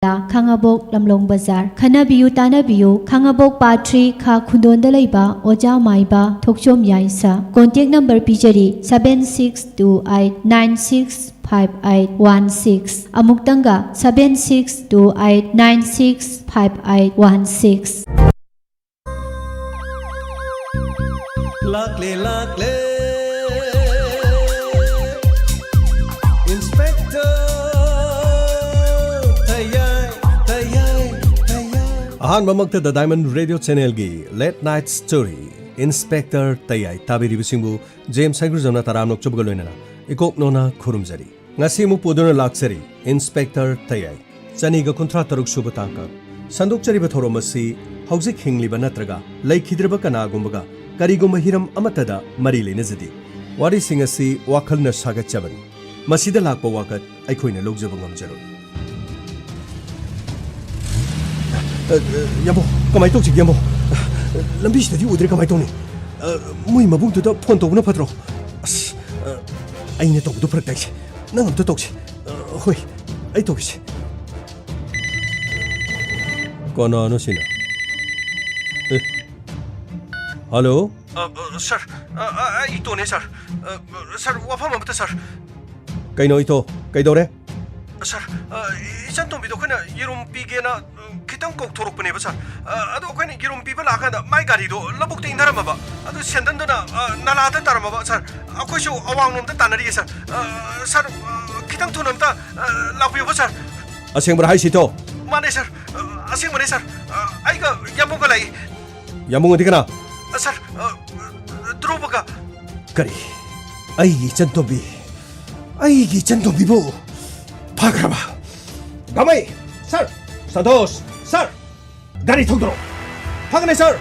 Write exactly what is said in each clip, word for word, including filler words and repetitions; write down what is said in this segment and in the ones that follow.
ꯈꯥꯉꯕꯣꯛ ꯂꯝꯂꯣꯡ ꯕꯖꯥꯔ꯫ ꯈꯟꯅꯕꯤꯌꯨ, ꯇꯥꯟꯅꯕꯤꯌꯨ, ꯈꯥꯉꯕꯣꯛ ꯄꯥꯠ ꯊ꯭ꯔꯤ ꯈꯥ ꯈꯨꯟꯗꯣꯟꯗ ꯂꯩꯕ ꯑꯣꯖꯥ ꯃꯥꯏꯕ ꯊꯣꯛꯆꯣꯝ ꯌꯥꯏꯁꯥ꯫ Contact number ꯄꯤꯖꯔꯤ, seven six two eight nine six five eight one six꯫ ꯑꯃꯨꯛꯇꯪꯒ, seven six two eight nine six five eight one six꯫ ꯂꯥꯛꯂꯦ, ꯂꯥꯛꯂꯦ, Inspector ꯇꯌꯥꯏ, ꯇꯌꯥꯏ, ꯇꯌꯥꯏ꯫ ꯑꯍꯥꯟꯕꯃꯛꯇ The Diamond Radio Channelꯒꯤ Late Night Story, Inspector Tayai ꯇꯥꯕꯤꯔꯤꯕꯁꯤꯡꯕꯨ James ꯍꯩꯒ꯭ꯔꯨꯖꯝꯅ ꯇꯔꯥꯝꯅ ꯑꯣꯛꯆꯕꯒ ꯂꯣꯏꯅꯅ ꯏꯀꯣꯛ ꯅꯣꯅ ꯈꯨꯔꯨꯝꯖꯔꯤ꯫ ꯉꯁꯤ ꯑꯃꯨꯛ ꯄꯨꯗꯨꯅ ꯂꯥꯛꯆꯔꯤ Inspector ꯇꯌꯥꯏ꯫ ꯆꯅꯤꯒ ꯀꯨꯟꯊ꯭ꯔꯥ ꯇꯔꯨꯛ ꯁꯨꯕ ꯇꯥꯡꯀꯛ꯫ ꯁꯟꯗꯣꯛꯆꯔꯤꯕ ꯊꯧꯔꯝ ꯑꯁꯤ ꯍꯧꯖꯤꯛ ꯍꯤꯡꯂꯤꯕ ꯅꯠꯇ꯭ꯔꯒ ꯂꯩꯈꯤꯗ꯭ꯔꯕ ꯀꯅꯥꯒꯨꯝꯕꯒ ꯀꯔꯤꯒꯨꯝꯕ ꯍꯤꯔꯝ ꯑꯃꯠꯇꯗ ꯃꯔꯤ ꯂꯩꯅꯖꯗꯦ꯫ ꯋꯥꯔꯤꯁꯤꯡ ꯑꯁꯤ ꯋꯥꯈꯜꯅ ꯁꯥꯒꯠꯆꯕꯅꯤ꯫ ꯃꯁꯤꯗ ꯂꯥꯛꯄ ꯋꯥꯀꯠ ꯑꯩꯈꯣꯏꯅ ꯂꯧꯖꯕ ꯉꯝꯖꯔꯣꯏ꯫ ꯑ, ꯑ, ꯌꯥꯝꯕꯣ, ꯀꯃꯥꯏ ꯇꯧꯁꯤꯒꯦ, ꯌꯥꯝꯕꯣ? ꯂꯝꯕꯤꯁꯤꯗꯗꯤ ꯎꯗ꯭ꯔꯦ, ꯀꯃꯥꯏ ꯇꯧꯅꯤ? ꯑ, ꯃꯣꯏ ꯃꯕꯨꯡꯗꯨꯗ ꯐꯣꯟ ꯇꯧꯕꯅ ꯐꯠꯇ꯭ꯔꯣ? ꯑꯁ, ꯑ, ꯑꯩꯅ ꯇꯧꯕꯗꯣ ꯐꯔꯛ ꯇꯥꯏꯁꯦ꯫ ꯅꯪ ꯑꯝꯇ ꯇꯧꯁꯦ꯫ ꯑ, ꯍꯣꯏ, ꯑꯩ ꯇꯧꯒꯦꯁꯦ꯫ ꯀꯅꯥꯅꯣ ꯁꯤꯅ? ꯑꯦ, ꯍꯜꯂꯣ? ꯑ, ꯑ, ꯁꯥꯔ, ꯑ, ꯑ, ꯑꯩ ꯏꯇꯣꯅꯦ, ꯁꯥꯔ꯫ ꯑ, ꯁꯥꯔ, ꯋꯥꯐꯝ ꯑꯃꯇ, ꯁꯥꯔ꯫ ꯀꯩꯅꯣ ꯏꯇꯣ? ꯀꯩꯗꯧꯔꯦ? ꯁꯥꯔ, ꯑ, ꯏꯆꯟꯇꯣꯝꯕꯤꯗꯣ ꯑꯩꯈꯣꯏꯅ ꯌꯦꯔꯨꯝ ꯄꯤꯒꯦꯅ, ꯑ, ꯈꯤꯇꯪ ꯀꯧꯊꯣꯔꯛꯄꯅꯦꯕ, ꯁꯥꯔ꯫ ꯑ, ꯑꯗꯣ ꯑꯩꯈꯣꯏꯅ ꯌꯦꯔꯨꯝ ꯄꯤꯕ ꯂꯥꯛꯑꯀꯥꯟꯗ ꯃꯥꯏ ꯒꯥꯔꯤꯗꯣ ꯂꯧꯕꯨꯛꯇ ꯏꯟꯊꯔꯝꯃꯕ꯫ ꯑꯗꯨ ꯁꯦꯟꯗꯟꯗꯨꯅ, ꯑ, ꯅꯂꯥꯗ ꯇꯥꯔꯝꯃꯕ, ꯁꯥꯔ꯫ ꯑꯩꯈꯣꯏꯁꯨ ꯑꯋꯥꯡꯂꯣꯝꯗ ꯇꯥꯟꯅꯔꯤꯌꯦ, ꯁꯥꯔ꯫ ꯑ, ꯁꯥꯔ, ꯑ, ꯈꯤꯇꯪ ꯊꯨꯅ ꯑꯝꯇ, ꯑ, ꯂꯥꯛꯄꯤꯌꯨꯕ, ꯁꯥꯔ꯫ ꯑꯁꯦꯡꯕꯔꯥ ꯍꯥꯏꯁꯤꯇꯣ? ꯃꯥꯅꯦ, ꯁꯥꯔ꯫ ꯑ, ꯑꯁꯦꯡꯕꯅꯦ, ꯁꯥꯔ꯫ ꯑ, ꯑꯩꯒ ꯌꯥꯝꯕꯨꯡꯒ ꯂꯥꯛꯏ꯫ ꯌꯥꯝꯕꯨꯡ ꯑꯗꯤ ꯀꯅꯥ? ꯑ, ꯁꯥꯔ, ꯑ, ꯙ꯭ꯔꯨꯕꯒ꯫ ꯀꯔꯤ? ꯑꯩꯒꯤ ꯏꯆꯟꯇꯣꯝꯕꯤ, ꯑꯩꯒꯤ ꯏꯆꯟꯇꯣꯝꯕꯤꯕꯨ ꯐꯥꯈ꯭ꯔꯕ? ꯒꯥꯃꯩ! ꯁꯥꯔ! ꯁꯟꯇꯣꯁ! ꯁꯥꯔ! ꯒꯥꯔꯤ ꯊꯧꯗꯣꯔꯛꯑꯣ! ꯐꯒꯅꯤ, ꯁꯥꯔ!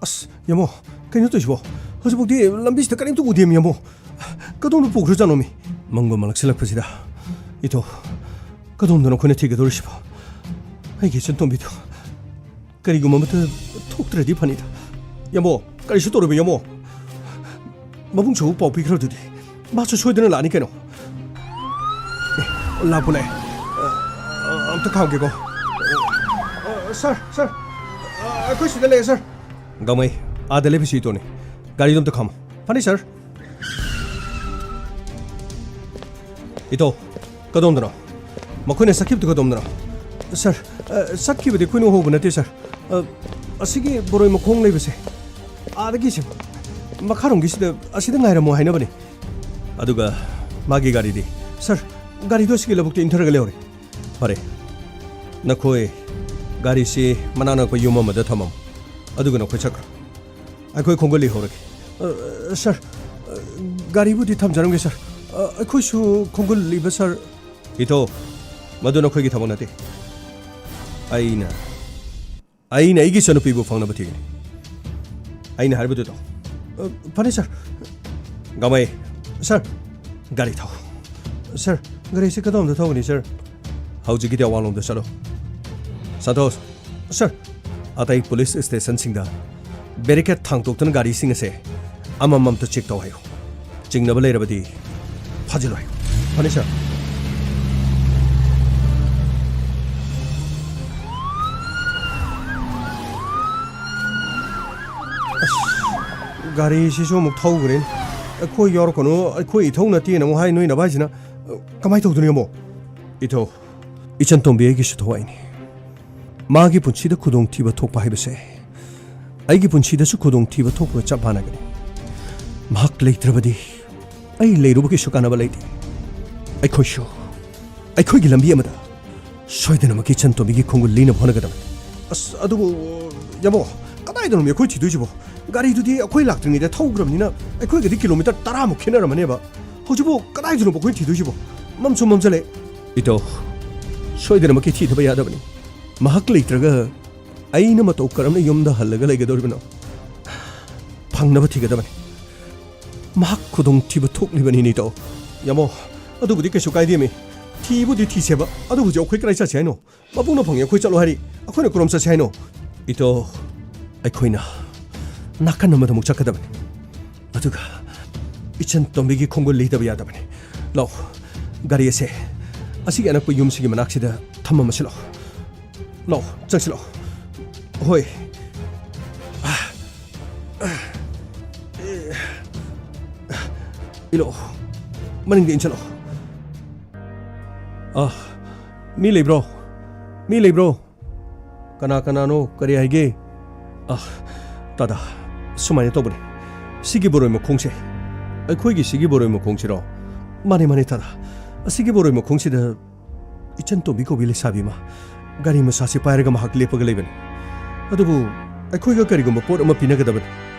ꯑꯁ, ꯌꯥꯝꯕꯨꯡ, ꯀꯩꯅꯣ ꯇꯧꯔꯤꯁꯤꯕꯣ? ꯍꯧꯖꯤꯛꯐꯥꯎꯗꯤ ꯂꯝꯕꯤꯁꯤꯗ ꯀꯔꯤꯝꯇ ꯎꯗꯦꯃꯤ, ꯌꯥꯝꯕꯨꯡ꯫ ꯀꯗꯣꯝꯗ ꯄꯨꯈ꯭ꯔꯖꯥꯠꯅꯣꯃꯤ? ꯃꯝꯒ ꯃꯝꯂꯛꯁꯤꯜꯂꯛꯄꯁꯤꯗ꯫ ꯏꯇꯣ, ꯀꯗꯣꯝꯗꯅꯣ ꯑꯩꯈꯣꯏꯅ ꯊꯤꯒꯗꯧꯔꯤꯁꯤꯕꯣ? ꯑꯩꯒꯤ ꯏꯆꯟꯇꯣꯝꯕꯤꯗꯣ꯫ ꯀꯔꯤꯒꯨꯝꯕ ꯑꯃꯠꯇ ꯊꯣꯛꯇ꯭ꯔꯗꯤ ꯐꯅꯤꯗ꯫ ꯌꯥꯝꯕꯣ, ꯀꯔꯤꯁꯨ ꯇꯧꯔꯣꯏꯕ, ꯌꯥꯝꯕꯣ꯫ ꯃꯕꯨꯡꯁꯨ ꯄꯥꯎ ꯄꯤꯈ꯭ꯔꯗꯨꯗꯤ꯫ ꯃꯥꯁꯨ ꯁꯣꯏꯗꯅ ꯂꯥꯛꯑꯅꯤ ꯀꯩꯅꯣ꯫ ꯑꯦ, ꯂꯥꯛꯄ ꯂꯥꯛꯑꯦ꯫ ꯑ, ꯑ, ꯑꯝꯇ ꯈꯥꯝꯒꯦꯀꯣ꯫ ꯑ, ꯁꯥꯔ, ꯁꯥꯔ, ꯑ, ꯑꯩꯈꯣꯏ ꯁꯤꯗ ꯂꯩꯌꯦ, ꯁꯥꯔ꯫ ꯒꯥꯡꯃꯩ, ꯑꯥꯗ ꯂꯦꯞꯄꯤꯁꯤ ꯏꯇꯣꯅꯤ꯫ ꯒꯥꯔꯤꯗꯣ ꯑꯝꯇ ꯈꯥꯝꯃꯣ꯫ ꯐꯅꯤ, ꯁꯥꯔ꯫ ꯏꯇꯣ, ꯀꯗꯣꯝꯗꯅꯣ? ꯃꯈꯣꯏꯅ ꯆꯠꯈꯤꯕꯗꯨ ꯀꯗꯣꯝꯗꯅꯣ? ꯁꯥꯔ, ꯑ, ꯆꯠꯈꯤꯕꯗꯤ ꯑꯩꯈꯣꯏꯅ ꯎꯍꯧꯕ ꯅꯠꯇꯦ, ꯁꯥꯔ꯫ ꯑ, ꯑꯁꯤꯒꯤ ꯕꯣꯔꯣꯏ ꯃꯈꯣꯡ ꯂꯩꯕꯁꯦ, ꯑꯥꯗꯒꯤ ꯁꯤ ꯃꯈꯥꯔꯣꯝꯒꯤꯁꯤꯗ, ꯑꯁꯤꯗ ꯉꯥꯏꯔꯝꯃꯣ ꯍꯥꯏꯅꯕꯅꯤ꯫ ꯑꯗꯨꯒ ꯃꯥꯒꯤ ꯒꯥꯔꯤꯗꯤ? ꯁꯥꯔ, ꯒꯥꯔꯤꯗꯣ ꯑꯁꯤꯒꯤ ꯂꯧꯕꯨꯛꯇ ꯏꯟꯊꯔꯒ ꯂꯩꯍꯧꯔꯦ꯫ ꯐꯔꯦ, ꯅꯈꯣꯏ ꯒꯥꯔꯤꯁꯤ ꯃꯅꯥꯛ ꯅꯛꯄ ꯌꯨꯝ ꯑꯃꯗ ꯊꯝꯃꯝꯃꯨ, ꯑꯗꯨꯒ ꯅꯈꯣꯏ ꯆꯠꯈ꯭ꯔꯣ꯫ ꯑꯩꯈꯣꯏ ꯈꯣꯡꯒꯨꯜ ꯂꯤꯍꯧꯔꯒꯦ꯫ ꯑ, ꯁꯥꯔ, ꯑ, ꯒꯥꯔꯤꯕꯨꯗꯤ ꯊꯝꯖꯔꯝꯒꯦ, ꯁꯥꯔ꯫ ꯑ, ꯑꯩꯈꯣꯏꯁꯨ ꯈꯣꯡꯒꯨꯜ ꯂꯤꯕ, ꯁꯥꯔ꯫ ꯏꯊꯣ, ꯃꯗꯨ ꯅꯈꯣꯏꯒꯤ ꯊꯕꯛ ꯅꯠꯇꯦ꯫ ꯑꯩꯅ, ꯑꯩꯅ ꯑꯩꯒꯤ ꯏꯆꯟꯅꯨꯄꯤꯕꯨ ꯐꯪꯅꯕ ꯊꯤꯒꯅꯤ꯫ ꯑꯩꯅ ꯍꯥꯏꯔꯤꯕꯗꯨ ꯇꯧ꯫ ꯑ, ꯐꯅꯤ, ꯁꯥꯔ꯫ ꯒꯥꯡꯃꯩ꯫ ꯁꯥꯔ, ꯒꯥꯔꯤ ꯊꯧ꯫ ꯁꯥꯔ, ꯒꯥꯔꯤꯁꯤ ꯀꯗꯣꯝꯗ ꯊꯧꯒꯅꯤ, ꯁꯥꯔ? ꯍꯧꯖꯤꯛꯀꯤꯗꯤ ꯑꯋꯥꯡꯂꯣꯝꯗ ꯆꯠꯂꯣ꯫ ꯁꯟꯇꯣꯁ, ꯁꯥꯔ, ꯑꯇꯩ ꯄꯨꯂꯤꯁ ꯁ꯭ꯇꯦꯁꯟꯁꯤꯡꯗ ꯕꯦꯔꯤꯀꯦꯗ ꯊꯥꯡꯇꯣꯛꯇꯨꯅ ꯒꯥꯔꯤꯁꯤꯡ ꯑꯁꯦ ꯑꯃꯃꯝꯇ ꯆꯦꯛ ꯇꯧ ꯍꯥꯏꯌꯨ꯫ ꯆꯤꯡꯅꯕ ꯂꯩꯔꯕꯗꯤ ꯐꯥꯖꯤꯜꯂꯨ ꯍꯥꯏꯌꯨ꯫ ꯐꯅꯤ, ꯁꯥꯔ꯫ ꯑꯁ, ꯒꯥꯔꯤꯁꯤꯁꯨ ꯑꯃꯨꯛ ꯊꯧꯈ꯭ꯔꯦꯅꯦ꯫ ꯑꯩꯈꯣꯏ ꯌꯥꯎꯔꯛꯀꯅꯨ, ꯑꯩꯈꯣꯏ ꯏꯊꯧ ꯅꯠꯇꯦꯅ ꯑꯃꯨꯛ ꯍꯥꯏ, ꯅꯣꯏꯅ ꯚꯥꯏꯁꯤꯅ꯫ ꯀꯃꯥꯏꯅ ꯇꯧꯗꯣꯏꯅꯣ, ꯌꯥꯝꯕꯣ? ꯏꯊꯧ, ꯏꯆꯟ ꯇꯣꯝꯕꯤ ꯑꯩꯒꯤꯁꯨ ꯊꯋꯥꯏꯅꯤ꯫ ꯃꯥꯒꯤ ꯄꯨꯟꯁꯤꯗ ꯈꯨꯗꯣꯡꯊꯤꯕ ꯊꯣꯛꯄ ꯍꯥꯏꯕꯁꯦ ꯑꯩꯒꯤ ꯄꯨꯟꯁꯤꯗꯁꯨ ꯈꯨꯗꯣꯡꯊꯤꯕ ꯊꯣꯛꯄꯒ ꯆꯞ ꯃꯥꯟꯅꯒꯅꯤ꯫ ꯃꯍꯥꯛ ꯂꯩꯇ꯭ꯔꯕꯗꯤ ꯑꯩ ꯂꯩꯔꯨꯕꯒꯤꯁꯨ ꯀꯥꯟꯅꯕ ꯂꯩꯇꯦ꯫ ꯑꯩꯈꯣꯏꯁꯨ ꯑꯩꯈꯣꯏꯒꯤ ꯂꯝꯕꯤ ꯑꯃꯗ ꯁꯣꯏꯗꯅꯃꯛꯀꯤ ꯏꯆꯟ ꯇꯣꯝꯕꯤꯒꯤ ꯈꯣꯡꯒꯨꯜ ꯂꯤꯅꯕ ꯍꯣꯠꯅꯒꯗꯕꯅꯤ꯫ ꯑꯁ, ꯑꯗꯨꯕꯨ, ꯌꯥꯝꯕꯣ, ꯀꯗꯥꯏꯗꯅꯣꯃꯤ ꯑꯩꯈꯣꯏ ꯊꯤꯗꯣꯏꯁꯤꯕꯣ? ꯒꯥꯔꯤꯗꯨꯗꯤ ꯑꯩꯈꯣꯏ ꯂꯥꯛꯇ꯭ꯔꯤꯉꯩꯗ ꯊꯧꯈ꯭ꯔꯕꯅꯤꯅ ꯑꯩꯈꯣꯏꯒꯗꯤ ꯀꯤꯂꯣꯃꯤꯇꯔ ꯇꯔꯥꯃꯨꯛ ꯈꯦꯠꯅꯔꯝꯃꯅꯦꯕ꯫ ꯍꯧꯖꯤꯛꯄꯨ ꯀꯗꯥꯏꯗꯅꯣꯕ ꯑꯩꯈꯣꯏ ꯊꯤꯗꯣꯏꯁꯤꯕꯣ? ꯃꯝꯁꯨ ꯃꯝꯁꯤꯜꯂꯛꯑꯦ꯫ ꯏꯇꯥꯎ, ꯁꯣꯏꯗꯅꯃꯛꯀꯤ ꯊꯤꯗꯕ ꯌꯥꯗꯕꯅꯤ꯫ ꯃꯍꯥꯛ ꯂꯩꯇ꯭ꯔꯒ ꯑꯩꯅ ꯃꯇꯧ ꯀꯔꯝꯅ ꯌꯨꯝꯗ ꯍꯜꯂꯒ ꯂꯩꯒꯗꯧꯔꯤꯕꯅꯣ? ꯐꯪꯅꯕ ꯊꯤꯒꯗꯕꯅꯤ꯫ ꯃꯍꯥꯛ ꯈꯨꯗꯣꯡꯊꯤꯕ ꯊꯣꯛꯂꯤꯕꯅꯤꯅꯦ, ꯏꯇꯥꯎ꯫ ꯌꯥꯝꯕꯣ, ꯑꯗꯨꯕꯨꯗꯤ ꯀꯩꯁꯨ ꯀꯥꯏꯗꯦꯃꯤ꯫ ꯊꯤꯕꯨꯗꯤ ꯊꯤꯁꯦꯕ, ꯑꯗꯨ ꯍꯧꯖꯤꯛ ꯑꯩꯈꯣꯏ ꯀꯗꯥꯏ ꯆꯠꯁꯦ ꯍꯥꯏꯅꯣ? ꯃꯄꯨꯅ ꯐꯪꯉꯦ ꯑꯩꯈꯣꯏ ꯆꯠꯂꯣ ꯍꯥꯏꯔꯤ, ꯑꯩꯈꯣꯏꯅ ꯀꯔꯣꯝ ꯆꯠꯁꯦ ꯍꯥꯏꯅꯣ? ꯏꯇꯣ, ꯑꯩꯈꯣꯏꯅ ꯅꯥꯀꯟ ꯑꯃꯗ ꯑꯃꯨꯛ ꯆꯠꯀꯗꯕꯅꯤ꯫ ꯑꯗꯨꯒ ꯏꯆꯟ ꯇꯣꯝꯕꯤꯒꯤ ꯈꯣꯡꯒꯨꯜ ꯂꯤꯗꯕ ꯌꯥꯗꯕꯅꯤ꯫ ꯂꯥꯛꯑꯣ, ꯒꯥꯔꯤ ꯑꯁꯦ ꯑꯁꯤꯒꯤ ꯑꯅꯛꯄ ꯌꯨꯝꯁꯤꯒꯤ ꯃꯅꯥꯛꯁꯤꯗ ꯊꯝꯃꯝꯃꯁꯤ ꯂꯥꯛꯑꯣ꯫ ꯂꯥꯛꯑꯣ, ꯆꯪꯁꯤ ꯂꯥꯛꯑꯣ꯫ ꯍꯣꯏ꯫ ꯏꯜꯂꯛꯑꯣ, ꯃꯅꯤꯡꯗ ꯏꯟꯁꯤꯜꯂꯛꯑꯣ꯫ ꯑ, ꯃꯤ ꯂꯩꯕ꯭ꯔꯣ? ꯃꯤ ꯂꯩꯕ꯭ꯔꯣ? ꯀꯅꯥ ꯀꯅꯥꯅꯣ? ꯀꯔꯤ ꯍꯥꯏꯒꯦ? ꯑ, ꯇꯥꯗꯥ, ꯁꯨꯃꯥꯏꯅ ꯇꯧꯕꯅꯤ꯫ ꯁꯤꯒꯤ ꯕꯣꯔꯣꯏ ꯃꯈꯣꯡꯁꯦ, ꯑꯩꯈꯣꯏꯒꯤ ꯁꯤꯒꯤ ꯕꯣꯔꯣꯏ ꯃꯈꯣꯡꯁꯤꯔꯣ? ꯃꯥꯅꯦ, ꯃꯥꯅꯦ, ꯇꯥꯗꯥ꯫ ꯑꯁꯤꯒꯤ ꯕꯣꯔꯣꯏ ꯃꯈꯣꯡꯁꯤꯗ ꯏꯆꯟ ꯇꯣꯝꯕꯤ ꯀꯧꯕꯤ ꯂꯩꯁꯥꯕꯤ ꯑꯃ ꯒꯥꯔꯤ ꯃꯆꯥꯁꯤ ꯄꯥꯏꯔꯒ ꯃꯍꯥꯛ ꯂꯦꯞꯄꯒ ꯂꯩꯕꯅꯤ꯫ ꯑꯗꯨꯕꯨ ꯑꯩꯈꯣꯏꯒ ꯀꯔꯤꯒꯨꯝꯕ ꯄꯣꯠ ꯑꯃ ꯄꯤꯅꯒꯗꯕꯅꯤ꯫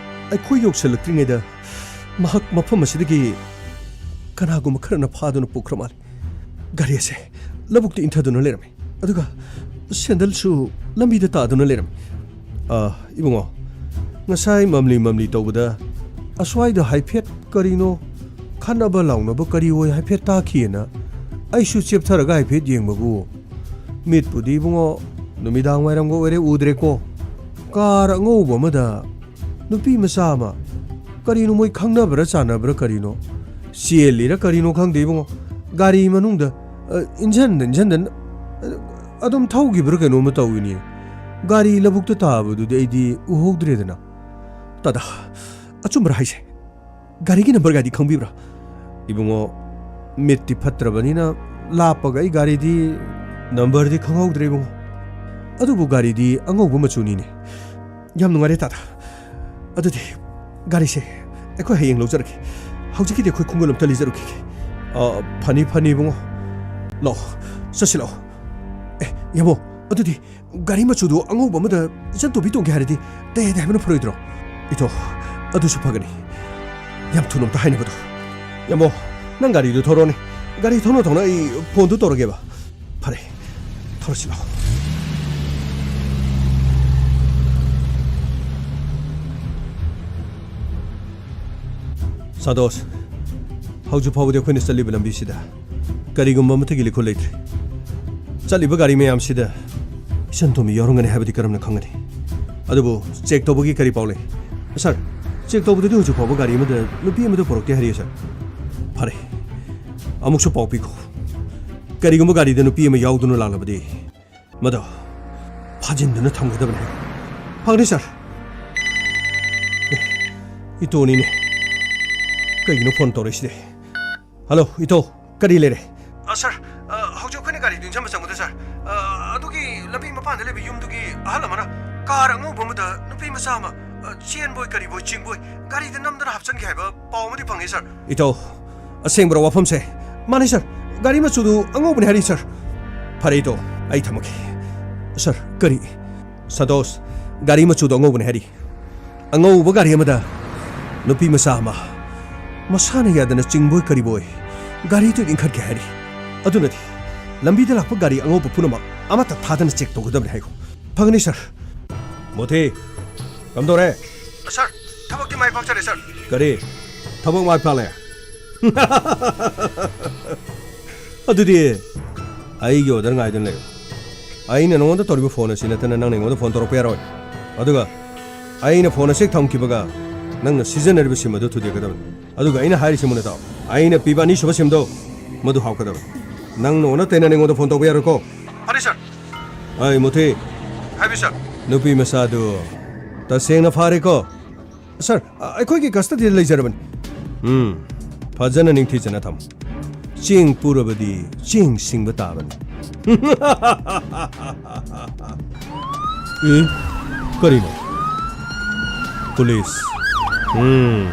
ꯑꯩꯈꯣꯏ ꯌꯧꯁꯤꯜꯂꯛꯇ꯭ꯔꯤꯉꯩꯗ ꯃꯍꯥꯛ ꯃꯐꯝ ꯑꯁꯤꯗꯒꯤ ꯀꯅꯥꯒꯨꯝꯕ ꯈꯔꯅ ꯐꯥꯗꯨꯅ ꯄꯨꯈ꯭ꯔ ꯃꯥꯜꯂꯦ꯫ ꯒꯥꯔꯤ ꯑꯁꯦ ꯂꯧꯕꯨꯛꯇ ꯏꯟꯊꯗꯨꯅ ꯂꯩꯔꯝꯃꯤ꯫ ꯑꯗꯨꯒ ꯁꯦꯟꯗꯜꯁꯨ ꯂꯝꯕꯤꯗ ꯇꯥꯗꯨꯅ ꯂꯩꯔꯝꯃꯤ꯫ ꯑ, ꯏꯕꯨꯡꯉꯣ, ꯉꯁꯥꯏ ꯃꯝꯂꯤ ꯃꯝꯂꯤ ꯇꯧꯕꯗ ꯑꯁ꯭ꯋꯥꯏꯗ ꯍꯥꯏꯐꯦꯠ ꯀꯔꯤꯅꯣ ꯈꯠꯅꯕ ꯂꯥꯎꯅꯕ ꯀꯔꯤ ꯑꯣꯏ ꯍꯥꯏꯐꯦꯠ ꯇꯥꯈꯤꯑꯅ ꯑꯩꯁꯨ ꯆꯦꯞꯊꯔꯒ ꯍꯥꯏꯐꯦꯠ ꯌꯦꯡꯕꯕꯨ, ꯃꯤꯠꯄꯨꯗꯤ ꯏꯕꯨꯡꯉꯣ ꯅꯨꯃꯤꯗꯥꯡ ꯋꯥꯏꯔꯝꯒ ꯑꯣꯏꯔꯦ, ꯎꯗ꯭ꯔꯦꯀꯣ꯫ ꯀꯥꯔ ꯑꯉꯧꯕ ꯑꯃꯗ ꯅꯨꯄꯤ ꯃꯆꯥ ꯑꯃ, ꯀꯔꯤꯅꯣ ꯃꯣꯏ ꯈꯪꯅꯕ꯭ꯔꯥ ꯆꯥꯟꯅꯕ꯭ꯔꯥ ꯀꯔꯤꯅꯣ, ꯆꯦꯜꯂꯤꯔꯥ ꯀꯔꯤꯅꯣ ꯈꯪꯗꯦ ꯏꯕꯨꯡꯉꯣ, ꯒꯥꯔꯤ ꯃꯅꯨꯡꯗ, ꯑ, ꯏꯟꯖꯟꯗ ꯏꯟꯖꯟꯗ, ꯑ, ꯑꯗꯨꯝ ꯊꯧꯈꯤꯕ꯭ꯔꯥ ꯀꯩꯅꯣꯝꯃ ꯇꯧꯏꯅꯦ꯫ ꯒꯥꯔꯤ ꯂꯧꯕꯨꯛꯇ ꯇꯥꯕꯗꯨꯗꯤ ꯑꯩꯗꯤ ꯎꯍꯧꯗ꯭ꯔꯦꯗꯅ꯫ ꯇꯥꯗꯥ, ꯑꯆꯨꯝꯕ꯭ꯔꯥ ꯍꯥꯏꯁꯦ? ꯒꯥꯔꯤꯒꯤ ꯅꯝꯕꯔꯒꯗꯤ ꯈꯪꯕꯤꯕ꯭ꯔꯥ? ꯏꯕꯨꯡꯉꯣ, ꯃꯤꯠꯇꯤ ꯐꯠꯇ꯭ꯔꯕꯅꯤꯅ ꯂꯥꯞꯄꯒ ꯑꯩ ꯒꯥꯔꯤꯗꯤ ꯅꯝꯕꯔꯗꯤ ꯈꯪꯍꯧꯗ꯭ꯔꯦ ꯏꯕꯨꯡꯉꯣ꯫ ꯑꯗꯨꯕꯨ ꯒꯥꯔꯤꯗꯤ ꯑꯉꯧꯕ ꯃꯆꯨꯅꯤꯅꯦ꯫ ꯌꯥꯝ ꯅꯨꯡꯉꯥꯏꯔꯦ ꯇꯥꯗꯥ꯫ ꯑꯗꯨꯗꯤ ꯒꯥꯔꯤꯁꯦ ꯑꯩꯈꯣꯏ ꯍꯌꯦꯡ ꯂꯧꯖꯔꯒꯦ꯫ ꯍꯧꯖꯤꯛꯀꯤꯗꯤ ꯑꯩꯈꯣꯏ ꯈꯣꯡꯒꯨꯜ ꯑꯝꯇ ꯂꯤꯖꯔꯨꯈꯤꯒꯦ꯫ ꯑ, ꯐꯅꯤ, ꯐꯅꯤ ꯏꯕꯨꯡꯉꯣ꯫ ꯂꯥꯛꯑꯣ, ꯆꯠꯁꯤ ꯂꯥꯛꯑꯣ꯫ ꯑꯦ, ꯌꯥꯝꯕꯣ, ꯑꯗꯨꯗꯤ ꯒꯥꯔꯤ ꯃꯆꯨꯗꯣ ꯑꯉꯧꯕ ꯑꯃꯗ ꯏꯆꯟ ꯇꯣꯝꯕꯤ ꯇꯣꯡꯒꯦ ꯍꯥꯏꯔꯗꯤ ꯇꯌꯥꯏꯗ ꯍꯥꯏꯕꯅ ꯐꯔꯣꯏꯗ꯭ꯔꯣ? ꯏꯇꯣ, ꯑꯗꯨꯁꯨ ꯐꯒꯅꯤ꯫ ꯌꯥꯝ ꯊꯨꯅ ꯑꯝꯇ ꯍꯥꯏꯅꯕꯗꯣ꯫ ꯌꯥꯝꯕꯣ, ꯅꯪ ꯒꯥꯔꯤꯗꯨ ꯊꯧꯔꯣꯅꯦ꯫ ꯒꯥꯔꯤ ꯊꯧꯅ ꯊꯧꯅ ꯑꯩ ꯐꯣꯟꯗꯨ ꯇꯧꯔꯒꯦꯕ꯫ ꯐꯔꯦ, ꯊꯧꯔꯁꯤ ꯂꯥꯛꯑꯣ꯫ ꯁꯥꯟꯇꯣꯁ, ꯍꯧꯖꯤꯛ ꯐꯥꯎꯕꯗꯤ ꯑꯩꯈꯣꯏꯅ ꯆꯠꯂꯤꯕ ꯂꯝꯕꯤꯁꯤꯗ ꯀꯔꯤꯒꯨꯝꯕ ꯑꯃꯠꯇꯒꯤ ꯂꯤꯈꯨꯜ ꯂꯩꯇ꯭ꯔꯤ꯫ ꯆꯠꯂꯤꯕ ꯒꯥꯔꯤ ꯃꯌꯥꯝꯁꯤꯗ ꯏꯆꯟ ꯇꯣꯝꯕꯤ ꯌꯥꯎꯔꯝꯒꯅꯤ ꯍꯥꯏꯕꯗꯤ ꯀꯔꯝꯅ ꯈꯪꯒꯅꯤ? ꯑꯗꯨꯕꯨ ꯆꯦꯛ ꯇꯧꯕꯒꯤ ꯀꯔꯤ ꯄꯥꯎ ꯂꯩ? ꯁꯥꯔ, ꯆꯦꯛ ꯇꯧꯕꯗꯗꯤ ꯍꯧꯖꯤꯛ ꯐꯥꯎꯕ ꯒꯥꯔꯤ ꯑꯃꯗ ꯅꯨꯄꯤ ꯑꯃꯗ ꯄꯨꯔꯛꯇꯦ ꯍꯥꯏꯔꯤ, ꯁꯥꯔ꯫ ꯐꯔꯦ, ꯑꯃꯨꯛꯁꯨ ꯄꯥꯎ ꯄꯤꯈꯣ꯫ ꯀꯔꯤꯒꯨꯝꯕ ꯒꯥꯔꯤꯗ ꯅꯨꯄꯤ ꯑꯃ ꯌꯥꯎꯗꯨꯅ ꯂꯥꯛꯂꯕꯗꯤ ꯃꯗꯨ ꯐꯥꯖꯤꯟꯗꯨꯅ ꯊꯝꯒꯗꯕꯅꯤ꯫ ꯐꯒꯅꯤ, ꯁꯥꯔ꯫ ꯑꯦ, ꯏꯇꯣꯅꯤꯅꯦ꯫ ꯀꯩꯒꯤꯅꯣ ꯐꯣꯟ ꯇꯧꯔꯛꯏꯁꯤꯗꯤ? ꯍꯜꯂꯣ, ꯏꯇꯣ, ꯀꯔꯤ ꯂꯩꯔꯦ? ꯑ, ꯁꯥꯔ, ꯑ, ꯍꯧꯖꯤꯛ ꯑꯩꯈꯣꯏꯅ ꯒꯥꯔꯤ ꯌꯣꯟꯁꯤꯟꯕ ꯆꯪꯕꯗ, ꯁꯥꯔ, ꯑ, ꯑꯗꯨꯒꯤ ꯂꯝꯕꯤ ꯃꯄꯥꯟꯗ ꯂꯩꯕ ꯌꯨꯝꯗꯨꯒꯤ ꯑꯍꯜ ꯑꯃꯅ ꯀꯥꯔ ꯑꯉꯧꯕ ꯑꯃꯗ ꯅꯨꯄꯤ ꯃꯆꯥ ꯑꯃ, ꯑ, ꯆꯦꯟꯕꯣꯏ ꯀꯔꯤꯕꯣꯏ ꯆꯤꯡꯕꯣꯏ ꯒꯥꯔꯤꯗ ꯅꯝꯗꯅ ꯍꯥꯞꯆꯤꯟꯈꯤ ꯍꯥꯏꯕ ꯄꯥꯎ ꯑꯃꯗꯤ ꯐꯪꯉꯤ, ꯁꯥꯔ꯫ ꯏꯇꯥꯎ, ꯑꯁꯦꯡꯕꯔꯣ ꯋꯥꯐꯝꯁꯦ? ꯃꯥꯅꯤ, ꯁꯥꯔ, ꯒꯥꯔꯤ ꯃꯆꯨꯗꯨ ꯑꯉꯧꯕꯅꯤ ꯍꯥꯏꯔꯤ, ꯁꯥꯔ꯫ ꯐꯔꯦ ꯏꯇꯥꯎ, ꯑꯩ ꯊꯝꯃꯒꯦ꯫ ꯁꯥꯔ, ꯀꯔꯤ? ꯁꯟꯇꯣꯁ, ꯒꯥꯔꯤ ꯃꯆꯨꯗꯣ ꯑꯉꯧꯕꯅꯤ ꯍꯥꯏꯔꯤ꯫ ꯑꯉꯧꯕ ꯒꯥꯔꯤ ꯑꯃꯗ ꯅꯨꯄꯤ ꯃꯆꯥ ꯑꯃ ꯃꯁꯥꯅ ꯌꯥꯗꯅ ꯆꯤꯡꯕꯣꯏ ꯀꯔꯤꯕꯣꯏ ꯒꯥꯔꯤꯗꯨ ꯏꯟꯈꯠꯀꯦ ꯍꯥꯏꯔꯤ꯫ ꯑꯗꯨꯅꯗꯤ ꯂꯝꯕꯤꯗ ꯂꯥꯛꯄ ꯒꯥꯔꯤ ꯑꯉꯧꯕ ꯄꯨꯝꯅꯃꯛ ꯑꯃꯠꯇ ꯊꯥꯗꯅ ꯆꯦꯛ ꯇꯧꯒꯗꯕꯅꯤ ꯍꯥꯏꯌꯨ꯫ ꯐꯒꯅꯤ, ꯁꯥꯔ꯫ ꯃꯣꯊꯤ, ꯀꯝꯗꯧꯔꯦ? ꯁꯥꯔ, ꯊꯕꯛꯇꯤ ꯃꯥꯏ ꯄꯥꯛꯆꯔꯦ, ꯁꯥꯔ꯫ ꯀꯔꯤ? ꯊꯕꯛ ꯃꯥꯏ ꯄꯥꯛꯂꯦ? ꯑꯗꯨꯗꯤ ꯑꯩꯒꯤ ꯑꯣꯔꯗꯔ ꯉꯥꯏꯗꯨꯅ ꯂꯩꯌꯨ꯫ ꯑꯩꯅ ꯅꯉꯣꯟꯗ ꯇꯧꯔꯤꯕ ꯐꯣꯟ ꯑꯁꯤ ꯅꯠꯇꯅ ꯅꯪꯅ ꯑꯩꯉꯣꯟꯗ ꯐꯣꯟ ꯇꯧꯔꯛꯄ ꯌꯥꯔꯣꯏ꯫ ꯑꯗꯨꯒ ꯑꯩꯅ ꯐꯣꯟ ꯑꯁꯤ ꯍꯦꯛ ꯊꯝꯈꯤꯕꯒ ꯅꯪꯅ ꯁꯤꯖꯤꯟꯅꯔꯤꯕ ꯁꯤꯝ ꯑꯗꯨ ꯊꯨꯗꯦꯛꯀꯗꯕꯅꯤ꯫ ꯑꯗꯨꯒ ꯑꯩꯅ ꯍꯥꯏꯔꯤꯁꯤ ꯃꯨꯟꯅ ꯇꯥꯎ꯫ ꯑꯩꯅ ꯄꯤꯕ ꯑꯅꯤꯁꯨꯕ ꯁꯤꯝꯗꯣ ꯃꯗꯨ ꯍꯥꯞꯀꯗꯕꯅꯤ꯫ ꯅꯪꯅ ꯑꯣꯟꯅ ꯇꯩꯅꯅ ꯑꯩꯉꯣꯟꯗ ꯐꯣꯟ ꯇꯧꯕ ꯌꯥꯔꯣꯏꯀꯣ꯫ ꯐꯔꯦ, ꯁꯥꯔ꯫ ꯑꯩ ꯃꯨꯊꯤ꯫ ꯍꯥꯏꯕꯤꯌꯨ, ꯁꯥꯔ꯫ ꯅꯨꯄꯤ ꯃꯆꯥꯗꯨ ꯇꯁꯦꯡꯅ ꯐꯥꯔꯦꯀꯣ꯫ ꯁꯥꯔ, ꯑ, ꯑꯩꯈꯣꯏꯒꯤ ꯀꯁꯇꯗꯤꯗ ꯂꯩꯖꯔꯕꯅꯤ꯫ ꯎꯝ, ꯐꯖꯅ ꯅꯤꯡꯊꯤꯖꯅ ꯊꯝꯃꯨ꯫ ꯆꯦꯡ ꯄꯨꯔꯕꯗꯤ ꯆꯦꯡ ꯁꯤꯡꯕ ꯇꯥꯕꯅꯤ꯫ ꯑꯦ, ꯀꯔꯤꯅꯣ? ꯄꯨꯂꯤꯁ꯫ ꯎꯝ,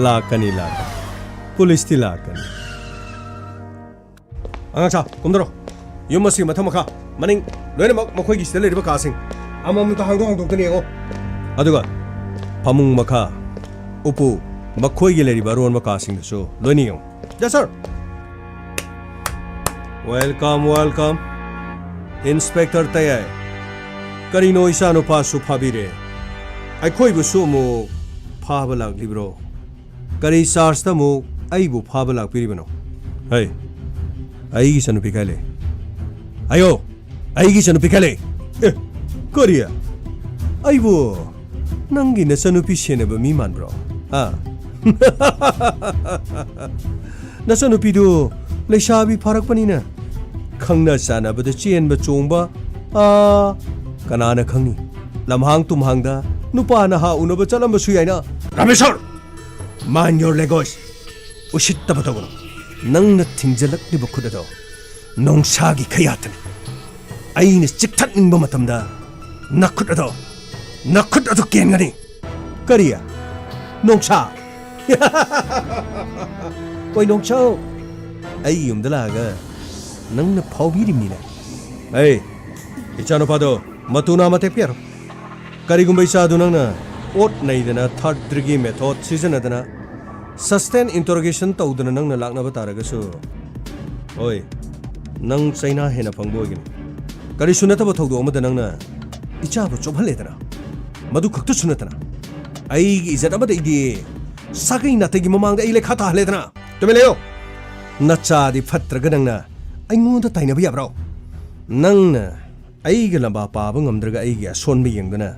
ꯂꯥꯛꯀꯅꯤ, ꯂꯥꯛꯀꯅꯤ꯫ ꯄꯨꯂꯤꯁꯇꯤ ꯂꯥꯛꯀꯅꯤ꯫ ꯑꯉꯥꯡꯁꯥ, ꯀꯨꯝꯗꯔꯣ꯫ ꯌꯨꯝ ꯑꯁꯤꯒꯤ ꯃꯊꯛ ꯃꯈꯥ, ꯃꯅꯤꯡ, ꯂꯣꯏꯅꯃꯛ ꯃꯈꯣꯏꯒꯤ ꯁꯤꯗ ꯂꯩꯔꯤꯕ ꯀꯥꯁꯤꯡ ꯑꯃꯃꯝꯇ ꯍꯥꯡꯗꯣꯛ ꯍꯥꯡꯗꯣꯛꯇꯨꯅ ꯌꯦꯡꯉꯣ꯫ ꯑꯗꯨꯒ ꯐꯃꯨꯡ ꯃꯈꯥ, ꯎꯄꯨ, ꯃꯈꯣꯏꯒꯤ ꯂꯩꯔꯤꯕ ꯑꯔꯣꯟꯕ ꯀꯥꯁꯤꯡꯗꯨꯁꯨ ꯂꯣꯏꯅ ꯌꯦꯡꯉꯨ꯫ Yes, sir. Welcome, welcome. Inspector ꯇꯌꯥꯏ, ꯀꯔꯤꯅꯣ ꯏꯆꯥꯅꯨꯄꯥꯁꯨ ꯐꯥꯕꯤꯔꯦ? ꯑꯩꯈꯣꯏꯕꯨꯁꯨ ꯑꯃꯨꯛ ꯐꯥꯕ ꯂꯥꯛꯂꯤꯕ꯭ꯔꯣ? ꯀꯔꯤ ꯆꯥꯔꯖꯇ ꯑꯃꯨꯛ ꯑꯩꯕꯨ ꯐꯥꯕ ꯂꯥꯛꯄꯤꯔꯤꯕꯅꯣ? ꯍꯩ, ꯑꯩꯒꯤ ꯏꯆꯥꯅꯨꯄꯤ ꯀꯥꯏ ꯂꯩ? ꯍꯥꯏꯌꯣ, ꯑꯩꯒꯤ ꯏꯆꯥꯅꯨꯄꯤ ꯀꯥꯏ ꯂꯩ? ꯑꯦ, ꯀꯔꯤ? ꯑꯩꯕꯨ ꯅꯪꯒꯤ ꯅꯆꯟꯅꯨꯄꯤ ꯁꯦꯟꯅꯕ ꯃꯤ ꯃꯥꯟꯕ꯭ꯔꯣ? ꯍꯥ? ꯅꯆꯟꯅꯨꯄꯤꯗꯨ ꯂꯩꯁꯥꯕꯤ ꯐꯥꯔꯛꯄꯅꯤꯅ ꯈꯪꯅ ꯆꯥꯟꯅꯕꯗ ꯆꯦꯟꯕ ꯆꯣꯡꯕ, ꯑꯥ, ꯀꯅꯥꯅ ꯈꯪꯅꯤ? ꯂꯝꯍꯥꯡ ꯇꯨꯝꯍꯥꯡꯗ ꯅꯨꯄꯥ ꯅꯍꯥ ꯎꯅꯕ ꯆꯠꯂꯝꯕꯁꯨ ꯌꯥꯏꯅ꯫ ꯔꯥꯃꯦꯁꯣꯔ! Mind your language! ꯎꯁꯤꯠꯇꯕ ꯇꯧꯒꯅꯨ꯫ ꯅꯪꯅ ꯊꯤꯡꯖꯤꯜꯂꯛꯂꯤꯕ ꯈꯨꯠ ꯑꯗꯣ ꯅꯣꯡꯁꯥꯒꯤ ꯈꯌꯥꯠꯇꯅꯤ꯫ ꯑꯩꯅ ꯆꯤꯛꯊꯠꯅꯤꯡꯕ ꯃꯇꯝꯗ ꯅꯈꯨꯠ ꯑꯗꯣ, ꯅꯈꯨꯠ ꯑꯗꯨ ꯀꯦꯟꯒꯅꯤ꯫ ꯀꯔꯤ? ꯅꯣꯡꯁꯥ? ꯑꯣꯏ ꯅꯣꯡꯁꯥ, ꯑꯩ ꯌꯨꯝꯗ ꯂꯥꯛꯑꯒ ꯅꯪꯅ ꯐꯥꯎꯕꯤꯔꯤꯕꯅꯤꯅꯦ꯫ ꯑꯩ ꯏꯆꯥꯅꯨꯄꯥꯗꯣ ꯃꯇꯨ ꯅꯥꯝꯃ ꯇꯦꯛꯄꯤꯔꯣ꯫ ꯀꯔꯤꯒꯨꯝꯕ ꯏꯆꯥꯗꯨ ꯅꯪꯅ ꯑꯣꯠ ꯅꯩꯗꯅ third degree method ꯁꯤꯖꯤꯟꯅꯗꯅ sustained interrogation ꯇꯧꯗꯅ ꯅꯪꯅ ꯂꯥꯛꯅꯕ ꯇꯥꯔꯒꯁꯨ, ꯍꯣꯏ, ꯅꯪ ꯆꯩꯅꯥ ꯍꯦꯟꯅ ꯐꯪꯕ ꯑꯣꯏꯒꯅꯤ꯫ ꯀꯔꯤꯁꯨ ꯅꯠꯇꯕ ꯊꯧꯗꯣꯛ ꯑꯃꯗ ꯅꯪꯅ ꯏꯆꯥꯕꯨ ꯆꯣꯞꯍꯜꯂꯦꯗꯅ, ꯃꯗꯨ ꯈꯛꯇꯁꯨ ꯅꯠꯇꯅ ꯑꯩꯒꯤ ꯏꯖꯠ ꯑꯃꯗꯤ ꯁꯥꯒꯩ ꯅꯥꯇꯩꯒꯤ ꯃꯃꯥꯡꯗ ꯑꯩ ꯂꯩꯈꯥ ꯇꯥꯍꯜꯂꯦꯗꯅ꯫ ꯇꯨꯃꯤꯟ ꯂꯩꯌꯨ! ꯅꯆꯥꯗꯤ ꯐꯠꯇ꯭ꯔꯒ ꯅꯪꯅ ꯑꯩꯉꯣꯟꯗ ꯇꯥꯏꯅꯕ ꯌꯥꯕ꯭ꯔꯣ? ꯅꯪꯅ ꯑꯩꯒ ꯂꯝꯕꯥ ꯄꯥꯕ ꯉꯝꯗ꯭ꯔꯒ ꯑꯩꯒꯤ ꯑꯁꯣꯟꯕ ꯌꯦꯡꯗꯨꯅ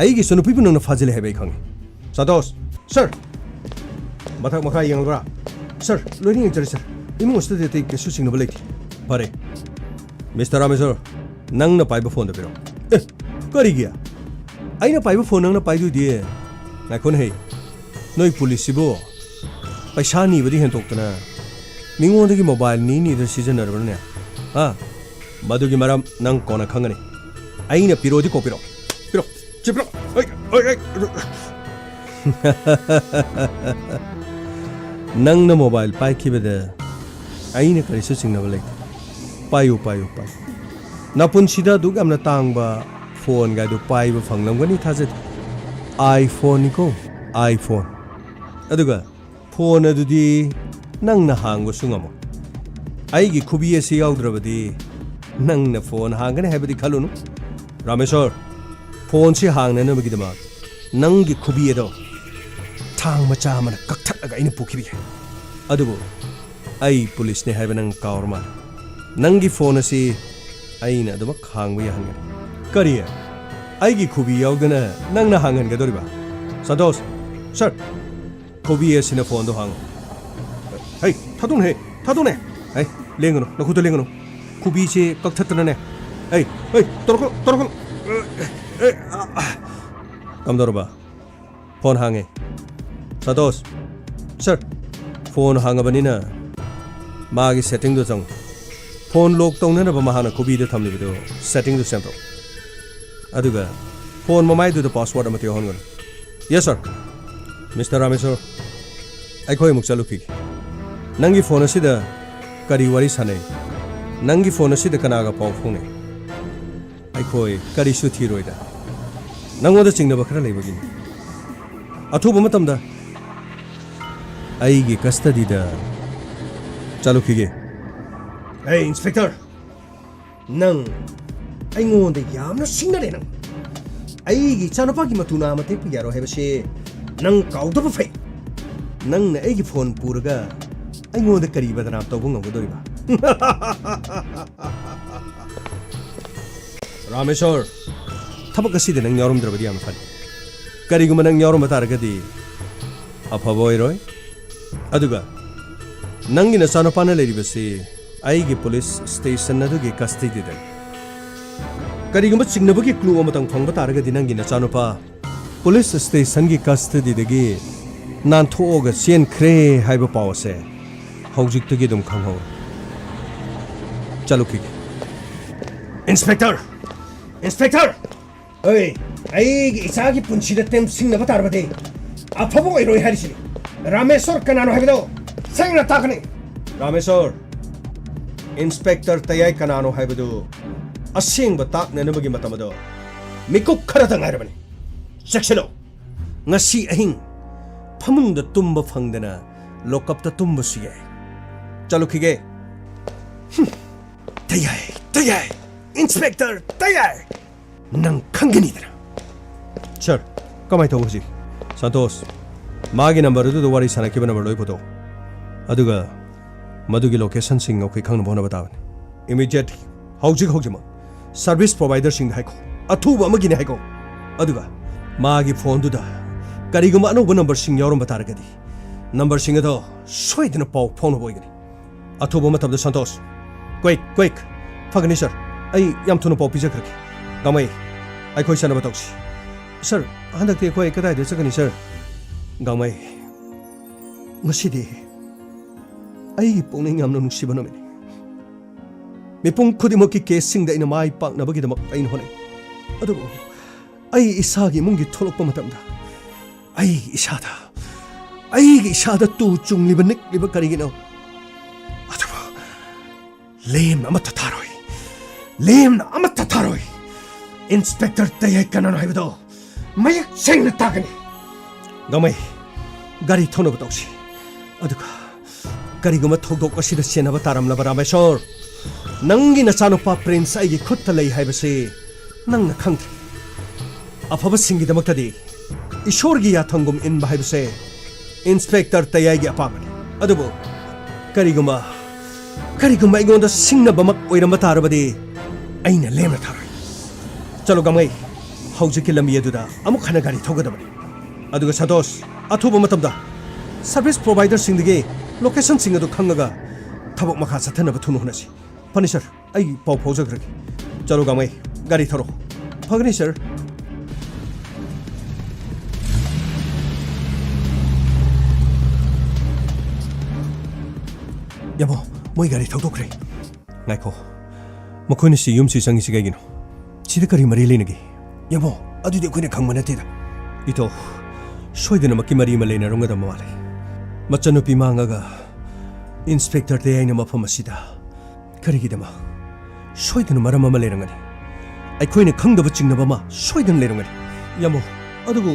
ꯑꯩꯒꯤ ꯏꯆꯟꯅꯨꯄꯤꯕꯨ ꯅꯪꯅ ꯐꯥꯖꯤꯜꯂꯦ ꯍꯥꯏꯕ ꯑꯩ ꯈꯪꯉꯤ꯫ ꯁꯟꯇꯣꯁ! ꯁꯔ! ꯃꯊꯛ ꯃꯈꯥ ꯌꯦꯡꯂꯕ꯭ꯔꯥ? ꯁꯔ, ꯂꯣꯏꯅ ꯌꯦꯡꯖꯔꯦ, ꯁꯔ꯫ ꯏꯃꯨꯡ ꯑꯁꯤꯗꯗꯤ ꯑꯇꯩ ꯀꯩꯁꯨ ꯆꯤꯡꯅꯕ ꯂꯩꯇꯦ꯫ ꯐꯔꯦ꯫ ꯃꯤꯁꯇꯔ ꯔꯥꯃꯦꯁꯣꯔ, ꯅꯪꯅ ꯄꯥꯏꯕ ꯐꯣꯟꯗꯣ ꯄꯤꯔꯛꯑꯣ꯫ ꯑꯦ, ꯀꯔꯤꯒꯤ? ꯑꯩꯅ ꯄꯥꯏꯕ ꯐꯣꯟ ꯅꯪꯅ ꯄꯥꯏꯗꯣꯏꯗꯤ? ꯉꯥꯏꯈꯣꯅꯦꯍꯦ꯫ ꯅꯣꯏ ꯄꯨꯂꯤꯁꯁꯤꯕꯨ ꯄꯩꯁꯥ ꯅꯤꯕꯗꯤ ꯍꯦꯟꯇꯣꯛꯇꯅ ꯃꯤꯉꯣꯟꯗꯒꯤ ꯃꯣꯕꯥꯏꯜ ꯅꯤ ꯅꯤꯗꯨꯅ ꯁꯤꯖꯤꯟꯅꯔꯕ꯭ꯔꯅꯦ? ꯍꯥ? ꯃꯗꯨꯒꯤ ꯃꯔꯝ ꯅꯪ ꯀꯣꯟꯅ ꯈꯪꯒꯅꯤ꯫ ꯑꯩꯅ ꯄꯤꯔꯛꯑꯣꯗꯤ ꯀꯣꯛ ꯄꯤꯔꯛꯑꯣ꯫ ꯄꯤꯔꯛꯑꯣ꯫ ꯁꯤ ꯄꯤꯔꯛꯑꯣ꯫ ꯑꯩ, ꯑꯩ, ꯑꯩ꯫ ꯅꯪꯅ ꯃꯣꯕꯥꯏꯜ ꯄꯥꯏꯈꯤꯕꯗ ꯑꯩꯅ ꯀꯔꯤꯁꯨ ꯆꯤꯡꯅꯕ ꯂꯩꯇꯦ꯫ ꯄꯥꯏꯌꯨ, ꯄꯥꯏꯌꯨ, ꯄꯥꯏꯌꯨ꯫ ꯅꯄꯨꯟꯁꯤꯗ ꯑꯗꯨꯛ ꯌꯥꯝꯅ ꯇꯥꯡꯕ ꯐꯣꯟꯒꯗꯨ ꯄꯥꯏꯕ ꯐꯪꯂꯝꯒꯅꯤ ꯊꯥꯖꯗꯦ꯫ iPhone ꯅꯤꯀꯣ, iPhone꯫ ꯑꯗꯨꯒ ꯐꯣꯟ ꯑꯗꯨꯗꯤ ꯅꯪꯅ ꯍꯥꯡꯕꯁꯨ ꯉꯝꯃꯣꯏ꯫ ꯑꯩꯒꯤ ꯈꯨꯕꯤ ꯑꯁꯤ ꯌꯥꯎꯗ꯭ꯔꯕꯗꯤ ꯅꯪꯅ ꯐꯣꯟ ꯍꯥꯡꯒꯅꯤ ꯍꯥꯏꯕꯗꯤ ꯈꯜꯂꯨꯅꯨ꯫ ꯔꯥꯃꯦꯁꯣꯔ, ꯐꯣꯟꯁꯤ ꯍꯥꯡꯅꯅꯕꯒꯤꯗꯃꯛ ꯅꯪꯒꯤ ꯈꯨꯕꯤ ꯑꯗꯣ ꯊꯥꯡ ꯃꯆꯥ ꯑꯃꯅ ꯀꯛꯊꯠꯂꯒ ꯑꯩꯅ ꯄꯨꯈꯤꯕ ꯌꯥꯏ꯫ ꯑꯗꯨꯕꯨ ꯑꯩ ꯄꯨꯂꯤꯁꯅꯤ ꯍꯥꯏꯕ ꯅꯪ ꯀꯥꯎꯔ ꯃꯥꯜꯂꯦ꯫ ꯅꯪꯒꯤ ꯐꯣꯟ ꯑꯁꯤ ꯑꯩꯅ ꯑꯗꯨꯃꯛ ꯍꯥꯡꯕ ꯌꯥꯍꯟꯒꯅꯤ꯫ ꯀꯔꯤ? ꯑꯩꯒꯤ ꯈꯨꯕꯤ ꯌꯥꯎꯗꯅ ꯅꯪꯅ ꯍꯥꯡꯍꯟꯒꯗꯧꯔꯤꯕ? ꯁꯟꯇꯣꯁ, ꯁꯔ, ꯈꯨꯕꯤ ꯑꯁꯤꯅ ꯐꯣꯟꯗꯣ ꯍꯥꯡꯉꯨ꯫ ꯍꯩ, ꯊꯥꯗꯣꯛꯅꯦ, ꯊꯥꯗꯣꯛꯅꯦ꯫ ꯍꯩ, ꯂꯦꯡꯒꯅꯨ, ꯅꯈꯨꯠꯇ ꯂꯦꯡꯒꯅꯨ꯫ ꯈꯨꯕꯤꯁꯦ ꯀꯛꯊꯠꯇꯅꯅꯦ꯫ ꯍꯩ, ꯍꯩ, ꯇꯧꯔꯛꯀꯅꯨ, ꯇꯧꯔꯛꯀꯅꯨ꯫ ꯑꯦ, ꯑꯦ, ꯑ, ꯑ꯫ ꯀꯝꯗꯧꯔꯕ? ꯐꯣꯟ ꯍꯥꯡꯉꯦ꯫ ꯁꯟꯇꯣꯁ, ꯁꯔ, ꯐꯣꯟ ꯍꯥꯡꯉꯕꯅꯤꯅ ꯃꯥꯒꯤ ꯁꯦꯇꯤꯡꯗꯣ ꯆꯪꯉꯨ꯫ ꯐꯣꯟ ꯂꯣꯛ ꯇꯧꯅꯅꯕ ꯃꯍꯥꯛꯅ ꯈꯨꯕꯤꯗ ꯊꯝꯂꯤꯕꯗꯨ ꯁꯦꯇꯤꯡꯗꯨ ꯁꯦꯝꯗꯣꯛꯎ꯫ ꯑꯗꯨꯒ ꯐꯣꯟ ꯃꯃꯥꯏꯗꯨꯗ ꯄꯥꯁꯋꯥꯔꯗ ꯑꯃꯠꯇ ꯌꯥꯎꯍꯟꯒꯅꯨ꯫ Yes, sir. ꯃꯤꯁꯇꯔ ꯔꯥꯃꯦꯁꯣꯔ, ꯑꯩꯈꯣꯏ ꯑꯃꯨꯛ ꯆꯠꯂꯨꯈꯤꯒꯦ꯫ ꯅꯪꯒꯤ ꯐꯣꯟ ꯑꯁꯤꯗ ꯀꯔꯤ ꯋꯥꯔꯤ ꯁꯥꯟꯅꯩ? ꯅꯪꯒꯤ ꯐꯣꯟ ꯑꯁꯤꯗ ꯀꯅꯥꯒ ꯄꯥꯎ ꯐꯥꯎꯅꯩ? ꯑꯩꯈꯣꯏ ꯀꯔꯤꯁꯨ ꯊꯤꯔꯣꯏꯗ꯫ ꯅꯪꯉꯣꯟꯗ ꯆꯤꯡꯅꯕ ꯈꯔ ꯂꯩꯕꯒꯤꯅꯤ꯫ ꯑꯊꯨꯕ ꯃꯇꯝꯗ ꯑꯩꯒꯤ ꯀꯁꯇꯗꯤꯗ ꯆꯠꯂꯨꯈꯤꯒꯦ꯫ ꯑꯩ ꯏꯟꯁꯄꯦꯛꯇꯔ, ꯅꯪ ꯑꯩꯉꯣꯟꯗ ꯌꯥꯝꯅ ꯁꯤꯡꯅꯔꯦ꯫ ꯅꯪ ꯑꯩꯒꯤ ꯏꯆꯥꯅꯨꯄꯥꯒꯤ ꯃꯇꯨ ꯅꯥ ꯑꯃ ꯇꯦꯛꯄ ꯌꯥꯔꯣꯏ ꯍꯥꯏꯕꯁꯦ ꯅꯪ ꯀꯥꯎꯗꯕ ꯐꯩ꯫ ꯅꯪꯅ ꯑꯩꯒꯤ ꯐꯣꯟ ꯄꯨꯔꯒ ꯑꯩꯉꯣꯟꯗ ꯀꯔꯤ ꯕꯗꯅꯥꯝ ꯇꯧꯕ ꯉꯝꯒꯗꯧꯔꯤꯕ? ꯔꯥꯃꯦꯁꯣꯔ, ꯊꯕꯛ ꯑꯁꯤꯗ ꯅꯪ ꯌꯥꯎꯔꯝꯗ꯭ꯔꯕꯗꯤ ꯌꯥꯝꯅ ꯐꯅꯤ꯫ ꯀꯔꯤꯒꯨꯝꯕ ꯅꯪ ꯌꯥꯎꯔꯝꯕ ꯇꯥꯔꯒꯗꯤ ꯑꯐꯕ ꯑꯣꯏꯔꯣꯏ꯫ ꯑꯗꯨꯒ ꯅꯪꯒꯤ ꯅꯆꯥꯅꯨꯄꯥꯅ ꯂꯩꯔꯤꯕꯁꯤ ꯑꯩꯒꯤ ꯄꯨꯂꯤꯁ ꯁ꯭ꯇꯦꯁꯟ ꯑꯗꯨꯒꯤ ꯀꯁꯇꯗꯤꯗꯅꯤ꯫ ꯀꯔꯤꯒꯨꯝꯕ ꯆꯤꯡꯅꯕꯒꯤ ꯀ꯭ꯂꯨ ꯑꯃꯇꯪ ꯐꯪꯕ ꯇꯥꯔꯒꯗꯤ ꯅꯪꯒꯤ ꯅꯆꯥꯅꯨꯄꯥ ꯄꯨꯂꯤꯁ ꯁ꯭ꯇꯦꯁꯟꯒꯤ ꯀꯁꯇꯗꯤꯗꯒꯤ ꯅꯥꯟꯊꯣꯛꯑꯒ ꯆꯦꯟꯈ꯭ꯔꯦ ꯍꯥꯏꯕ ꯄꯥꯎ ꯑꯁꯦ ꯍꯧꯖꯤꯛꯇꯒꯤ ꯑꯗꯨꯝ ꯈꯪꯍꯧꯔꯣ꯫ ꯆꯠꯂꯨꯈꯤꯒꯦ꯫ ꯏꯟꯁꯄꯦꯛꯇꯔ! ꯏꯟꯁꯄꯦꯛꯇꯔ! ꯑꯩ, ꯑꯩꯒꯤ ꯏꯆꯥꯒꯤ ꯄꯨꯟꯁꯤꯗ ꯇꯦꯝꯁꯤꯡꯅꯕ ꯇꯥꯔꯕꯗꯤ ꯑꯐꯕ ꯑꯣꯏꯔꯣꯏ ꯍꯥꯏꯔꯤꯁꯤꯅꯤ꯫ ꯔꯥꯃꯦꯁꯣꯔ ꯀꯅꯥꯅꯣ ꯍꯥꯏꯕꯗꯣ ꯁꯦꯡꯅ ꯇꯥꯛꯀꯅꯤ꯫ ꯔꯥꯃꯦꯁꯣꯔ, ꯏꯟꯁꯄꯦꯛꯇꯔ ꯇꯌꯥꯏ ꯀꯅꯥꯅꯣ ꯍꯥꯏꯕꯗꯨ ꯑꯁꯦꯡꯕ ꯇꯥꯛꯅꯅꯕꯒꯤ ꯃꯇꯝ ꯑꯗꯣ ꯃꯤꯀꯨꯞ ꯈꯔꯇ ꯉꯥꯏꯔꯕꯅꯤ꯫ ꯆꯦꯛꯁꯤꯜꯂꯨ, ꯉꯁꯤ ꯑꯍꯤꯡ ꯐꯃꯨꯡꯗ ꯇꯨꯝꯕ ꯐꯪꯗꯅ ꯂꯣꯀꯞꯇ ꯇꯨꯝꯕꯁꯨ ꯌꯥꯏ꯫ ꯆꯠꯂꯨꯈꯤꯒꯦ꯫ ꯍꯨꯝ꯫ ꯇꯌꯥꯏ, ꯇꯌꯥꯏ, ꯏꯟꯁꯄꯦꯛꯇꯔ ꯇꯌꯥꯏ, ꯅꯪ ꯈꯪꯒꯅꯤꯗꯅ꯫ ꯁꯔ, ꯀꯃꯥꯏꯅ ꯇꯧꯕ ꯍꯧꯖꯤꯛ? ꯁꯟꯇꯣꯁ, ꯃꯥꯒꯤ ꯅꯝꯕꯔ ꯑꯗꯨꯗ ꯋꯥꯔꯤ ꯁꯥꯟꯅꯈꯤꯕ ꯅꯝꯕꯔ ꯂꯣꯏ ꯄꯨꯊꯣꯛꯑꯣ꯫ ꯑꯗꯨꯒ ꯃꯗꯨꯒꯤ ꯂꯣꯀꯦꯁꯟꯁꯤꯡ ꯑꯩꯈꯣꯏ ꯈꯪꯅꯕ ꯍꯣꯠꯅꯕ ꯇꯥꯕꯅꯤ꯫ ꯏꯃꯤꯗꯤꯌꯦꯠ, ꯍꯧꯖꯤꯛ ꯍꯧꯖꯤꯛꯃꯛ ꯁꯔꯚꯤꯁ ꯄ꯭ꯔꯣꯚꯥꯏꯗꯔꯁꯤꯡꯗ ꯍꯥꯏꯈꯣ꯫ ꯑꯊꯨꯕ ꯑꯃꯒꯤꯅꯦ ꯍꯥꯏꯀꯣ꯫ ꯑꯗꯨꯒ ꯃꯥꯒꯤ ꯐꯣꯟꯗꯨꯗ ꯀꯔꯤꯒꯨꯝꯕ ꯑꯅꯧꯕ ꯅꯝꯕꯔꯁꯤꯡ ꯌꯥꯎꯔꯝꯕ ꯇꯥꯔꯒꯗꯤ, ꯅꯝꯕꯔꯁꯤꯡ ꯑꯗꯣ ꯁꯣꯏꯗꯅ ꯄꯥꯎ ꯐꯥꯎꯅꯕ ꯑꯣꯏꯒꯅꯤ꯫ ꯑꯊꯨꯕ ꯃꯇꯝꯗ ꯁꯟꯇꯣꯁ꯫ quick, quick꯫ ꯐꯒꯅꯤ ꯁꯥꯔ, ꯑꯩ ꯌꯥꯝ ꯊꯨꯅ ꯄꯥꯎ ꯄꯤꯖꯈ꯭ꯔꯒꯦ꯫ ꯒꯥꯡꯃꯩ, ꯑꯩꯈꯣꯏ ꯆꯠꯅꯕ ꯇꯧꯁꯤ꯫ ꯁꯥꯔ, ꯍꯟꯗꯛꯇꯤ ꯑꯩꯈꯣꯏ ꯀꯗꯥꯏꯗ ꯆꯠꯀꯅꯤ ꯁꯥꯔ? ꯒꯥꯡꯃꯩ, ꯉꯁꯤꯗꯤ ꯑꯩꯒꯤ ꯄꯨꯛꯅꯤꯡ ꯌꯥꯝꯅ ꯅꯨꯡꯁꯤꯕ ꯅꯨꯃꯤꯠꯅꯤ꯫ ꯃꯤꯄꯨꯝ ꯈꯨꯗꯤꯡꯃꯛꯀꯤ ꯀꯦꯁꯁꯤꯡꯗ ꯑꯩꯅ ꯃꯥꯏ ꯄꯥꯛꯅꯕꯒꯤꯗꯃꯛ ꯑꯩꯅ ꯍꯣꯠꯅꯩ꯫ ꯑꯗꯨꯕꯨ ꯑꯩ ꯏꯁꯥꯒꯤ ꯏꯃꯨꯡꯒꯤ ꯊꯣꯛꯂꯛꯄ ꯃꯇꯝꯗ ꯑꯩ ꯏꯁꯥꯗ, ꯑꯩꯒꯤ ꯏꯁꯥꯗ ꯇꯨ ꯆꯨꯡꯂꯤꯕ, ꯅꯤꯛꯂꯤꯕ ꯀꯔꯤꯒꯤꯅꯣ? ꯑꯗꯨꯕꯨ ꯂꯦꯝꯅ ꯑꯃꯠꯇ ꯊꯥꯔꯣꯏ, ꯂꯦꯝꯅ ꯑꯃꯠꯇ ꯊꯥꯔꯣꯏ꯫ ꯏꯟꯁꯄꯦꯛꯇꯔ ꯇꯌꯥꯏ ꯀꯅꯥꯅꯣ ꯍꯥꯏꯕꯗꯣ ꯃꯌꯦꯛ ꯁꯦꯡꯅ ꯇꯥꯒꯅꯤ꯫ ꯒꯥꯡꯃꯩ, ꯒꯥꯔꯤ ꯊꯧꯅꯕ ꯇꯧꯁꯤ꯫ ꯑꯗꯨꯒ ꯀꯔꯤꯒꯨꯝꯕ ꯊꯧꯗꯣꯛ ꯑꯁꯤꯗ ꯆꯦꯟꯅꯕ ꯇꯥꯔꯝꯂꯕ, ꯔꯥꯃꯦꯁꯣꯔ, ꯅꯪꯒꯤ ꯅꯆꯥꯅꯨꯄꯥ ꯄ꯭ꯔꯤꯟꯁ ꯑꯩꯒꯤ ꯈꯨꯠꯇ ꯂꯩ ꯍꯥꯏꯕꯁꯤ ꯅꯪꯅ ꯈꯪꯗ꯭ꯔꯤ꯫ ꯑꯐꯕꯁꯤꯡꯒꯤꯗꯃꯛꯇꯗꯤ ꯏꯁꯣꯔꯒꯤ ꯌꯥꯊꯪꯒꯨꯝ ꯏꯟꯕ ꯍꯥꯏꯕꯁꯦ ꯏꯟꯁꯄꯦꯛꯇꯔ ꯇꯌꯥꯏꯒꯤ ꯑꯄꯥꯝꯕꯅꯤ꯫ ꯑꯗꯨꯕꯨ ꯀꯔꯤꯒꯨꯝꯕ, ꯀꯔꯤꯒꯨꯝꯕ ꯑꯩꯉꯣꯟꯗ ꯁꯤꯡꯅꯕꯃꯛ ꯑꯣꯏꯔꯝꯕ ꯇꯥꯔꯕꯗꯤ ꯑꯩꯅ ꯂꯦꯝꯅ ꯊꯥꯔꯣꯏ꯫ ꯆꯠꯂꯣ ꯒꯥꯡꯃꯩ, ꯍꯧꯖꯤꯛꯀꯤ ꯂꯝꯕꯤ ꯑꯗꯨꯗ ꯑꯃꯨꯛ ꯍꯟꯅ ꯒꯥꯔꯤ ꯊꯧꯒꯗꯕꯅꯤ꯫ ꯑꯗꯨꯒ ꯁꯟꯇꯣꯁ, ꯑꯊꯨꯕ ꯃꯇꯝꯗ ꯁꯔꯚꯤꯁ ꯄ꯭ꯔꯣꯚꯥꯏꯗꯔꯁꯤꯡꯗꯒꯤ ꯂꯣꯀꯦꯁꯟꯁꯤꯡ ꯑꯗꯨ ꯈꯪꯉꯒ ꯊꯕꯛ ꯃꯈꯥ ꯆꯠꯊꯅꯕ ꯊꯨꯅ ꯍꯣꯠꯅꯁꯤ꯫ ꯐꯅꯤ ꯁꯥꯔ, ꯑꯩ ꯄꯥꯎ ꯐꯥꯎꯖꯈ꯭ꯔꯒꯦ꯫ ꯆꯠꯂꯣ ꯒꯥꯡꯃꯩ, ꯒꯥꯔꯤ ꯊꯧꯔꯣ꯫ ꯐꯒꯅꯤ ꯁꯥꯔ꯫ ꯌꯥꯃꯣ, ꯃꯣꯏ ꯒꯥꯔꯤ ꯊꯧꯗꯣꯛꯈ꯭ꯔꯦ꯫ ꯉꯥꯏꯈꯣ, ꯃꯈꯣꯏꯅ ꯁꯤ ꯌꯨꯝꯁꯤ ꯆꯪꯉꯤꯁꯤ ꯀꯩꯒꯤꯅꯣ? ꯁꯤꯗ ꯀꯔꯤ ꯃꯔꯤ ꯂꯩꯅꯒꯦ? ꯌꯥꯃꯣ, ꯑꯗꯨꯗꯤ ꯑꯩꯈꯣꯏꯅ ꯈꯪꯕ ꯅꯠꯇꯦꯗ꯫ ꯏꯇꯣ, ꯁꯣꯏꯗꯅꯃꯛꯀꯤ ꯃꯔꯤ ꯑꯃ ꯂꯩꯅꯔꯝꯒꯗꯕ ꯃꯥꯜꯂꯦ꯫ ꯃꯆꯟꯅꯨꯄꯤ ꯃꯥꯡꯉꯒ ꯏꯟꯁꯄꯦꯛꯇꯔ ꯇꯌꯥꯏꯅ ꯃꯐꯝ ꯑꯁꯤꯗ ꯀꯔꯤꯒꯤꯗꯃꯛ? ꯁꯣꯏꯗꯅ ꯃꯔꯝ ꯑꯃ ꯂꯩꯔꯝꯒꯅꯤ꯫ ꯑꯩꯈꯣꯏꯅ ꯈꯪꯗꯕ ꯆꯤꯡꯅꯕ ꯑꯃ ꯁꯣꯏꯗꯅ ꯂꯩꯔꯝꯒꯅꯤ꯫ ꯌꯥꯃꯣ, ꯑꯗꯨꯕꯨ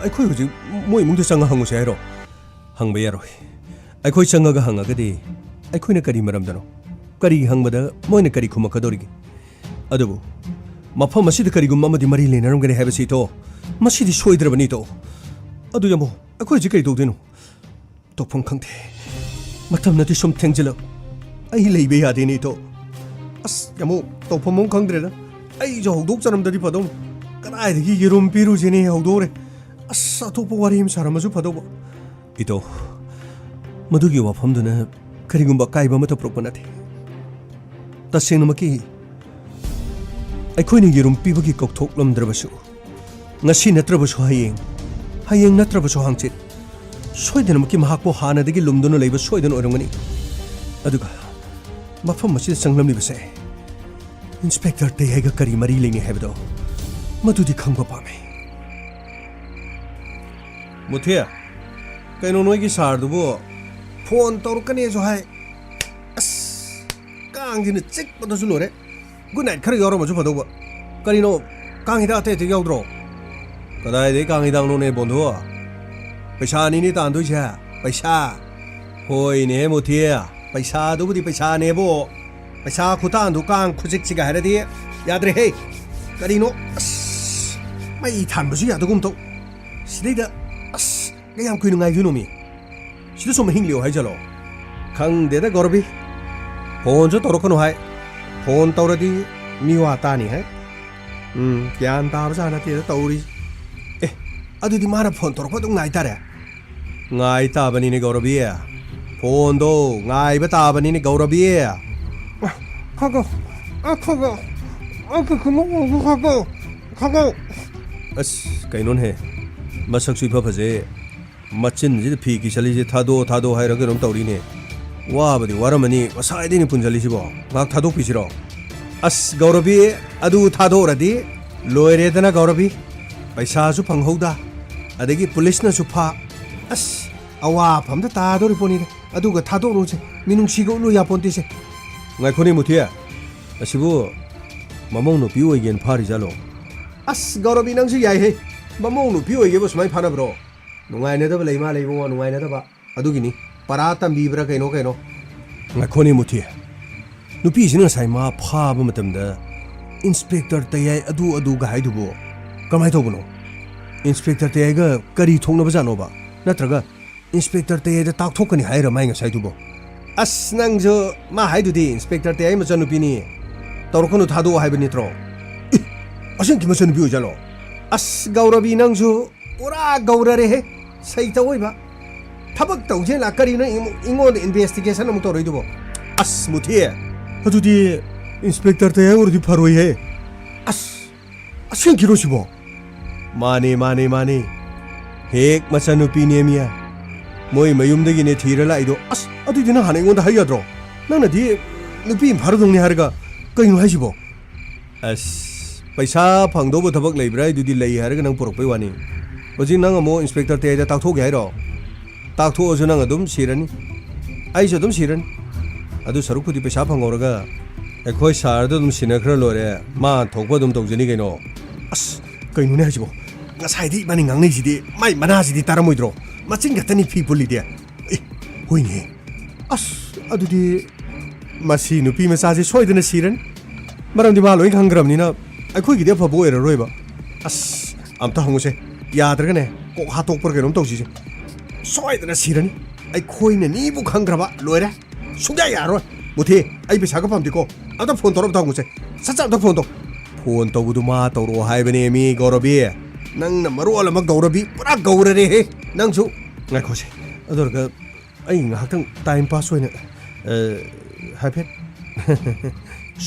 ꯑꯩꯈꯣꯏ ꯍꯧꯖꯤꯛ ꯃꯣꯏ ꯏꯃꯨꯡꯗ ꯆꯪꯉ ꯍꯪꯉꯨꯁꯦ ꯍꯥꯏꯔꯣ? ꯍꯪꯕ ꯌꯥꯔꯣꯏ꯫ ꯑꯩꯈꯣꯏ ꯆꯪꯉꯒ ꯍꯪꯉꯒꯗꯤ ꯑꯩꯈꯣꯏꯅ ꯀꯔꯤ ꯃꯔꯝꯗꯅꯣ? ꯀꯔꯤ ꯍꯪꯕꯗ ꯃꯣꯏꯅ ꯀꯔꯤ ꯈꯨꯝꯃꯛꯀꯗꯧꯔꯤꯒꯦ? ꯑꯗꯨꯕꯨ ꯃꯐꯝ ꯑꯁꯤꯗ ꯀꯔꯤꯒꯨꯝꯕ ꯑꯃꯗꯤ ꯃꯔꯤ ꯂꯩꯅꯔꯝꯒꯅꯤ ꯍꯥꯏꯕꯁꯤ ꯏꯇꯣ, ꯃꯁꯤꯗꯤ ꯁꯣꯏꯗ꯭ꯔꯕꯅꯤ ꯏꯇꯣ꯫ ꯑꯗꯨ ꯌꯥꯃꯣ, ꯑꯩꯈꯣꯏ ꯍꯧꯖꯤꯛ ꯀꯔꯤ ꯇꯧꯗꯣꯏꯅꯣ? ꯇꯧꯐꯝ ꯈꯪꯗꯦ꯫ ꯃꯇꯝꯅꯗꯤ ꯁꯨꯝ ꯊꯦꯡꯖꯤꯜꯂꯛ꯫ ꯑꯩ ꯂꯩꯕ ꯌꯥꯗꯦꯅꯦ ꯏꯇꯣ꯫ ꯑꯁ, ꯌꯥꯃꯣ, ꯇꯧꯐꯝ ꯑꯃ ꯈꯪꯗ꯭ꯔꯦꯗ꯫ ꯑꯩꯁꯨ ꯍꯧꯗꯣꯛꯆꯔꯝꯗꯗꯤ ꯐꯗꯧꯅꯤ꯫ ꯀꯗꯥꯏꯗꯒꯤ ꯌꯦꯔꯨꯝ ꯄꯤꯔꯨꯁꯤꯅꯦ, ꯍꯧꯗꯣꯛꯎꯔꯦ꯫ ꯑꯁ, ꯑꯇꯣꯞꯄ ꯋꯥꯔꯤ ꯑꯃ ꯁꯥꯔꯝꯃꯁꯨ ꯐꯗꯧꯕ꯫ ꯏꯇꯣ, ꯃꯗꯨꯒꯤ ꯋꯥꯐꯝꯗꯨꯅ ꯀꯔꯤꯒꯨꯝꯕ ꯑꯀꯥꯏꯕ ꯑꯃꯠꯇ ꯄꯨꯔꯛꯄ ꯅꯠꯇꯦ꯫ ꯇꯁꯦꯡꯅꯃꯛꯀꯤ ꯑꯩꯈꯣꯏꯅ ꯌꯦꯔꯨꯝ ꯄꯤꯕꯒꯤ ꯀꯧꯊꯣꯛꯂꯝꯗ꯭ꯔꯕꯁꯨ, ꯉꯁꯤ ꯅꯠꯇ꯭ꯔꯕꯁꯨ ꯍꯌꯦꯡ, ꯍꯌꯦꯡ ꯅꯠꯇ꯭ꯔꯕꯁꯨ ꯍꯥꯡꯆꯤꯠ, ꯁꯣꯏꯗꯅꯃꯛꯀꯤ ꯃꯍꯥꯛꯄꯨ ꯍꯥꯟꯅꯗꯒꯤ ꯂꯨꯝꯗꯨꯅ ꯂꯩꯕ ꯁꯣꯏꯗꯅ ꯑꯣꯏꯔꯝꯒꯅꯤ꯫ ꯑꯗꯨꯒ ꯃꯐꯝ ꯑꯁꯤꯗ ꯆꯪꯂꯝꯂꯤꯕꯁꯦ ꯏꯟꯁꯄꯦꯛꯇꯔ ꯇꯦꯌꯥꯏꯒ ꯀꯔꯤ ꯃꯔꯤ ꯂꯩꯅꯩ ꯍꯥꯏꯕꯗꯣ, ꯃꯗꯨꯗꯤ ꯈꯪꯕ ꯄꯥꯝꯃꯤ꯫ ꯃꯨꯊꯤ, ꯀꯩꯅꯣ ꯅꯣꯏꯒꯤ ꯁꯥꯔꯗꯨꯕꯨ ꯐꯣꯟ ꯇꯧꯔꯛꯀꯅꯦꯁꯨ ꯍꯥꯏ? ꯑꯁ, ꯀꯥꯡꯁꯤꯅ ꯆꯤꯛꯄꯗꯁꯨ ꯂꯣꯏꯔꯦ꯫ ꯒꯨꯗ ꯅꯥꯏꯠ ꯈꯔ ꯌꯥꯎꯔꯝꯃꯁꯨ ꯐꯗꯧꯕ꯫ ꯀꯔꯤꯅꯣ, ꯀꯥꯡ ꯍꯤꯗꯥꯛ ꯑꯇꯩ ꯑꯇꯩ ꯌꯥꯎꯗ꯭ꯔꯣ? ꯀꯗꯥꯏꯗꯩ ꯀꯥꯡ ꯍꯤꯗꯥꯛꯅꯣꯅꯦ, ꯕꯣꯟꯙꯨ? ꯄꯩꯁꯥꯅꯤꯅꯦ ꯇꯥꯟꯗꯣꯏꯁꯦ, ꯄꯩꯁꯥ꯫ ꯍꯣꯏꯅꯦ, ꯃꯨꯊꯤ, ꯄꯩꯁꯥꯗꯨꯕꯨꯗꯤ ꯄꯩꯁꯥꯅꯦꯕꯣ꯫ ꯄꯩꯁꯥ ꯈꯨꯇꯥꯟꯗꯨ ꯀꯥꯡ ꯈꯨꯖꯤꯛꯁꯤꯒ ꯍꯥꯏꯔꯗꯤ ꯌꯥꯗ꯭ꯔꯦꯍꯦ꯫ ꯀꯔꯤꯅꯣ? ꯑꯁ, ꯃꯩ ꯊꯥꯟꯕꯁꯨ ꯌꯥꯗꯒꯨꯝ ꯇꯧ꯫ ꯁꯤꯗꯩꯗ, ꯑꯁ, ꯀꯌꯥꯝ ꯀꯨꯏꯅ ꯉꯥꯏꯗꯣꯏꯅꯣ ꯃꯤ? ꯁꯤꯗ ꯁꯨꯝ ꯍꯤꯡꯂꯤꯌꯣ ꯍꯥꯏꯖꯜꯂꯣ? ꯈꯪꯗꯦꯗ ꯒꯧꯔꯕꯤ꯫ ꯐꯣꯟꯁꯨ ꯇꯧꯔꯛꯀꯅꯨ ꯍꯥꯏ꯫ ꯐꯣꯟ ꯇꯧꯔꯗꯤ ꯃꯤ ꯋꯥ ꯇꯥꯅꯤ ꯍꯥꯏ꯫ ꯎꯝ, ꯒ꯭ꯌꯥꯟ ꯇꯥꯕꯖꯥꯠ ꯅꯠꯇꯦꯗ ꯇꯧꯔꯤ꯫ ꯑꯦ, ꯑꯗꯨꯗꯤ ꯃꯥꯅ ꯐꯣꯟ ꯇꯧꯔꯛꯄ ꯑꯗꯨꯝ ꯉꯥꯏ ꯇꯥꯔꯦ꯫ ꯉꯥꯏ ꯇꯥꯕꯅꯤꯅꯦ ꯒꯧꯔꯕꯤ꯫ ꯐꯣꯟꯗꯣ ꯉꯥꯏꯕ ꯇꯥꯕꯅꯤꯅꯦ ꯒꯧꯔꯕꯤ꯫ ꯈꯒꯣ, ꯑ, ꯈꯒꯣ, ꯑ, ꯈꯒꯣ, ꯈꯒꯣ, ꯈꯒꯣ꯫ ꯑꯁ, ꯀꯩꯅꯣꯅꯦꯍꯦ? ꯃꯁꯛꯁꯨ ꯏꯐ ꯐꯖꯩ꯫ ꯃꯆꯤꯟꯁꯤꯗ ꯐꯤ ꯀꯤꯁꯜꯂꯤꯁꯦ ꯊꯥꯗꯣꯛꯑꯣ, ꯊꯥꯗꯣꯛꯑꯣ ꯍꯥꯏꯔ ꯀꯩꯅꯣꯝ ꯇꯧꯔꯤꯅꯦ꯫ ꯋꯥꯕꯗꯤ ꯋꯥꯔꯝꯃꯅꯤ, ꯉꯁꯥꯏꯗꯩꯅꯦ ꯄꯨꯟꯁꯤꯜꯂꯤꯁꯤꯕꯣ꯫ ꯉꯥꯏꯍꯥꯛ ꯊꯥꯗꯣꯛꯄꯤꯁꯤꯔꯣ? ꯑꯁ, ꯒꯧꯔꯕꯤ, ꯑꯗꯨ ꯊꯥꯗꯣꯛꯎꯔꯗꯤ ꯂꯣꯏꯔꯦꯗꯅ, ꯒꯧꯔꯕꯤ꯫ ꯄꯩꯁꯥꯁꯨ ꯐꯪꯍꯧꯗ, ꯑꯗꯒꯤ ꯄꯨꯂꯤꯁꯅꯁꯨ ꯐꯥ꯫ ꯑꯁ, ꯑꯋꯥꯐꯝꯗ ꯇꯥꯗꯧꯔꯤ ꯄꯣꯠꯅꯤꯗ꯫ ꯑꯗꯨꯒ ꯊꯥꯗꯣꯛꯎꯔꯁꯦ, ꯃꯤꯅꯨꯡꯁꯤꯒ ꯎꯠꯂꯨ ꯌꯥꯄꯣꯟꯇꯦꯁꯦ꯫ ꯉꯥꯏꯈꯣꯅꯦ ꯃꯨꯊꯤ, ꯑꯁꯤꯕꯨ ꯃꯃꯧ ꯅꯨꯄꯤ ꯑꯣꯏꯒꯦꯅ ꯐꯥꯔꯤꯖꯥꯠꯂꯣ? ꯑꯁ, ꯒꯧꯔꯕꯤ, ꯅꯪꯁꯨ ꯌꯥꯏꯍꯦ꯫ ꯃꯃꯧ ꯅꯨꯄꯤ ꯑꯣꯏꯒꯦꯕꯨ ꯁꯨꯃꯥꯏꯅ ꯐꯥꯅꯕ꯭ꯔꯣ? ꯅꯨꯡꯉꯥꯏꯅꯗꯕ ꯂꯩ ꯃꯥꯜꯂꯦ ꯏꯕꯨꯡꯉꯣ, ꯅꯨꯡꯉꯥꯏꯅꯗꯕ꯫ ꯑꯗꯨꯒꯤꯅꯤ, ꯄꯔꯥ ꯇꯝꯕꯤꯕ꯭ꯔꯥ ꯀꯩꯅꯣ, ꯀꯩꯅꯣ꯫ ꯉꯥꯏꯈꯣꯅꯦ ꯃꯨꯊꯤ, ꯅꯨꯄꯤꯁꯤꯅ ꯉꯁꯥꯏ ꯃꯥ ꯐꯥꯕ ꯃꯇꯝꯗ ꯏꯟꯁꯄꯦꯛꯇꯔ ꯇꯌꯥꯏ ꯑꯗꯨ ꯑꯗꯨꯒ ꯍꯥꯏꯗꯨꯕꯨ ꯀꯃꯥꯏꯅ ꯇꯧꯕꯅꯣ? ꯏꯟꯁꯄꯦꯛꯇꯔ ꯇꯌꯥꯏꯒ ꯀꯔꯤ ꯊꯣꯛꯅꯕꯖꯥꯠꯅꯣꯕ? ꯅꯠꯇ꯭ꯔꯒ ꯏꯟꯁꯄꯦꯛꯇꯔ ꯇꯌꯥꯏꯗ ꯇꯥꯛꯊꯣꯛꯀꯅꯤ ꯍꯥꯏꯔ ꯃꯥꯏ ꯉꯁꯥꯏꯗꯨꯕꯣ? ꯑꯁ, ꯅꯪꯁꯨ, ꯃꯥ ꯍꯥꯏꯗꯨꯗꯤ ꯏꯟꯁꯄꯦꯛꯇꯔ ꯇꯌꯥꯏ ꯃꯆꯥꯅꯨꯄꯤꯅꯤ, ꯇꯧꯔꯛꯀꯅꯨ, ꯊꯥꯗꯣꯛꯑꯣ ꯍꯥꯏꯕ ꯅꯠꯇ꯭ꯔꯣ? ꯑꯁꯦꯡꯀꯤ ꯃꯆꯟꯅꯨꯄꯤ ꯑꯣꯏꯖꯥꯠꯂꯣ? ꯑꯁ, ꯒꯧꯔꯕꯤ, ꯅꯪꯁꯨ ꯄꯨꯔꯥ ꯒꯧꯔꯔꯦꯍꯦ꯫ ꯁꯩꯇ ꯑꯣꯏꯕ꯫ ꯊꯕꯛ ꯇꯧꯁꯦꯅ ꯀꯔꯤꯅꯣ ꯑꯩꯉꯣꯟ-, ꯑꯩꯉꯣꯟꯗ ꯏꯟꯚꯦꯁꯇꯤꯒꯦꯁꯟ ꯑꯃꯨꯛ ꯇꯧꯔꯛꯏꯗꯨꯕꯣ? ꯑꯁ, ꯃꯨꯊꯤ꯫ ꯑꯗꯨꯗꯤ ꯏꯟꯁꯄꯦꯛꯇꯔ ꯇꯌꯥꯏ ꯑꯣꯏꯔꯗꯤ ꯐꯔꯣꯏꯍꯦ꯫ ꯑꯁ, ꯑꯁꯦꯡꯀꯤꯔꯣ ꯁꯤꯕꯣ? ꯃꯥꯅꯦ, ꯃꯥꯅꯦ, ꯃꯥꯅꯦ꯫ ꯍꯦꯛ ꯃꯆꯟꯅꯨꯄꯤꯅꯦꯃꯤ꯫ ꯃꯣꯏ ꯃꯌꯨꯝꯗꯒꯤꯅꯦ ꯊꯤꯔ ꯂꯥꯛꯏꯗꯣ꯫ ꯑꯁ, ꯑꯗꯨꯏꯗꯤ ꯅꯪ ꯍꯥꯟꯅ ꯑꯩꯉꯣꯟꯗ ꯍꯥꯏ ꯌꯥꯗ꯭ꯔꯣ? ꯅꯪꯅꯗꯤ ꯅꯨꯄꯤ ꯑꯃ ꯐꯥꯔꯗꯧꯅꯤ ꯍꯥꯏꯔꯒ ꯀꯩꯅꯣ ꯍꯥꯏꯁꯤꯕꯣ? ꯑꯁ, ꯄꯩꯁꯥ ꯐꯪꯗꯧꯕ ꯊꯕꯛ ꯂꯩꯕ꯭ꯔꯥ? ꯑꯗꯨꯗꯤ ꯂꯩ ꯍꯥꯏꯔꯒ ꯅꯪ ꯄꯨꯔꯛꯄꯩ ꯋꯥꯅꯤ꯫ ꯍꯧꯖꯤꯛ ꯅꯪ ꯑꯃꯨꯛ ꯏꯟꯁꯄꯦꯛꯇꯔ ꯇꯌꯥꯏꯗ ꯇꯥꯛꯊꯣꯛꯀꯦ ꯍꯥꯏꯔꯣ? ꯇꯥꯛꯊꯣꯛꯑꯁꯨ ꯅꯪ ꯑꯗꯨꯝ ꯁꯤꯔꯅꯤ꯫ ꯑꯩꯁꯨ ꯑꯗꯨꯝ ꯁꯤꯔꯅꯤ꯫ ꯑꯗꯨ ꯁꯔꯨꯛꯄꯨꯗꯤ ꯄꯩꯁꯥ ꯐꯪꯍꯧꯔꯒ ꯑꯩꯈꯣꯏ ꯁꯥꯔꯗ ꯑꯗꯨꯝ ꯁꯤꯟꯅꯈ꯭ꯔ ꯂꯣꯏꯔꯦ꯫ ꯃꯥ ꯊꯣꯛꯄ ꯑꯗꯨꯝ ꯇꯧꯖꯅꯤ ꯀꯩꯅꯣ꯫ ꯑꯁ, ꯀꯩꯅꯣꯅꯦ ꯍꯥꯏꯁꯤꯕꯣ? ꯉꯁꯥꯏꯗꯤ ꯏꯕꯥꯅꯤ ꯉꯥꯡꯅꯩꯁꯤꯗꯤ ꯃꯥꯏ ꯃꯅꯥꯁꯤꯗꯤ ꯇꯥꯔꯝꯃꯣꯏꯗ꯭ꯔꯣ? ꯃꯆꯤꯟ ꯈꯛꯇꯅꯤ ꯐꯤ ꯄꯨꯜꯂꯤꯗꯤ꯫ ꯑꯦ, ꯍꯣꯏꯅꯦ꯫ ꯑꯁ, ꯑꯗꯨꯗꯤ ꯃꯁꯤ ꯅꯨꯄꯤ ꯃꯆꯥꯁꯤ ꯁꯣꯏꯗꯅ ꯁꯤꯔꯅꯤ꯫ ꯃꯔꯝꯗꯤ ꯃꯥ ꯂꯣꯏ ꯈꯪꯈ꯭ꯔꯕꯅꯤꯅ ꯑꯩꯈꯣꯏꯒꯤꯗꯤ ꯑꯐꯕ ꯑꯣꯏꯔꯔꯣꯏꯕ꯫ ꯑꯁ, ꯑꯝꯇ ꯍꯪꯉꯨꯁꯦ꯫ ꯌꯥꯗ꯭ꯔꯒꯅꯦ ꯀꯣꯛ ꯍꯥꯠꯇꯣꯛꯄ꯭ꯔꯥ ꯀꯩꯅꯣꯝ ꯇꯧꯁꯤꯁꯦ꯫ ꯁꯣꯏꯗꯅ ꯁꯤꯔꯅꯤ꯫ ꯑꯩꯈꯣꯏꯅ ꯅꯤꯕꯨ ꯈꯪꯈ꯭ꯔꯕ ꯂꯣꯏꯔꯦ꯫ ꯁꯨꯡꯌꯥ ꯌꯥꯔꯣꯏ꯫ ꯃꯨꯊꯤ, ꯑꯩ ꯄꯩꯁꯥꯒ ꯄꯥꯝꯗꯦꯀꯣ꯫ ꯑꯝꯇ ꯐꯣꯟ ꯇꯧꯔ ꯑꯝꯇ ꯍꯪꯉꯨꯁꯦ꯫ ꯁꯠ ꯁꯠ ꯑꯝꯇ ꯐꯣꯟ ꯇꯧ꯫ ꯐꯣꯟ ꯇꯧꯕꯗꯨ ꯃꯥ ꯇꯧꯔꯛꯑꯣ ꯍꯥꯏꯕꯅꯦ ꯃꯤ ꯒꯧꯔꯕꯤ꯫ ꯅꯪꯅ ꯃꯔꯣꯜ ꯑꯃ ꯒꯧꯔꯕꯤ, ꯄꯨꯔꯥ ꯒꯧꯔꯔꯦꯍꯦ ꯅꯪꯁꯨ꯫ ꯉꯥꯏꯈꯣꯁꯦ꯫ ꯑꯗꯨ ꯑꯣꯏꯔꯒ ꯑꯩ ꯉꯥꯏꯍꯥꯛꯇꯪ ꯇꯥꯏꯝ ꯄꯥꯁ ꯑꯣꯏꯅ, ꯑ, ꯍꯥꯏꯐꯦꯠ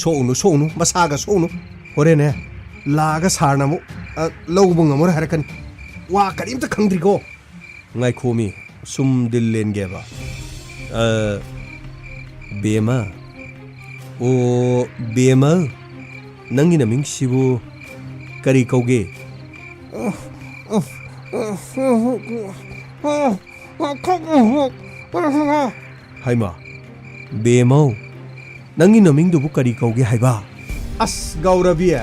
ꯁꯣꯛꯎꯅꯨ, ꯁꯣꯛꯎꯅꯨ, ꯃꯁꯥꯒ ꯁꯣꯛꯎꯅꯨ꯫ ꯍꯣꯔꯦꯟꯅꯦ ꯂꯥꯛꯑꯒ ꯁꯥꯔꯅ ꯑꯃꯨꯛ, ꯑ, ꯂꯧꯕ ꯉꯝꯃꯔꯣꯏ ꯍꯥꯏꯔꯛꯀꯅꯤ꯫ ꯋꯥ ꯀꯔꯤꯝꯇ ꯈꯪꯗ꯭ꯔꯤꯀꯣ꯫ ꯉꯥꯏꯈꯣꯃꯤ, ꯁꯨꯝ ꯗꯤꯜ ꯂꯦꯟꯒꯦꯕ꯫ ꯑ, ꯕꯦꯃ꯫ ꯑꯣ, ꯕꯦꯃ, ꯅꯪꯒꯤ ꯅꯃꯤꯡꯁꯤꯕꯨ ꯀꯔꯤ ꯀꯧꯒꯦ? ꯍꯩꯃꯥ, ꯕꯦꯃꯧ, ꯅꯪꯒꯤ ꯅꯃꯤꯡꯗꯨꯕꯨ ꯀꯔꯤ ꯀꯧꯒꯦ ꯍꯥꯏꯕ? ꯑꯁ, ꯒꯧꯔꯕꯤ,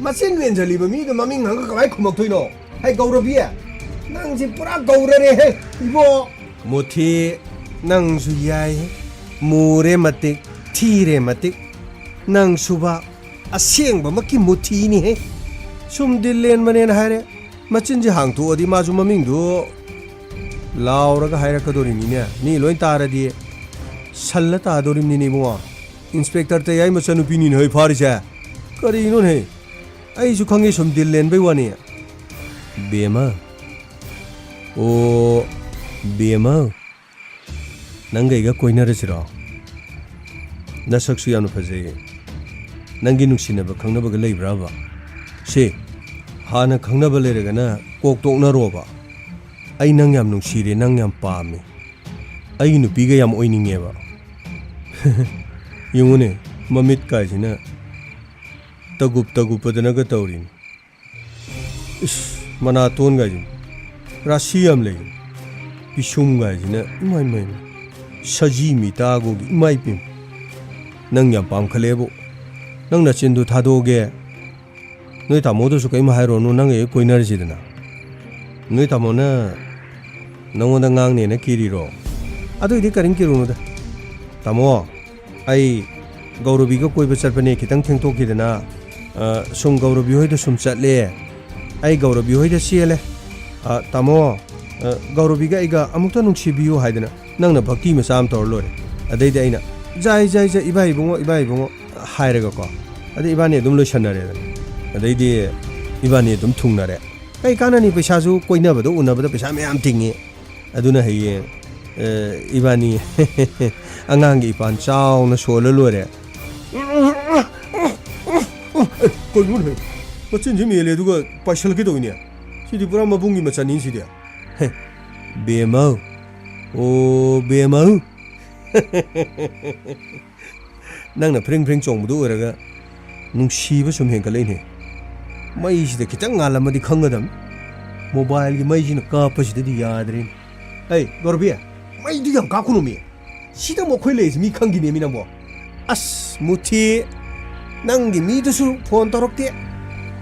ꯃꯆꯤꯟ ꯃꯦꯟꯁꯤꯜꯂꯤꯕ ꯃꯤꯗꯣ ꯃꯃꯤꯡ ꯍꯪꯉꯒ ꯀꯃꯥꯏ ꯈꯨꯝꯃꯛꯇꯣꯏꯅꯣ? ꯍꯩ, ꯒꯧꯔꯕꯤ, ꯅꯪꯁꯤ ꯄꯨꯔꯥ ꯒꯧꯔꯔꯦꯍꯦ, ꯏꯕꯣ꯫ ꯃꯨꯊꯤ, ꯅꯪꯁꯨ ꯌꯥꯏ꯫ ꯃꯨꯔꯦ ꯃꯇꯤꯛ, ꯊꯤꯔꯦ ꯃꯇꯤꯛ꯫ ꯅꯪꯁꯨꯕ ꯑꯁꯦꯡꯕꯃꯛꯀꯤ ꯃꯨꯊꯤꯅꯤꯍꯦ꯫ ꯁꯨꯝ ꯗꯤꯜ ꯂꯦꯟꯕꯅꯦꯅ ꯍꯥꯏꯔꯦ꯫ ꯃꯆꯤꯟꯁꯦ ꯍꯥꯡꯇꯣꯛꯑꯗꯤ ꯃꯥꯁꯨ ꯃꯃꯤꯡꯗꯨ ꯂꯥꯎꯔꯒ ꯍꯥꯏꯔꯛꯀꯗꯣꯔꯤꯅꯤꯅꯦ꯫ ꯃꯤ ꯂꯣꯏ ꯇꯥꯔꯗꯤ ꯁꯜꯂ ꯇꯥꯗꯣꯔꯤꯕꯅꯤꯅꯦ ꯏꯕꯨꯡꯉꯣ꯫ ꯏꯟꯁꯄꯦꯛꯇꯔ ꯇꯌꯥꯏ ꯃꯆꯟꯅꯨꯄꯤꯅꯤꯅꯦ ꯍꯣꯏ ꯐꯥꯔꯤꯁꯦ꯫ ꯀꯔꯤꯅꯣꯅꯦ? ꯑꯩꯁꯨ ꯈꯪꯉꯤ, ꯁꯨꯝ ꯗꯤꯜ ꯂꯦꯟꯕꯩ ꯋꯥꯅꯤ꯫ ꯕꯦꯝꯃ꯫ ꯑꯣ, ꯕꯦꯝꯃ꯫ ꯅꯪꯒ ꯑꯩꯒ ꯀꯣꯏꯅꯔꯁꯤꯔꯣ? ꯅꯁꯛꯁꯨ ꯌꯥꯝꯅ ꯐꯖꯩꯌꯦ꯫ ꯅꯪꯒꯤ ꯅꯨꯡꯁꯤꯅꯕ ꯈꯪꯅꯕꯒ ꯂꯩꯕ꯭ꯔꯥꯕ? ꯁꯦ, ꯍꯥꯟꯅ ꯈꯪꯅꯕ ꯂꯩꯔꯒꯅ ꯀꯣꯛ ꯇꯣꯛꯅꯔꯣꯕ꯫ ꯑꯩ ꯅꯪ ꯌꯥꯝ ꯅꯨꯡꯁꯤꯔꯦ, ꯅꯪ ꯌꯥꯝ ꯄꯥꯝꯃꯦ꯫ ꯑꯩꯒꯤ ꯅꯨꯄꯤꯒ ꯌꯥꯝ ꯑꯣꯏꯅꯤꯡꯉꯦꯕ꯫ ꯌꯦꯡꯉꯨꯅꯦ, ꯃꯃꯤꯠ ꯀꯥꯏꯁꯤꯅ ꯇꯒꯨꯞ ꯇꯒꯨꯞꯄꯗꯅꯒ ꯇꯧꯔꯤꯅꯤ꯫ ꯏꯁ, ꯃꯅꯥꯇꯣꯟꯒꯥꯏꯁꯤꯅ ꯔꯥꯁꯤ ꯌꯥꯝ ꯂꯩ꯫ ꯄꯤꯁꯨꯝꯒꯥꯏꯁꯤꯅ ꯏꯃꯥꯏ, ꯏꯃꯥꯏ, ꯏꯃꯥꯏ꯫ ꯁꯖꯤ ꯃꯤꯇꯥꯒꯣꯒꯤ ꯏꯃꯥꯏ ꯄꯦꯝ꯫ ꯅꯪ ꯌꯥꯝ ꯄꯥꯝꯈꯠꯂꯦꯕꯨ꯫ ꯅꯪ ꯅꯆꯤꯟꯗꯨ ꯊꯥꯗꯣꯛꯑꯒꯦ꯫ ꯅꯣꯏ ꯇꯥꯃꯣꯗꯁꯨ ꯀꯔꯤꯝ ꯍꯥꯏꯔꯨꯔꯅꯨ, ꯅꯪ ꯑꯩ ꯀꯣꯏꯅꯔꯁꯤꯗꯅ꯫ ꯅꯣꯏ ꯇꯥꯃꯣꯅ ꯅꯪꯉꯣꯟꯗ ꯉꯥꯡꯅꯦꯅ ꯀꯤꯔꯤꯔꯣ? ꯑꯗꯨꯏꯗꯤ ꯀꯔꯤꯝ ꯀꯤꯔꯨꯅꯨꯗ꯫ ꯇꯥꯃꯣ, ꯑꯩ ꯒꯧꯔꯕꯤꯒ ꯀꯣꯏꯕ ꯆꯠꯄꯅꯦ, ꯈꯤꯇꯪ ꯊꯦꯡꯇꯣꯛꯈꯤꯗꯅ꯫ ꯑ, ꯁꯨꯝ ꯒꯧꯔꯕꯤ ꯍꯣꯏꯗ ꯁꯨꯝ ꯆꯠꯂꯦ꯫ ꯑꯩ ꯒꯧꯔꯕꯤ ꯍꯣꯏꯗ ꯆꯦꯜꯂꯦ꯫ ꯑ, ꯇꯥꯃꯣ, ꯑ, ꯒꯧꯔꯕꯤꯒ ꯑꯩꯒ ꯑꯃꯨꯛꯇ ꯅꯨꯡꯁꯤꯕꯤꯌꯨ ꯍꯥꯏꯗꯅ ꯅꯪꯅ ꯚꯛꯇꯤ ꯃꯆꯥ ꯑꯃ ꯇꯧꯔ ꯂꯣꯏꯔꯦ꯫ ꯑꯗꯩꯗꯤ ꯑꯩꯅ, "ꯖꯥꯏ, ꯖꯥꯏ, ꯖꯥꯏ, ꯏꯕꯥꯏ ꯏꯕꯨꯡꯉꯣ, ꯏꯕꯥꯏ ꯏꯕꯨꯡꯉꯣ", ꯍꯥꯏꯔꯒꯀꯣ꯫ ꯑꯗꯩ ꯏꯕꯥꯅꯤ ꯑꯗꯨꯝ ꯂꯣꯏꯁꯟꯅꯔꯦꯗꯅ꯫ ꯑꯗꯩꯗꯤ ꯏꯕꯥꯅꯤ ꯑꯗꯨꯝ ꯊꯨꯡꯅꯔꯦ꯫ ꯀꯩ ꯀꯥꯟꯅꯅꯤ? ꯄꯩꯁꯥꯁꯨ ꯀꯣꯏꯅꯕꯗ ꯎꯅꯕꯗ ꯄꯩꯁꯥ ꯃꯌꯥꯝ ꯇꯤꯡꯉꯤ꯫ ꯑꯗꯨꯅ ꯍꯌꯦꯡ, ꯑ, ꯏꯕꯥꯅꯤ ꯑꯉꯥꯡꯒꯤ ꯏꯄꯥꯟ ꯆꯥꯎꯅ ꯁꯣꯜꯂ ꯂꯣꯏꯔꯦ꯫ ꯑꯦ, ꯀꯩꯅꯣꯅꯦ? ꯃꯆꯤꯟꯁꯤ ꯃꯦꯜꯂꯦ ꯑꯗꯨꯒ ꯄꯥꯏꯁꯜꯂꯛꯀꯦ ꯇꯧꯏꯅꯦ꯫ ꯁꯤꯗꯤ ꯄꯨꯔꯥ ꯃꯕꯨꯡꯒꯤ ꯃꯆꯥꯅꯤ ꯁꯤꯗꯤ꯫ ꯍꯦ, ꯕꯦꯝꯃꯧ꯫ ꯑꯣ, ꯕꯦꯝꯃꯧ꯫ ꯅꯪꯅ ꯐ꯭ꯔꯤꯡ ꯐ꯭ꯔꯤꯡ ꯆꯣꯡꯕꯗꯨ ꯎꯔꯒ ꯅꯨꯡꯁꯤꯕ ꯁꯨꯝ ꯍꯦꯟꯒꯠꯂꯛꯏꯅꯦ꯫ ꯃꯩꯁꯤꯗ ꯈꯤꯇꯪ ꯉꯥꯜꯂꯝꯃꯗꯤ ꯈꯪꯒꯗꯕꯅꯤ꯫ ꯃꯣꯕꯥꯏꯜꯒꯤ ꯃꯩꯁꯤꯅ ꯀꯥꯞꯄꯁꯤꯗꯗꯤ ꯌꯥꯗ꯭ꯔꯦꯅꯦ꯫ ꯑꯩ, ꯒꯣꯔꯕꯤ, ꯃꯩꯗꯨ ꯌꯥꯝ ꯀꯥꯞꯀꯅꯨꯃꯤ꯫ ꯁꯤꯗ ꯑꯃꯨꯛ ꯑꯩꯈꯣꯏ ꯂꯩꯔꯤꯁꯤ ꯃꯤ ꯈꯪꯈꯤꯅꯦꯃꯤ ꯅꯪꯕꯣ꯫ ꯑꯁ, ꯃꯨꯊꯤ, ꯅꯪꯒꯤ ꯃꯤꯗꯨꯁꯨ ꯐꯣꯟ ꯇꯧꯔꯛꯇꯦ꯫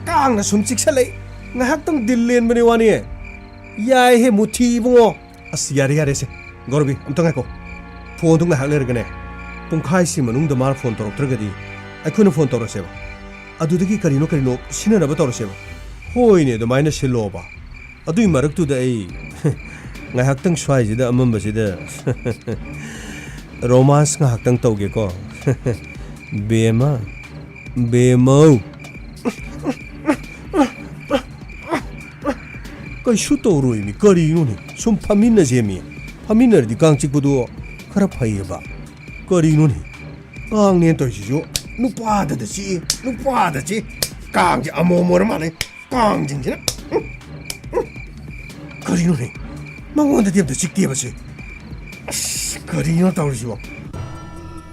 ꯀꯥꯡꯅ ꯁꯨꯝ ꯆꯤꯛꯁꯜꯂꯛꯏ꯫ ꯉꯥꯏꯍꯥꯛꯇꯪ ꯗꯤꯜ ꯂꯦꯟꯕꯅꯤ ꯋꯥꯅꯤ꯫ ꯌꯥꯏꯍꯦ, ꯃꯨꯊꯤ ꯏꯕꯨꯡꯉꯣ꯫ ꯑꯁ, ꯌꯥꯔꯦ, ꯌꯥꯔꯦꯁꯦ꯫ ꯒꯧꯔꯕꯤ, ꯑꯝꯇ ꯉꯥꯏꯈꯣ꯫ ꯐꯣꯟꯗꯨ ꯉꯥꯏꯍꯥꯛ ꯂꯩꯔꯒꯅꯦ, ꯄꯨꯡꯈꯥꯏꯁꯤ ꯃꯅꯨꯡꯗ ꯃꯥꯅ ꯐꯣꯟ ꯇꯧꯔꯛꯇ꯭ꯔꯒꯗꯤ ꯑꯩꯈꯣꯏꯅ ꯐꯣꯟ ꯇꯧꯔꯁꯦꯕ꯫ ꯑꯗꯨꯗꯒꯤ ꯀꯔꯤꯅꯣ ꯀꯔꯤꯅꯣ ꯁꯤꯟꯅꯅꯕ ꯇꯧꯔꯁꯦꯕ꯫ ꯍꯣꯏꯅꯦ, ꯑꯗꯨꯃꯥꯏꯅ ꯁꯤꯜꯂꯣꯕ꯫ ꯑꯗꯨꯏ ꯃꯔꯛꯇꯨꯗ ꯑꯩ ꯉꯥꯏꯍꯥꯛꯇꯪ ꯁ꯭ꯋꯥꯏꯁꯤꯗ ꯑꯃꯝꯕꯁꯤꯗ ꯔꯣꯃꯥꯟꯁ ꯉꯥꯏꯍꯥꯛꯇꯪ ꯇꯧꯒꯦꯀꯣ꯫ ꯕꯦꯝꯃ, ꯕꯦꯝꯃꯧ꯫ ꯀꯩꯁꯨ ꯇꯧꯔꯣꯏꯃꯤ, ꯀꯔꯤꯅꯣꯅꯦ? ꯁꯨꯝ ꯐꯝꯃꯤꯟꯅꯁꯦꯃꯤ꯫ ꯐꯝꯃꯤꯟꯅꯔꯗꯤ ꯀꯥꯡ ꯆꯤꯛꯄꯗꯣ ꯈꯔ ꯐꯩꯌꯦꯕ꯫ ꯀꯔꯤꯅꯣꯅꯦ? ꯀꯥꯡꯅꯦ ꯇꯧꯔꯤꯁꯤꯁꯨ ꯅꯨꯄꯥꯗꯗ ꯆꯤꯛꯏ, ꯅꯨꯄꯥꯗ ꯆꯤꯛꯏ꯫ ꯀꯥꯡꯁꯦ ꯑꯃꯣꯝ ꯑꯣꯏꯔ ꯃꯥꯜꯂꯦ꯫ ꯀꯥꯡꯁꯤꯡꯁꯤꯅ꯫ ꯎꯝ, ꯎꯝ꯫ ꯀꯔꯤꯅꯣꯅꯦ? ꯃꯉꯣꯟꯗꯗꯤ ꯑꯝꯇ ꯆꯤꯛꯇꯦꯕ ꯁꯤ꯫ ꯑꯁ, ꯀꯔꯤꯅꯣ ꯇꯧꯔꯤꯁꯤꯕꯣ?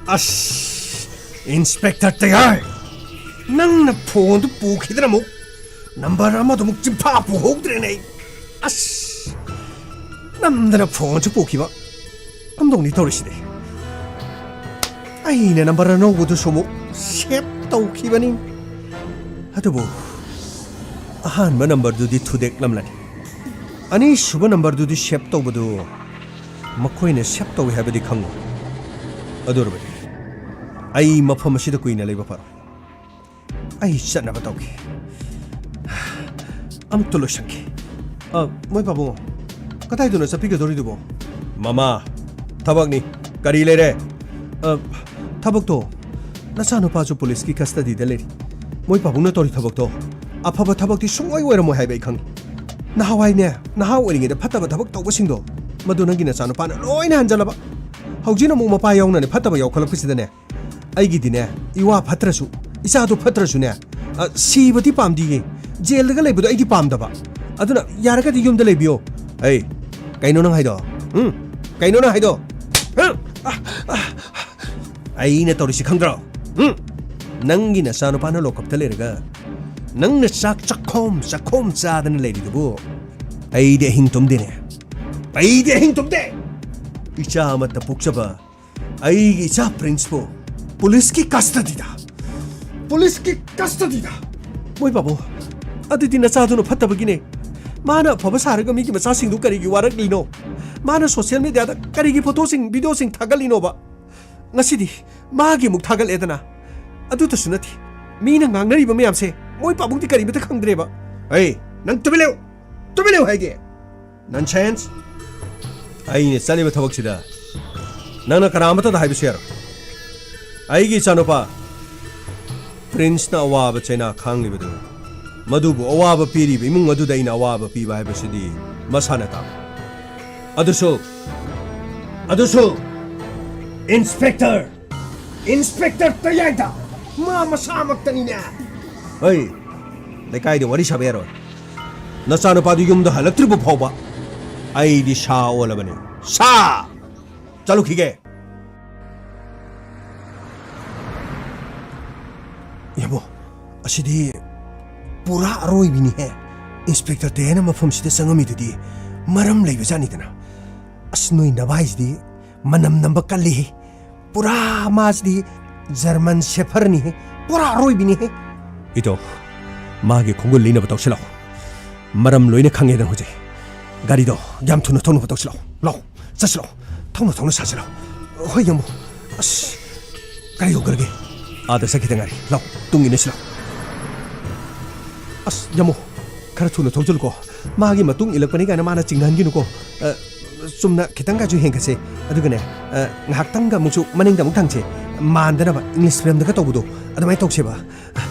ꯑꯁ, ꯏꯟꯁꯄꯦꯛꯇꯔ ꯇꯌꯥꯔ, ꯅꯪꯅ ꯐꯣꯟꯗꯨ ꯄꯨꯈꯤꯗꯅ ꯑꯃꯨꯛ ꯅꯝꯕꯔ ꯑꯃꯗꯨꯃꯨꯛ ꯆꯤꯟꯐꯥ ꯄꯨꯍꯧꯗ꯭ꯔꯦꯅꯦ ꯑꯩ꯫ ꯑꯁ, ꯅꯝꯗꯅ ꯐꯣꯟꯁꯨ ꯄꯨꯈꯤꯕ꯫ ꯀꯝꯗꯧꯅꯤ ꯇꯧꯔꯤꯁꯤꯗꯤ? ꯑꯩꯅ ꯅꯝꯕꯔ ꯑꯅꯧꯕꯗꯨꯁꯨ ꯑꯃꯨꯛ ꯁꯦꯚ ꯇꯧꯈꯤꯕꯅꯤ꯫ ꯑꯗꯨꯕꯨ ꯑꯍꯥꯟꯕ ꯅꯝꯕꯔꯗꯨꯗꯤ ꯊꯨꯗꯦꯛꯂꯝꯂꯅꯤ꯫ ꯑꯅꯤꯁꯨꯕ ꯅꯝꯕꯔꯗꯨꯗꯤ ꯁꯦꯚ ꯇꯧꯕꯗꯨ ꯃꯈꯣꯏꯅ ꯁꯦꯚ ꯇꯧꯏ ꯍꯥꯏꯕꯗꯤ ꯈꯪꯉꯨ꯫ ꯑꯗꯨ ꯑꯣꯏꯔꯕꯗꯤ ꯑꯩ ꯃꯐꯝ ꯑꯁꯤꯗ ꯀꯨꯏꯅ ꯂꯩꯕ ꯐꯔꯣꯏ꯫ ꯑꯩ ꯆꯠꯅꯕ ꯇꯧꯒꯦ꯫ ꯑꯃꯨꯛꯇ ꯂꯣꯏꯁꯟꯒꯦ꯫ ꯑ, ꯃꯣꯏ ꯄꯥꯕꯨꯡ, ꯀꯗꯥꯏꯗꯅꯣ ꯆꯠꯄꯤꯒꯗꯧꯔꯤꯗꯨꯕꯣ? ꯃꯃꯥ, ꯊꯕꯛꯅꯤ꯫ ꯀꯔꯤ ꯂꯩꯔꯦ? ꯑ, ꯊꯕꯛꯇꯣ, ꯅꯆꯥꯅꯨꯄꯥꯁꯨ ꯄꯨꯂꯤꯁꯀꯤ ꯀꯁꯇꯗꯤꯗ ꯂꯩꯔꯤ꯫ ꯃꯣꯏ ꯄꯥꯕꯨꯡꯅ ꯇꯧꯔꯤ ꯊꯕꯛꯇꯣ ꯑꯐꯕ ꯊꯕꯛꯇꯤ ꯁꯨꯡꯑꯣꯏ ꯑꯣꯏꯔꯝꯃꯣꯏ ꯍꯥꯏꯕ ꯑꯩ ꯈꯪꯉꯤ꯫ ꯅꯍꯥꯟꯋꯥꯏꯅꯦ, ꯅꯍꯥ ꯑꯣꯏꯔꯤꯉꯩꯗ ꯐꯠꯇꯕ ꯊꯕꯛ ꯇꯧꯕꯁꯤꯡꯗꯣ, ꯃꯗꯨ ꯅꯪꯒꯤ ꯅꯆꯥꯅꯨꯄꯥꯅ ꯂꯣꯏꯅ ꯍꯟꯖꯜꯂꯕ꯫ ꯍꯧꯖꯤꯛꯅ ꯑꯃꯨꯛ ꯃꯄꯥ ꯌꯥꯎꯅꯅꯦ ꯐꯠꯇꯕ ꯌꯥꯎꯈꯠꯂꯛꯄꯁꯤꯗꯅꯦ, ꯑꯩꯒꯤꯗꯤꯅꯦ, ꯏꯋꯥ ꯐꯠꯇ꯭ꯔꯁꯨ, ꯏꯆꯥꯗꯣ ꯐꯠꯇ꯭ꯔꯁꯨꯅꯦ, ꯑ, ꯁꯤꯕꯗꯤ ꯄꯥꯝꯗꯤꯌꯦ꯫ ꯖꯦꯜꯗꯒ ꯂꯩꯕꯗꯣ ꯑꯩꯗꯤ ꯄꯥꯝꯗꯕ꯫ ꯑꯗꯨꯅ ꯌꯥꯔꯒꯗꯤ ꯌꯨꯝꯗ ꯂꯩꯕꯤꯌꯣ꯫ ꯑꯩ, ꯀꯩꯅꯣ ꯅꯪ ꯍꯥꯏꯗꯣ? ꯎꯝ? ꯀꯩꯅꯣ ꯅꯪ ꯍꯥꯏꯗꯣ? ꯎꯝ? ꯑ, ꯑ, ꯑꯩꯅ ꯇꯧꯔꯤꯁꯤ ꯈꯪꯗ꯭ꯔꯣ? ꯎꯝ? ꯅꯪꯒꯤ ꯅꯆꯥꯅꯨꯄꯥꯅ ꯂꯣꯀꯞꯇ ꯂꯩꯔꯒ ꯅꯪꯅ ꯆꯥꯛ ꯆꯥꯛꯈꯣꯝ ꯆꯥꯛꯈꯣꯝ ꯆꯥꯗꯅ ꯂꯩꯔꯤꯗꯨꯕꯨ ꯑꯩꯗꯤ ꯑꯍꯤꯡ ꯇꯨꯝꯗꯦꯅꯦ꯫ ꯑꯩꯗꯤ ꯑꯍꯤꯡ ꯇꯨꯝꯗꯦ꯫ ꯏꯆꯥ ꯑꯃꯠꯇ ꯄꯣꯛꯆꯕ ꯑꯩꯒꯤ ꯏꯆꯥ ꯄ꯭ꯔꯤꯟꯁꯄꯨ ꯄꯨꯂꯤꯁꯀꯤ ꯀꯁꯇꯗꯤꯗ, ꯄꯨꯂꯤꯁꯀꯤ ꯀꯁꯇꯗꯤꯗ꯫ ꯃꯣꯏ ꯄꯥꯕꯨꯡ, ꯑꯗꯨꯗꯤ ꯅꯆꯥꯗꯨꯅ ꯐꯠꯇꯕꯒꯤꯅꯦ꯫ ꯃꯥꯅ ꯑꯐꯕ ꯁꯥꯔꯒ ꯃꯤꯒꯤ ꯃꯆꯥꯁꯤꯡꯗꯨ ꯀꯔꯤꯒꯤ ꯋꯥꯔꯛꯂꯤꯅꯣ? ꯃꯥꯅ ꯁꯣꯁꯤꯌꯦꯜ ꯃꯤꯗꯤꯌꯥꯗ ꯀꯔꯤꯒꯤ ꯐꯣꯇꯣꯁꯤꯡ, ꯚꯤꯗꯤꯑꯣꯁꯤꯡ ꯊꯥꯒꯠꯂꯤꯅꯣꯕ? ꯉꯁꯤꯗꯤ ꯃꯥꯒꯤ ꯑꯃꯨꯛ ꯊꯥꯒꯠꯂꯦꯗꯅ꯫ ꯑꯗꯨꯇꯁꯨ ꯅꯠꯇꯦ, ꯃꯤꯅ ꯉꯥꯡꯅꯔꯤꯕ ꯃꯌꯥꯝꯁꯦ ꯃꯣꯏ ꯄꯥꯕꯨꯡꯗꯤ ꯀꯔꯤꯃꯇ ꯈꯪꯗ꯭ꯔꯦꯕ꯫ ꯑꯩ, ꯅꯪ ꯇꯨꯃꯤꯟ ꯂꯩꯌꯨ! ꯇꯨꯃꯤꯟ ꯂꯩꯌꯨ ꯍꯥꯏꯗꯤ! ꯅꯟꯁꯦꯟꯁ! ꯑꯩꯅ ꯆꯠꯂꯤꯕ ꯊꯕꯛꯁꯤꯗ ꯅꯪꯅ ꯀꯅꯥ ꯑꯃꯠꯇꯗ ꯍꯥꯏꯕꯁꯨ ꯌꯥꯔꯣꯏ꯫ ꯑꯩꯒꯤ ꯏꯆꯥꯅꯨꯄꯥ ꯄ꯭ꯔꯤꯟꯁꯅ ꯑꯋꯥꯕ ꯆꯩꯅꯥ ꯈꯥꯡꯂꯤꯕꯗꯨ ꯃꯗꯨꯕꯨ ꯑꯋꯥꯕ ꯄꯤꯔꯤꯕ ꯏꯃꯨꯡ ꯑꯗꯨꯗ ꯑꯩꯅ ꯑꯋꯥꯕ ꯄꯤꯕ ꯍꯥꯏꯕꯁꯤꯗꯤ ꯃꯁꯥꯅ ꯇꯥꯕ꯫ ꯑꯗꯨꯁꯨ, ꯑꯗꯨꯁꯨ Inspector, Inspector ꯇꯌꯥꯏꯗ, ꯃꯥ ꯃꯁꯥꯃꯛꯇꯅꯤꯅꯦ꯫ ꯍꯣꯏ, ꯂꯩꯀꯥꯏꯗ ꯋꯥꯔꯤ ꯁꯥꯕ ꯌꯥꯔꯣꯏ꯫ ꯅꯆꯥꯅꯨꯄꯥꯗꯨ ꯌꯨꯝꯗ ꯍꯜꯂꯛꯇ꯭ꯔꯤꯕ ꯐꯥꯎꯕ ꯑꯩꯗꯤ ꯁꯥ ꯑꯣꯜꯂꯕꯅꯤ꯫ ꯁꯥ! ꯆꯠꯂꯨꯈꯤꯒꯦ꯫ ꯌꯥꯕꯣ, ꯑꯁꯤꯗꯤ ꯄꯨꯔꯥ ꯑꯔꯣꯏꯕꯤꯅꯤꯍꯦ꯫ ꯏꯟꯁꯄꯦꯛꯇꯔ ꯇꯦꯟꯅ ꯃꯐꯝꯁꯤꯗ ꯆꯪꯉꯝꯃꯤꯗꯨꯗꯤ ꯃꯔꯝ ꯂꯩꯕꯖꯥꯠꯅꯤꯗꯅ꯫ ꯑꯁ, ꯅꯣꯏ ꯅꯚꯥꯏꯁꯤꯗꯤ ꯃꯅꯝ ꯅꯝꯕ ꯀꯜꯂꯤꯍꯦ꯫ ꯄꯨꯔꯥ ꯃꯥꯁꯤꯗꯤ ꯖꯔꯃꯟ ꯁꯦꯐꯔꯅꯤꯍꯦ꯫ ꯄꯨꯔꯥ ꯑꯔꯣꯏꯕꯤꯅꯤꯍꯦ꯫ ꯏꯇꯣ, ꯃꯥꯒꯤ ꯈꯣꯡꯒꯨꯜ ꯂꯤꯅꯕ ꯇꯧꯁꯤꯜꯂꯣ꯫ ꯃꯔꯝ ꯂꯣꯏꯅ ꯈꯪꯉꯦꯗꯅ ꯍꯧꯖꯤꯛ꯫ ꯒꯥꯔꯤꯗꯣ ꯌꯥꯝ ꯊꯨꯅ ꯊꯧꯅꯕ ꯇꯧꯁꯤꯜꯂꯣ꯫ ꯂꯥꯎ, ꯆꯠꯁꯤꯜꯂꯣ꯫ ꯊꯧꯅ ꯊꯧꯅ ꯁꯥꯁꯤꯜꯂꯣ꯫ ꯍꯣꯏ, ꯌꯥꯝꯕꯨ꯫ ꯑꯁ, ꯀꯥꯏ ꯌꯧꯈ꯭ꯔꯒꯦ? ꯑꯥꯗ ꯆꯠꯈꯤꯗ ꯉꯥꯏꯔꯤ꯫ ꯂꯥꯎ, ꯇꯨꯡ ꯏꯟꯅꯁꯤꯜꯂꯣ꯫ ꯑꯁ, ꯌꯥꯝꯕꯨ, ꯈꯔ ꯊꯨꯅ ꯊꯧꯖꯤꯜꯂꯨꯀꯣ꯫ ꯃꯥꯒꯤ ꯃꯇꯨꯡ ꯏꯜꯂꯛꯄꯅꯤ ꯀꯥꯏꯅ ꯃꯥꯅ ꯆꯤꯡꯅꯍꯟꯈꯤꯅꯨꯀꯣ꯫ ꯑ, ꯆꯨꯝꯅ ꯈꯤꯇꯪꯒꯁꯨ ꯍꯦꯟꯒꯠꯁꯦ꯫ ꯑꯗꯨꯒꯅꯦ, ꯑ, ꯉꯥꯏꯍꯥꯛꯇꯪꯒ ꯑꯃꯨꯛꯁꯨ ꯃꯅꯤꯡꯗ ꯑꯃꯨꯛ ꯊꯪꯁꯦ꯫ ꯃꯥꯟꯗꯅꯕ ꯏꯪꯂꯤꯁ ꯐꯤꯂꯝꯗꯒ ꯇꯧꯕꯗꯣ, ꯑꯗꯨꯃꯥꯏꯅ ꯇꯧꯁꯦꯕ꯫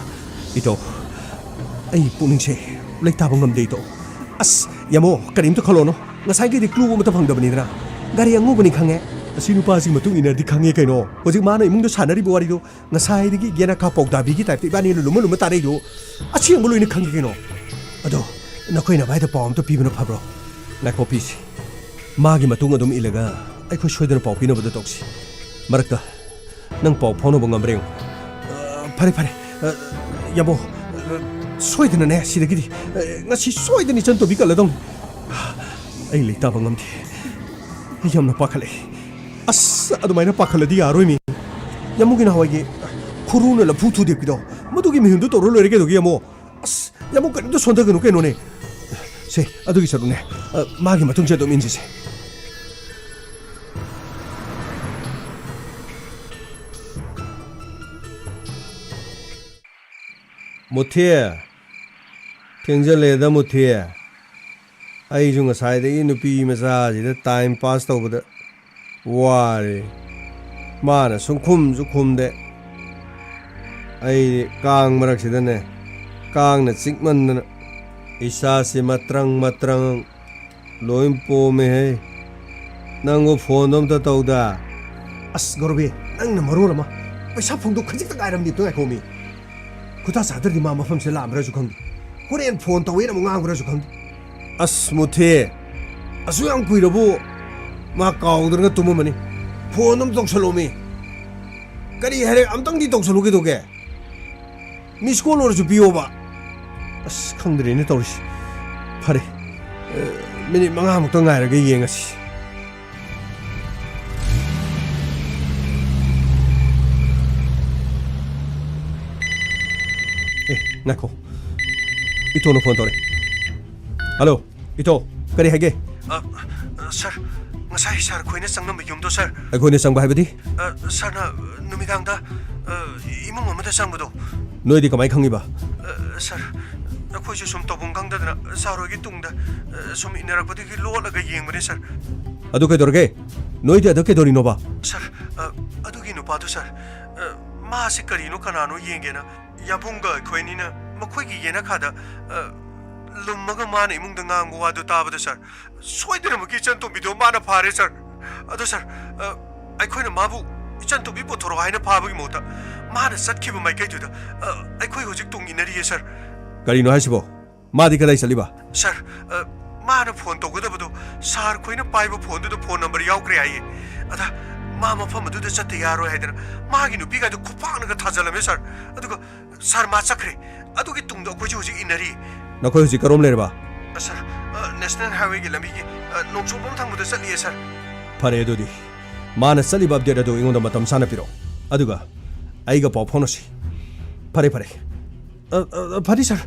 ꯏꯇꯣ, ꯑꯩ ꯄꯨꯛꯅꯤꯡꯁꯦ ꯂꯩꯇꯥꯕ ꯉꯝꯗꯦ, ꯏꯇꯣ꯫ ꯑꯁ, ꯌꯥꯃꯣ, ꯀꯔꯤꯝꯇ ꯈꯜꯂꯣꯅꯣ꯫ ꯉꯁꯥꯏꯒꯤꯗꯤ ꯀ꯭ꯂꯨ ꯑꯃꯠꯇ ꯐꯪꯗꯕꯅꯤꯗꯅ꯫ ꯒꯥꯔꯤ ꯑꯉꯧꯕꯅꯤ ꯈꯪꯉꯦ꯫ ꯑꯁꯤ ꯅꯨꯄꯥꯁꯤ ꯃꯇꯨꯡ ꯏꯟꯅꯔꯗꯤ ꯈꯪꯉꯦ ꯀꯩꯅꯣ꯫ ꯍꯧꯖꯤꯛ ꯃꯥꯅ ꯏꯃꯨꯡꯗ ꯁꯥꯟꯅꯔꯤꯕ ꯋꯥꯔꯤꯗꯣ ꯉꯁꯥꯏꯗꯒꯤ ꯌꯦꯅꯈꯥ ꯄꯥꯎꯗꯥꯕꯤꯒꯤ ꯇꯥꯏꯞꯇ ꯏꯕꯥꯅꯤꯅ ꯂꯨꯝꯃ ꯂꯨꯝꯃ ꯇꯥꯔꯛꯏꯗꯣ꯫ ꯑꯁꯦꯡꯕ ꯂꯣꯏꯅ ꯈꯪꯉꯦ ꯀꯩꯅꯣ꯫ ꯑꯗꯣ ꯅꯈꯣꯏ ꯅꯚꯥꯏꯗ ꯄꯥꯎ ꯑꯝꯇ ꯄꯤꯕꯅ ꯐꯕ꯭ꯔꯣ? ꯉꯥꯏꯈꯣ, ꯄꯤꯁꯤ꯫ ꯃꯥꯒꯤ ꯃꯇꯨꯡ ꯑꯗꯨꯝ ꯏꯜꯂꯒ ꯑꯩꯈꯣꯏ ꯁꯣꯏꯗꯅ ꯄꯥꯎ ꯄꯤꯅꯕꯗ ꯇꯧꯁꯤ꯫ ꯃꯔꯛꯇ ꯅꯪ ꯄꯥꯎ ꯐꯥꯎꯅꯕ ꯉꯝꯕ꯭ꯔꯥ ꯌꯦꯡꯉꯨ꯫ ꯑ, ꯐꯔꯦ, ꯐꯔꯦ꯫ ꯑ, ꯌꯥꯕꯣ, ꯑ, ꯁꯣꯏꯗꯅꯅꯦ ꯁꯤꯗꯒꯤꯗꯤ, ꯑ, ꯉꯁꯤ ꯁꯣꯏꯗꯅ ꯏꯆꯟ ꯇꯣꯝꯕꯤ ꯀꯜꯂꯗꯧꯅꯤ꯫ ꯑꯩ ꯂꯩꯇꯥꯕ ꯉꯝꯗꯦ꯫ ꯑꯩ ꯌꯥꯝꯅ ꯄꯥꯈꯠꯂꯦ꯫ ꯑꯁ, ꯑꯗꯨꯃꯥꯏꯅ ꯄꯥꯈꯠꯂꯗꯤ ꯌꯥꯔꯣꯏꯃꯤ꯫ ꯌꯥꯝꯕꯨꯒꯤ ꯅꯍꯥꯟꯋꯥꯏꯒꯤ ꯈꯨꯔꯨꯅ ꯂꯐꯨ ꯊꯨꯗꯦꯛꯄꯤꯗꯣ, ꯃꯗꯨꯒꯤ ꯃꯤꯍꯨꯟꯗꯨ ꯇꯧꯔ ꯂꯣꯏꯔꯦ ꯀꯩꯗꯧꯒꯦ, ꯌꯥꯝꯕꯨ? ꯑꯁ, ꯌꯥꯝꯕꯨ, ꯀꯔꯤꯝꯇ ꯁꯣꯟꯊꯒꯅꯨ ꯀꯩꯅꯣꯅꯦ꯫ ꯁꯦ, ꯑꯗꯨꯒꯤ ꯁꯔꯨꯛꯅꯦ, ꯑ, ꯃꯥꯒꯤ ꯃꯇꯨꯡꯁꯦ ꯑꯗꯨꯝ ꯏꯟꯁꯤꯁꯦ꯫ ꯃꯨꯊꯤ, ꯊꯦꯡꯖꯜꯂꯦꯗ, ꯃꯨꯊꯤ꯫ ꯑꯩꯁꯨ ꯉꯁꯥꯏꯗꯒꯤ ꯅꯨꯄꯤ ꯃꯆꯥꯁꯤꯗ ꯇꯥꯏꯝ ꯄꯥꯁ ꯇꯧꯕꯗ ꯋꯥꯔꯦ꯫ ꯃꯥꯅ ꯁꯨꯡꯈꯨꯝꯁꯨ ꯈꯨꯝꯗꯦ꯫ ꯑꯩ ꯀꯥꯡ ꯃꯔꯛꯁꯤꯗꯅꯦ, ꯀꯥꯡꯅ ꯆꯤꯛꯃꯟꯗꯅ ꯏꯁꯥꯁꯤ ꯃꯇ꯭ꯔꯪ ꯃꯇ꯭ꯔꯪ ꯂꯣꯏ ꯄꯣꯝꯃꯦꯍꯦ꯫ ꯅꯪꯕꯨ ꯐꯣꯟꯗꯣ ꯑꯝꯇ ꯇꯧꯗ꯫ ꯑꯁ ꯒꯧꯔꯕꯤ, ꯅꯪꯅ ꯃꯔꯣꯜ ꯑꯃ, ꯄꯩꯁꯥ ꯐꯪꯗꯧ ꯈꯖꯤꯛꯇ ꯉꯥꯏꯔꯝꯗꯦ, ꯑꯝꯇ ꯉꯥꯏꯈꯣꯃꯤ꯫ ꯈꯨꯇꯥ ꯆꯥꯗ꯭ꯔꯗꯤ ꯃꯥ ꯃꯐꯝꯁꯦ ꯂꯥꯛꯑꯝꯕ꯭ꯔꯁꯨ ꯈꯪꯗꯦ꯫ ꯍꯣꯔꯦꯟ ꯐꯣꯟ ꯇꯧꯋꯦꯅ ꯑꯃꯨꯛ ꯉꯥꯡꯕ꯭ꯔꯁꯨ ꯈꯪꯗꯦ꯫ ꯑꯁ ꯃꯨꯊꯤ, ꯑꯁꯨꯛ ꯌꯥꯝ ꯀꯨꯏꯔꯕꯨ ꯃꯥ ꯀꯥꯎꯗ꯭ꯔꯒ ꯇꯨꯝꯃꯝꯃꯅꯤ꯫ ꯐꯣꯟ ꯑꯝ ꯇꯧꯁꯜꯂꯣꯃꯤ꯫ ꯀꯔꯤ ꯍꯥꯏꯔꯦ? ꯑꯝꯇꯪꯗꯤ ꯇꯧꯁꯜꯂꯨ ꯀꯩꯗꯧꯒꯦ? ꯃꯤꯁ ꯀꯣꯜ ꯑꯣꯏꯔꯁꯨ ꯄꯤꯌꯣꯕ꯫ ꯑꯁ ꯈꯪꯗ꯭ꯔꯦꯅꯦ ꯇꯧꯔꯤꯁꯤ꯫ ꯐꯔꯦ, ꯑ, ꯃꯤꯅꯤꯠ ꯃꯉꯥꯃꯨꯛꯇ ꯉꯥꯏꯔꯒ ꯌꯦꯡꯉꯁꯤ꯫ ꯑꯦ, ꯉꯥꯏꯈꯣ꯫ ꯏꯇꯣꯅ ꯐꯣꯟ ꯇꯧꯔꯦ꯫ ꯍꯜꯂꯣ, ꯏꯇꯣ, ꯀꯔꯤ ꯍꯥꯏꯒꯦ? ꯑ, ꯑ, ꯁꯥꯔ, ꯉꯁꯥꯏ ꯁꯥꯔ ꯈꯣꯏꯅ ꯆꯪꯂꯝꯕ ꯌꯨꯝꯗꯣ, ꯁꯥꯔ꯫ ꯑꯩꯈꯣꯏꯅ ꯆꯪꯕ ꯍꯥꯏꯕꯗꯤ? ꯑ, ꯁꯥꯔꯅ ꯅꯨꯃꯤꯗꯥꯡꯗ, ꯑ, ꯏꯃꯨꯡ ꯑꯃꯗ ꯆꯪꯕꯗꯣ꯫ ꯅꯣꯏꯗꯤ ꯀꯃꯥꯏ ꯈꯪꯉꯤꯕ? ꯑ, ꯁꯥꯔ, ꯑꯩꯈꯣꯏꯁꯨ ꯁꯨꯝ ꯇꯧꯐꯝ ꯈꯪꯗꯗꯅ ꯁꯥꯔ ꯍꯣꯏꯒꯤ ꯇꯨꯡꯗ, ꯑ, ꯁꯨꯝ ꯏꯟꯅꯔꯛꯄꯗꯒꯤ ꯂꯣꯠꯂꯒ ꯌꯦꯡꯕꯅꯦ, ꯁꯥꯔ꯫ ꯑꯗꯨ ꯀꯩꯗꯧꯔꯒꯦ? ꯅꯣꯏꯗꯤ ꯑꯗ ꯀꯩꯗꯧꯔꯤꯅꯣꯕ? ꯁꯥꯔ, ꯑ, ꯑꯗꯨꯒꯤ ꯅꯨꯄꯥꯗꯨ, ꯁꯥꯔ, ꯑ, ꯃꯥꯁꯤ ꯀꯔꯤꯅꯣ ꯀꯅꯥꯅꯣ ꯌꯦꯡꯒꯦꯅ ꯌꯥꯝꯕꯨꯡꯒ ꯑꯩꯈꯣꯏ ꯑꯅꯤꯅ ꯃꯈꯣꯏꯒꯤ ꯌꯦꯅꯈꯥꯗ, ꯑ, ꯂꯨꯝꯃꯒ ꯃꯥꯅ ꯏꯃꯨꯡꯗ ꯉꯥꯡꯕ ꯋꯥꯗꯨ ꯇꯥꯕꯗ, ꯁꯥꯔ, ꯁꯣꯏꯗꯅꯃꯛꯀꯤ ꯏꯆꯟ ꯇꯣꯝꯕꯤꯗꯣ ꯃꯥꯅ ꯐꯥꯔꯦ, ꯁꯥꯔ꯫ ꯑꯗꯣ, ꯁꯥꯔ, ꯑ, ꯑꯩꯈꯣꯏꯅ ꯃꯥꯕꯨ "ꯏꯆꯟ ꯇꯣꯝꯕꯤ ꯄꯨꯊꯣꯔꯛꯑꯣ" ꯍꯥꯏꯅ ꯐꯥꯕꯒꯤ ꯃꯍꯨꯠꯇ ꯃꯥꯅ ꯆꯠꯈꯤꯕ ꯃꯥꯏꯀꯩꯗꯨꯗ, ꯑ, ꯑꯩꯈꯣꯏ ꯍꯧꯖꯤꯛ ꯇꯨꯡ ꯏꯟꯅꯔꯤꯌꯦ, ꯁꯥꯔ꯫ ꯀꯔꯤꯅꯣ ꯍꯥꯏꯁꯤꯕꯣ? ꯃꯥꯗꯤ ꯀꯗꯥꯏ ꯆꯠꯂꯤꯕ? ꯁꯥꯔ, ꯑ, ꯃꯥꯅ ꯐꯣꯟ ꯇꯧꯒꯗꯕꯗꯣ ꯁꯥꯔ ꯈꯣꯏꯅ ꯄꯥꯏꯕ ꯐꯣꯟꯗꯨꯗ ꯐꯣꯟ ꯅꯝꯕꯔ ꯌꯥꯎꯈ꯭ꯔꯦ ꯍꯥꯏꯌꯦ꯫ ꯑꯗ ꯃꯥ ꯃꯐꯝ ꯑꯗꯨꯗ ꯆꯠꯇ ꯌꯥꯔꯣꯏ ꯍꯥꯏꯗꯅ ꯃꯥꯒꯤ ꯅꯨꯄꯤꯒꯗꯨ ꯈꯨꯄꯥꯛꯅꯒ ꯊꯥꯖꯜꯂꯝꯃꯦ, ꯁꯥꯔ꯫ ꯑꯗꯨꯒ ꯁꯥꯔ, ꯃꯥ ꯆꯠꯈ꯭ꯔꯦ꯫ ꯑꯗꯨꯒꯤ ꯇꯨꯡꯗ ꯑꯩꯈꯣꯏꯁꯨ ꯍꯧꯖꯤꯛ ꯏꯟꯅꯔꯤ꯫ ꯅꯈꯣꯏ ꯍꯧꯖꯤꯛ ꯀꯔꯣꯝ ꯂꯩꯔꯕ? ꯑ, ꯁꯥꯔ, ꯑ, ꯅꯦꯁꯅꯦꯜ ꯍꯥꯏꯋꯦꯒꯤ ꯂꯝꯕꯤꯒꯤ, ꯑ, ꯅꯣꯡꯆꯣꯞꯂꯣꯝ ꯊꯪꯕꯗ ꯆꯠꯂꯤꯌꯦ, ꯁꯥꯔ꯫ ꯐꯔꯦ, ꯑꯗꯨꯗꯤ ꯃꯥꯅ ꯆꯠꯂꯤꯕ ꯑꯞꯗꯦꯠ ꯑꯗꯨ ꯑꯩꯉꯣꯟꯗ ꯃꯇꯝ ꯆꯥꯅ ꯄꯤꯔꯛꯑꯣ, ꯑꯗꯨꯒ ꯑꯩꯒ ꯄꯥꯎ ꯐꯥꯎꯅꯁꯤ꯫ ꯐꯔꯦ, ꯐꯔꯦ꯫ ꯑ, ꯑ, ꯑ, ꯐꯅꯤ, ꯁꯥꯔ꯫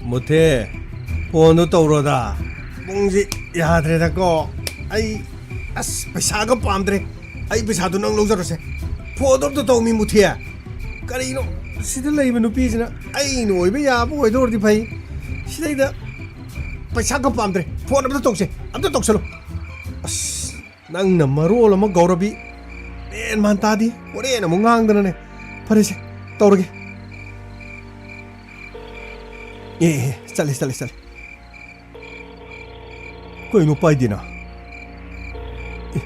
ꯃꯨꯊꯦ, ꯐꯣꯟꯗꯣ ꯇꯧꯔꯣꯗ꯫ ꯄꯨꯡꯁꯤ ꯌꯥꯗ꯭ꯔꯦꯗꯀꯣ꯫ ꯑꯩ, ꯑꯁ, ꯄꯩꯁꯥꯒ ꯄꯥꯝꯗ꯭ꯔꯦ꯫ ꯑꯩ ꯄꯩꯁꯥꯗꯣ ꯅꯪ ꯂꯧꯖꯔꯣꯁꯦ꯫ ꯐꯣꯟꯗꯣ ꯑꯝꯇ ꯇꯧꯃꯤ, ꯃꯨꯊꯦ꯫ ꯀꯔꯤꯅꯣ ꯁꯤꯗ ꯂꯩꯕ ꯅꯨꯄꯤꯁꯤꯅ? ꯑꯩꯅ ꯑꯣꯏꯕ ꯌꯥꯕ ꯑꯣꯏꯗꯧꯔꯗꯤ ꯐꯩ꯫ ꯁꯤꯗꯩꯗ ꯄꯩꯁꯥꯒ ꯄꯥꯝꯗ꯭ꯔꯦ꯫ ꯐꯣꯟ ꯑꯝꯇ ꯇꯧꯁꯦ꯫ ꯑꯝꯇ ꯇꯧꯁꯜꯂꯣ꯫ ꯑꯁ, ꯅꯪꯅ ꯃꯔꯣꯜ ꯑꯃ ꯒꯧꯔꯕꯤ, ꯃꯤ ꯑꯦ, ꯃꯥꯟ ꯇꯥꯗꯦ꯫ ꯍꯣꯔꯦꯟ ꯑꯃꯨꯛ ꯉꯥꯡꯗꯅꯅꯦ꯫ ꯐꯔꯦꯁꯦ, ꯇꯧꯔꯒꯦ꯫ ꯑꯦ, ꯑꯦ, ꯆꯠꯂꯦ, ꯆꯠꯂꯦ, ꯆꯠꯂꯦ꯫ ꯀꯩꯅꯣ ꯄꯥꯏꯗꯦꯅ? ꯑꯦ꯫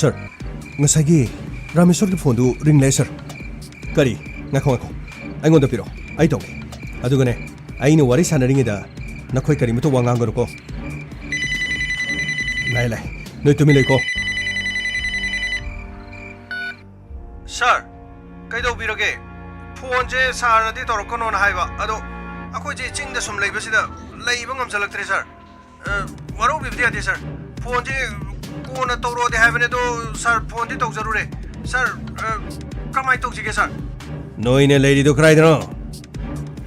ꯁꯥꯔ, ꯉꯁꯥꯏꯒꯤ ꯔꯥꯃꯦꯁꯣꯔꯒꯤ ꯐꯣꯟꯗꯨ ꯔꯤꯡ ꯂꯩ, ꯁꯥꯔ꯫ ꯀꯔꯤ? ꯉꯥꯏꯈꯣ, ꯉꯥꯏꯈꯣ꯫ ꯑꯩꯉꯣꯟꯗ ꯄꯤꯔꯛꯑꯣ꯫ ꯑꯩ ꯇꯧꯒꯦ꯫ ꯑꯗꯨꯒꯅꯦ, ꯑꯩꯅ ꯋꯥꯔꯤ ꯁꯥꯟꯅꯔꯤꯉꯩꯗ ꯅꯈꯣꯏ ꯀꯔꯤꯃꯇ ꯋꯥ ꯉꯥꯡꯒꯅꯨꯀꯣ꯫ ꯂꯥꯏ, ꯂꯥꯏ꯫ ꯅꯣꯏ ꯇꯨꯃꯤꯟ ꯂꯩꯀꯣ꯫ ꯁꯥꯔ, ꯀꯩꯗꯧꯕꯤꯔꯒꯦ? ꯐꯣꯟꯁꯦ ꯁꯥꯔꯅꯗꯤ ꯇꯧꯔꯛꯀꯅꯣꯅ ꯍꯥꯏꯕ, ꯑꯗꯣ ꯑꯩꯈꯣꯏꯁꯦ ꯆꯤꯡꯗ ꯁꯨꯝ ꯂꯩꯕꯁꯤꯗ ꯂꯩꯕ ꯉꯝꯁꯤꯜꯂꯛꯇ꯭ꯔꯦ, ꯁꯥꯔ꯫ ꯑ, ꯋꯥꯔꯧꯕꯤꯕꯗꯤ ꯌꯥꯗꯦ, ꯁꯥꯔ꯫ ꯐꯣꯟꯁꯦ ꯀꯣꯟꯅ ꯇꯧꯔꯛꯑꯣꯗꯤ ꯍꯥꯏꯕꯅꯦ, ꯑꯗꯣ ꯁꯥꯔ, ꯐꯣꯟꯗꯤ ꯇꯧꯖꯔꯨꯔꯦ꯫ ꯁꯥꯔ, ꯑ, ꯀꯃꯥꯏꯅ ꯇꯧꯁꯤꯒꯦ, ꯁꯥꯔ? ꯅꯣꯏꯅ ꯂꯩꯔꯤꯗꯣ ꯀꯗꯥꯏꯗꯅꯣ?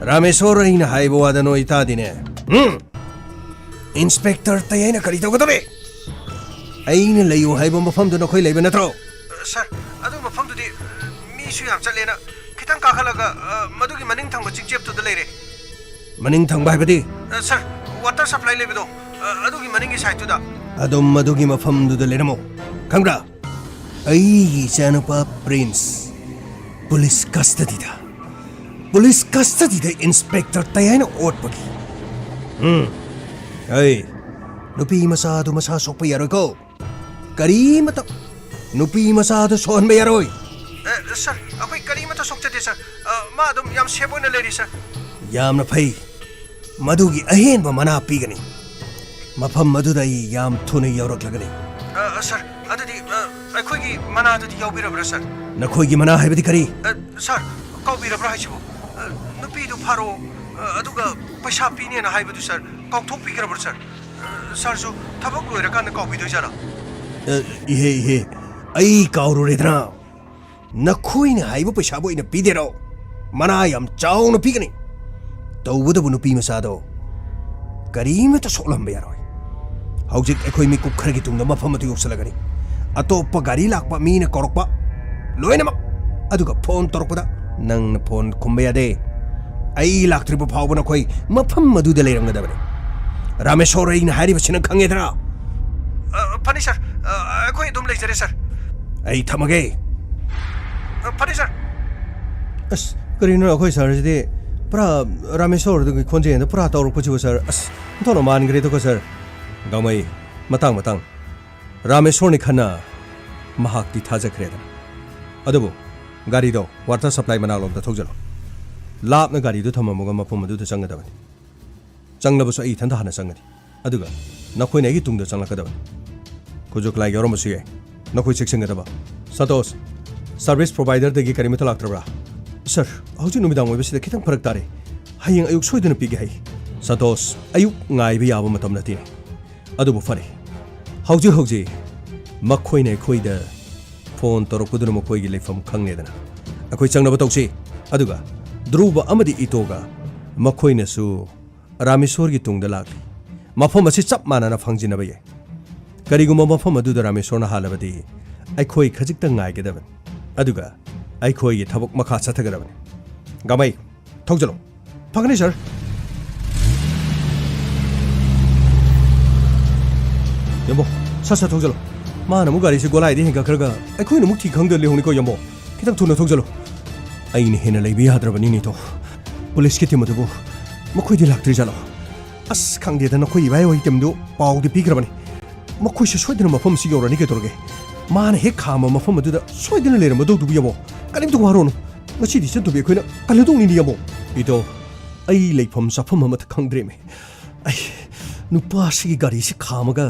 ꯔꯥꯃꯦꯁꯣꯔ, ꯑꯩꯅ ꯍꯥꯏꯕ ꯋꯥꯗ ꯅꯣꯏ ꯇꯥꯗꯦꯅꯦ꯫ ꯍꯨꯝ? ꯏꯟꯁꯄꯦꯛꯇꯔ ꯇꯌꯥꯏꯅ ꯀꯔꯤ ꯇꯧꯒꯗꯧꯔꯤ? ꯑꯩꯅ ꯂꯩꯌꯨ ꯍꯥꯏꯕ ꯃꯐꯝꯗꯨ ꯅꯈꯣꯏ ꯂꯩꯕ ꯅꯠꯇ꯭ꯔꯣ? ꯑ, ꯁꯥꯔ, ꯑꯗꯨ ꯃꯐꯝꯗꯨꯗꯤ, ꯑ, ꯃꯤꯁꯨ ꯌꯥꯝ ꯆꯠꯂꯦꯅ ꯈꯤꯇꯪ ꯀꯥꯈꯠꯂꯒ, ꯑ, ꯃꯗꯨꯒꯤ ꯃꯅꯤꯡ ꯊꯪꯕ ꯆꯤꯡꯆꯦꯞꯇꯨꯗ ꯂꯩꯔꯦ꯫ ꯃꯅꯤꯡ ꯊꯪꯕ ꯍꯥꯏꯕꯗꯤ? ꯑ, ꯁꯥꯔ, ꯋꯥꯇꯔ ꯁꯄ꯭ꯂꯥꯏ ꯂꯩꯕꯗꯣ, ꯑ, ꯑꯗꯨꯒꯤ ꯃꯅꯤꯡꯒꯤ ꯁꯥꯏꯠꯇꯨꯗ꯫ ꯑꯗꯨꯝ ꯃꯗꯨꯒꯤ ꯃꯐꯝꯗꯨꯗ ꯂꯩꯔꯝꯃꯣ꯫ ꯈꯪꯕ꯭ꯔꯥ? ꯑꯩꯒꯤ ꯏꯆꯥꯅꯨꯄꯥ ꯄ꯭ꯔꯤꯟꯁ ꯄꯨꯂꯤꯁ ꯀꯁꯇꯗꯤꯗ꯫ ꯄꯨꯂꯤꯁ ꯀꯁꯇꯗꯤꯗ ꯏꯟꯁꯄꯦꯛꯇꯔ ꯇꯌꯥꯏꯅ ꯑꯣꯠꯄꯒꯤ꯫ ꯎꯝ꯫ ꯑꯩ, ꯅꯨꯄꯤ ꯃꯆꯥꯗꯨ ꯃꯁꯥ ꯁꯣꯛꯄ ꯌꯥꯔꯣꯏꯀꯣ꯫ ꯀꯔꯤꯃꯇ ꯅꯨꯄꯤ ꯃꯆꯥꯗꯨ ꯁꯣꯛꯍꯟꯕ ꯌꯥꯔꯣꯏ꯫ ꯑꯦ, ꯁꯥꯔ, ꯑꯩꯈꯣꯏ ꯀꯔꯤꯃꯇ ꯁꯣꯛꯆꯗꯦ, ꯁꯥꯔ꯫ ꯑ, ꯃꯥ ꯑꯗꯨꯝ ꯌꯥꯝ ꯁꯦꯐ ꯑꯣꯏꯅ ꯂꯩꯔꯤ, ꯁꯥꯔ꯫ ꯌꯥꯝꯅ ꯐꯩ꯫ ꯃꯗꯨꯒꯤ ꯑꯍꯦꯟꯕ ꯃꯅꯥ ꯄꯤꯒꯅꯤ꯫ ꯃꯐꯝ ꯑꯗꯨꯗ ꯑꯩ ꯌꯥꯝ ꯊꯨꯅ ꯌꯧꯔꯛꯂꯒꯅꯤ꯫ ꯑ, ꯁꯥꯔ, ꯑꯗꯨꯗꯤ, ꯑ, ꯑꯩꯈꯣꯏꯒꯤ ꯃꯅꯥꯗꯨꯗꯤ ꯌꯥꯎꯕꯤꯔꯕ꯭ꯔꯥ, ꯁꯥꯔ? ꯅꯈꯣꯏꯒꯤ ꯃꯅꯥ ꯍꯥꯏꯕꯗꯤ ꯀꯔꯤ? ꯑ, ꯁꯥꯔ, ꯀꯥꯎꯕꯤꯔꯕ꯭ꯔꯥ ꯍꯥꯏꯁꯤꯕꯣ? ꯑ, ꯅꯨꯄꯤꯗꯨ ꯐꯥꯔꯛꯑꯣ, ꯑ, ꯑꯗꯨꯒ ꯄꯩꯁꯥ ꯄꯤꯅꯦꯅ ꯍꯥꯏꯕꯗꯨ, ꯁꯥꯔ, ꯀꯥꯎꯊꯣꯛꯄꯤꯈ꯭ꯔꯕ꯭ꯔꯥ, ꯁꯥꯔ? ꯑ, ꯁꯥꯔꯁꯨ ꯊꯕꯛ ꯂꯣꯏꯔꯀꯥꯟꯗ ꯀꯥꯎꯕꯤꯗꯣꯏꯖꯥꯠꯂꯥ? ꯑ, ꯏꯍꯦ, ꯏꯍꯦ, ꯑꯩ ꯀꯥꯎꯔꯨꯔꯦꯗꯅ꯫ ꯅꯈꯣꯏꯅ ꯍꯥꯏꯕ ꯄꯩꯁꯥꯕꯨ ꯑꯩꯅ ꯄꯤꯗꯦꯔꯣ? ꯃꯅꯥ ꯌꯥꯝ ꯆꯥꯎꯅ ꯄꯤꯒꯅꯤ꯫ ꯇꯧꯕꯇꯕꯨ ꯅꯨꯄꯤ ꯃꯆꯥꯗꯣ ꯀꯔꯤꯃꯇ ꯁꯣꯛꯂꯝꯕ ꯌꯥꯔꯣꯏ꯫ ꯍꯧꯖꯤꯛ ꯑꯩꯈꯣꯏ ꯃꯤꯀꯨꯞ ꯈꯔꯒꯤ ꯇꯨꯡꯗ ꯃꯐꯝ ꯑꯗꯨ ꯌꯧꯁꯤꯜꯂꯒꯅꯤ꯫ ꯑꯇꯣꯞꯄ ꯒꯥꯔꯤ ꯂꯥꯛꯄ, ꯃꯤꯅ ꯀꯧꯔꯛꯄ ꯂꯣꯏꯅꯃꯛ, ꯑꯗꯨꯒ ꯐꯣꯟ ꯇꯧꯔꯛꯄꯗ ꯅꯪꯅ ꯐꯣꯟ ꯈꯨꯝꯕ ꯌꯥꯗꯦ꯫ ꯑꯩ ꯂꯥꯛꯇ꯭ꯔꯤꯕ ꯐꯥꯎꯕ ꯅꯈꯣꯏ ꯃꯐꯝ ꯑꯗꯨꯗ ꯂꯩꯔꯝꯒꯗꯕꯅꯤ꯫ ꯔꯥꯃꯦꯁꯣꯔ, ꯑꯩꯅ ꯍꯥꯏꯔꯤꯕꯁꯤ ꯅꯪ ꯈꯪꯉꯦꯗꯅ? ꯑ, ꯐꯅꯤ, ꯁꯥꯔ꯫ ꯑ, ꯑꯩꯈꯣꯏ ꯑꯗꯨꯝ ꯂꯩꯖꯔꯦ, ꯁꯥꯔ꯫ ꯑꯩ ꯊꯝꯃꯒꯦ꯫ ꯑ, ꯐꯅꯤ, ꯁꯥꯔ꯫ ꯑꯁ, ꯀꯔꯤꯅꯣ ꯑꯩꯈꯣꯏ ꯁꯥꯔꯁꯤꯗꯤ ꯄꯨꯔꯥ ꯔꯥꯃꯦꯁꯣꯔꯗꯨꯒꯤ ꯈꯣꯟꯖꯦꯜꯗ ꯄꯨꯔꯥ ꯇꯧꯔꯛꯄꯁꯤꯕꯨ, ꯁꯥꯔ? ꯑꯁ, ꯑꯣꯟꯊꯣꯛꯅ ꯃꯥꯟꯈ꯭ꯔꯦꯗꯀꯣ, ꯁꯥꯔ꯫ ꯒꯥꯡꯃꯩ, ꯃꯇꯥꯡ, ꯃꯇꯥꯡ꯫ ꯔꯥꯃꯦꯁꯣꯔꯅꯤ ꯈꯟꯅ ꯃꯍꯥꯛꯇꯤ ꯊꯥꯖꯈ꯭ꯔꯦꯗꯅ꯫ ꯑꯗꯨꯕꯨ ꯒꯥꯔꯤꯗꯣ ꯋꯥꯇꯔ ꯁꯄ꯭ꯂꯥꯏ ꯃꯅꯥꯛꯂꯣꯝꯗ ꯊꯧꯖꯜꯂꯣ꯫ ꯂꯥꯞꯅ ꯒꯥꯔꯤꯗꯨ ꯊꯝꯃꯝꯃꯒ ꯃꯐꯝ ꯑꯗꯨꯗ ꯆꯪꯒꯗꯕꯅꯤ꯫ ꯆꯪꯂꯕꯁꯨ ꯑꯩ ꯏꯊꯟꯇ ꯍꯥꯟꯅ ꯆꯪꯒꯅꯤ꯫ ꯑꯗꯨꯒ ꯅꯈꯣꯏꯅ ꯑꯩꯒꯤ ꯇꯨꯡꯗ ꯆꯪꯂꯛꯀꯗꯕꯅꯤ꯫ ꯈꯨꯠꯁꯨ ꯈꯨꯠꯂꯥꯏ ꯌꯥꯎꯔꯝꯕꯁꯨ ꯌꯥꯏ꯫ ꯅꯈꯣꯏ ꯆꯦꯛꯁꯤꯟꯒꯗꯕ꯫ ꯁꯟꯇꯣꯁ, ꯁꯔꯚꯤꯁ ꯄ꯭ꯔꯣꯚꯥꯏꯗꯔꯗꯒꯤ ꯀꯔꯤꯃꯠꯇ ꯂꯥꯛꯇ꯭ꯔꯕ꯭ꯔꯥ? ꯁꯥꯔ, ꯍꯧꯖꯤꯛ ꯅꯨꯃꯤꯗꯥꯡ ꯑꯣꯏꯕꯁꯤꯗ ꯈꯤꯇꯪ ꯐꯔꯛ ꯇꯥꯔꯦ꯫ ꯍꯌꯦꯡ ꯑꯌꯨꯛ ꯁꯣꯏꯗꯅ ꯄꯤꯒꯦ ꯍꯥꯏ꯫ ꯁꯟꯇꯣꯁ, ꯑꯌꯨꯛ ꯉꯥꯏꯕ ꯌꯥꯕ ꯃꯇꯝ ꯅꯠꯇꯦꯅꯦ꯫ ꯑꯗꯨꯕꯨ ꯐꯔꯦ, ꯍꯧꯖꯤꯛ ꯍꯧꯖꯤꯛ ꯃꯈꯣꯏꯅ ꯑꯩꯈꯣꯏꯗ ꯐꯣꯟ ꯇꯧꯔꯛꯄꯗꯨꯅ ꯃꯈꯣꯏꯒꯤ ꯂꯩꯐꯝ ꯈꯪꯂꯦꯗꯅ꯫ ꯑꯩꯈꯣꯏ ꯆꯪꯅꯕ ꯇꯧꯁꯤ꯫ ꯑꯗꯨꯒ ꯙ꯭ꯔꯨꯕ ꯑꯃꯗꯤ ꯏꯇꯣꯒ ꯃꯈꯣꯏꯅꯁꯨ ꯔꯥꯃꯦꯁꯣꯔꯒꯤ ꯇꯨꯡꯗ ꯂꯥꯛꯂꯤ꯫ ꯃꯐꯝ ꯑꯁꯤ ꯆꯞ ꯃꯥꯟꯅꯅ ꯐꯪꯖꯤꯟꯅꯕ ꯌꯥꯏ꯫ ꯀꯔꯤꯒꯨꯝꯕ ꯃꯐꯝ ꯑꯗꯨꯗ ꯔꯥꯃꯦꯁꯣꯔꯅ ꯍꯥꯜꯂꯕꯗꯤ ꯑꯩꯈꯣꯏ ꯈꯖꯤꯛꯇ ꯉꯥꯏꯒꯗꯕꯅꯤ꯫ ꯑꯗꯨꯒ ꯑꯩꯈꯣꯏꯒꯤ ꯊꯕꯛ ꯃꯈꯥ ꯆꯠꯊꯒꯗꯕꯅꯤ꯫ ꯒꯥꯃꯩ, ꯊꯧꯖꯜꯂꯣ꯫ ꯐꯒꯅꯤ, ꯁꯥꯔ꯫ ꯌꯥꯝꯕꯣ, ꯁꯠ ꯁꯠ ꯊꯧꯖꯜꯂꯣ꯫ ꯃꯥꯅ ꯑꯃꯨꯛ ꯒꯥꯔꯤꯁꯤ ꯒꯣꯂꯥꯏꯗ ꯍꯦꯟꯒꯠꯈ꯭ꯔꯒ ꯑꯩꯈꯣꯏꯅ ꯑꯃꯨꯛ ꯊꯤ ꯈꯪꯗ ꯂꯩꯍꯧꯅꯤꯀꯣ, ꯌꯥꯝꯕꯣ꯫ ꯈꯤꯇꯪ ꯊꯨꯅ ꯊꯧꯖꯜꯂꯨ꯫ ꯑꯩꯅ ꯍꯦꯟꯅ ꯂꯩꯕ ꯌꯥꯗ꯭ꯔꯕꯅꯤꯅꯦ, ꯏꯇꯥꯎ꯫ ꯄꯨꯂꯤꯁꯀꯤ ꯇꯤꯝ ꯑꯗꯨꯕꯨ ꯃꯈꯣꯏꯗꯤ ꯂꯥꯛꯇ꯭ꯔꯤꯖꯥꯠꯂꯣ? ꯑꯁ, ꯈꯪꯗꯦꯗ, ꯅꯈꯣꯏ ꯏꯕꯥꯏ ꯍꯣꯏ ꯇꯤꯝꯗꯨ ꯄꯥꯎꯗꯤ ꯄꯤꯈ꯭ꯔꯕꯅꯤ꯫ ꯃꯈꯣꯏꯁꯨ ꯁꯣꯏꯗꯅ ꯃꯐꯝ ꯑꯁꯤ ꯌꯧꯔꯅꯤ ꯀꯩꯗꯧꯔꯒꯦ? ꯃꯥꯅ ꯍꯦꯛ ꯈꯥꯝꯕ ꯃꯐꯝ ꯑꯗꯨꯗ ꯁꯣꯏꯗꯅ ꯂꯩꯔꯝꯃꯗꯧꯗꯨꯕꯨ, ꯌꯥꯝꯕꯣ꯫ ꯀꯔꯤꯝꯇ ꯋꯥꯔꯨꯅꯨ꯫ ꯉꯁꯤꯗꯤ ꯏꯆꯟ ꯇꯣꯝꯕꯤ ꯑꯩꯈꯣꯏꯅ ꯀꯜꯂꯗꯧꯅꯤꯅꯦ, ꯌꯥꯝꯕꯣ꯫ ꯏꯇꯥꯎ, ꯑꯩ ꯂꯩꯐꯝ ꯆꯥꯐꯝ ꯑꯃꯠꯇ ꯈꯪꯗ꯭ꯔꯦꯃꯦ꯫ ꯑꯩ ꯅꯨꯄꯥꯁꯤꯒꯤ ꯒꯥꯔꯤꯁꯤ ꯈꯥꯝꯃꯒ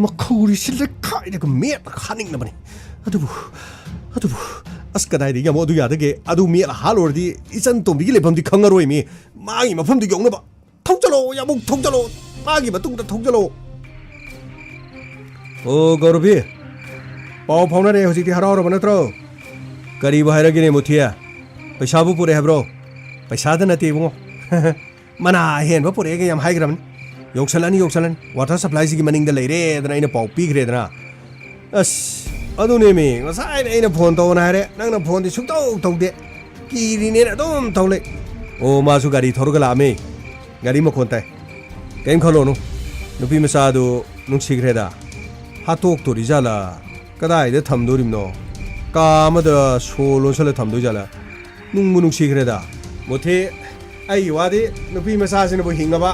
ꯃꯈꯧꯔꯤꯁꯤ ꯂꯩꯈꯥꯏꯔꯒ ꯃꯦꯠꯂꯒ ꯍꯥꯠꯅꯤꯡꯂꯕꯅꯤ꯫ ꯑꯗꯨꯕꯨ, ꯑꯗꯨꯕꯨ, ꯑꯁ, ꯀꯗꯥꯏꯗꯒꯤ ꯑꯃꯨꯛ ꯑꯗꯨ ꯌꯥꯗꯒꯦ? ꯑꯗꯨ ꯃꯦꯠꯂ ꯍꯥꯠꯂꯨꯔꯗꯤ ꯏꯆꯟ ꯇꯣꯝꯕꯤꯒꯤ ꯂꯩꯐꯝꯗꯤ ꯈꯪꯉꯔꯣꯏꯃꯤ꯫ ꯃꯥꯒꯤ ꯃꯐꯝꯗꯨ ꯌꯧꯅꯕ ꯊꯧꯖꯜꯂꯣ, ꯌꯥꯝꯕꯨꯡ, ꯊꯧꯖꯜꯂꯣ꯫ ꯃꯥꯒꯤ ꯃꯇꯨꯡꯗ ꯊꯧꯖꯜꯂꯣ꯫ ꯑꯣ, ꯒꯧꯔꯕꯤ, ꯄꯥꯎ ꯐꯥꯎꯅꯔꯦ, ꯍꯧꯖꯤꯛꯇꯤ ꯍꯔꯥꯎꯔꯕ ꯅꯠꯇ꯭ꯔꯣ? ꯀꯔꯤꯕꯨ ꯍꯥꯏꯔꯒꯦꯅꯦ, ꯃꯨꯊꯤ? ꯄꯩꯁꯥꯕꯨ ꯄꯨꯔꯛꯑꯦ ꯍꯥꯏꯕ꯭ꯔꯣ? ꯄꯩꯁꯥꯗ ꯅꯠꯇꯦ, ꯏꯕꯨꯡꯉꯣ꯫ ꯃꯅꯥ ꯑꯍꯦꯟꯕ ꯄꯨꯔꯛꯑꯦꯒ ꯌꯥꯝ ꯍꯥꯏꯈ꯭ꯔꯕꯅꯤ꯫ ꯌꯧꯁꯜꯂꯅꯤ, ꯌꯧꯁꯜꯂꯅꯤ꯫ ꯋꯥꯇꯔ ꯁꯄ꯭ꯂꯥꯏꯁꯤꯒꯤ ꯃꯅꯤꯡꯗ ꯂꯩꯔꯦꯗꯅ ꯑꯩꯅ ꯄꯥꯎ ꯄꯤꯈ꯭ꯔꯦꯗꯅ꯫ ꯑꯁ, ꯑꯗꯨꯅꯦꯃꯤ, ꯉꯁꯥꯏꯅ ꯑꯩꯅ ꯐꯣꯟ ꯇꯧꯑꯣꯅ ꯍꯥꯏꯔꯦ, ꯅꯪꯅ ꯐꯣꯟꯗꯤ ꯁꯨꯡꯇꯧ ꯇꯧꯗꯦ꯫ ꯀꯤꯔꯤꯅꯦꯅ ꯑꯗꯨꯝ ꯇꯧ ꯂꯩ꯫ ꯑꯣ, ꯃꯥꯁꯨ ꯒꯥꯔꯤ ꯊꯧꯔꯒ ꯂꯥꯛꯑꯝꯃꯦ꯫ ꯒꯥꯔꯤ ꯃꯈꯣꯟ ꯇꯥꯏ꯫ ꯀꯩꯝ ꯈꯜꯂꯨꯅꯨ, ꯅꯨꯄꯤ ꯃꯆꯥꯗꯨ ꯅꯨꯡꯁꯤꯈ꯭ꯔꯦꯗ꯫ ꯍꯥꯠꯇꯣꯛꯇꯣꯔꯤꯖꯥꯠꯂꯥ? ꯀꯗꯥꯏꯗ ꯊꯝꯗꯣꯔꯤꯕꯅꯣ? ꯀꯥ ꯑꯃꯗ ꯁꯣ ꯂꯣꯟꯁꯜꯂ ꯊꯝꯗꯣꯏ ꯖꯥꯠꯂꯥ? ꯅꯨꯡꯕꯨ ꯅꯨꯡꯁꯤꯈ꯭ꯔꯦꯗ꯫ ꯃꯨꯊꯤ, ꯑꯩꯒꯤ ꯋꯥꯗꯤ ꯅꯨꯄꯤ ꯃꯆꯥꯁꯤꯅꯕꯨ ꯍꯤꯡꯉꯕ,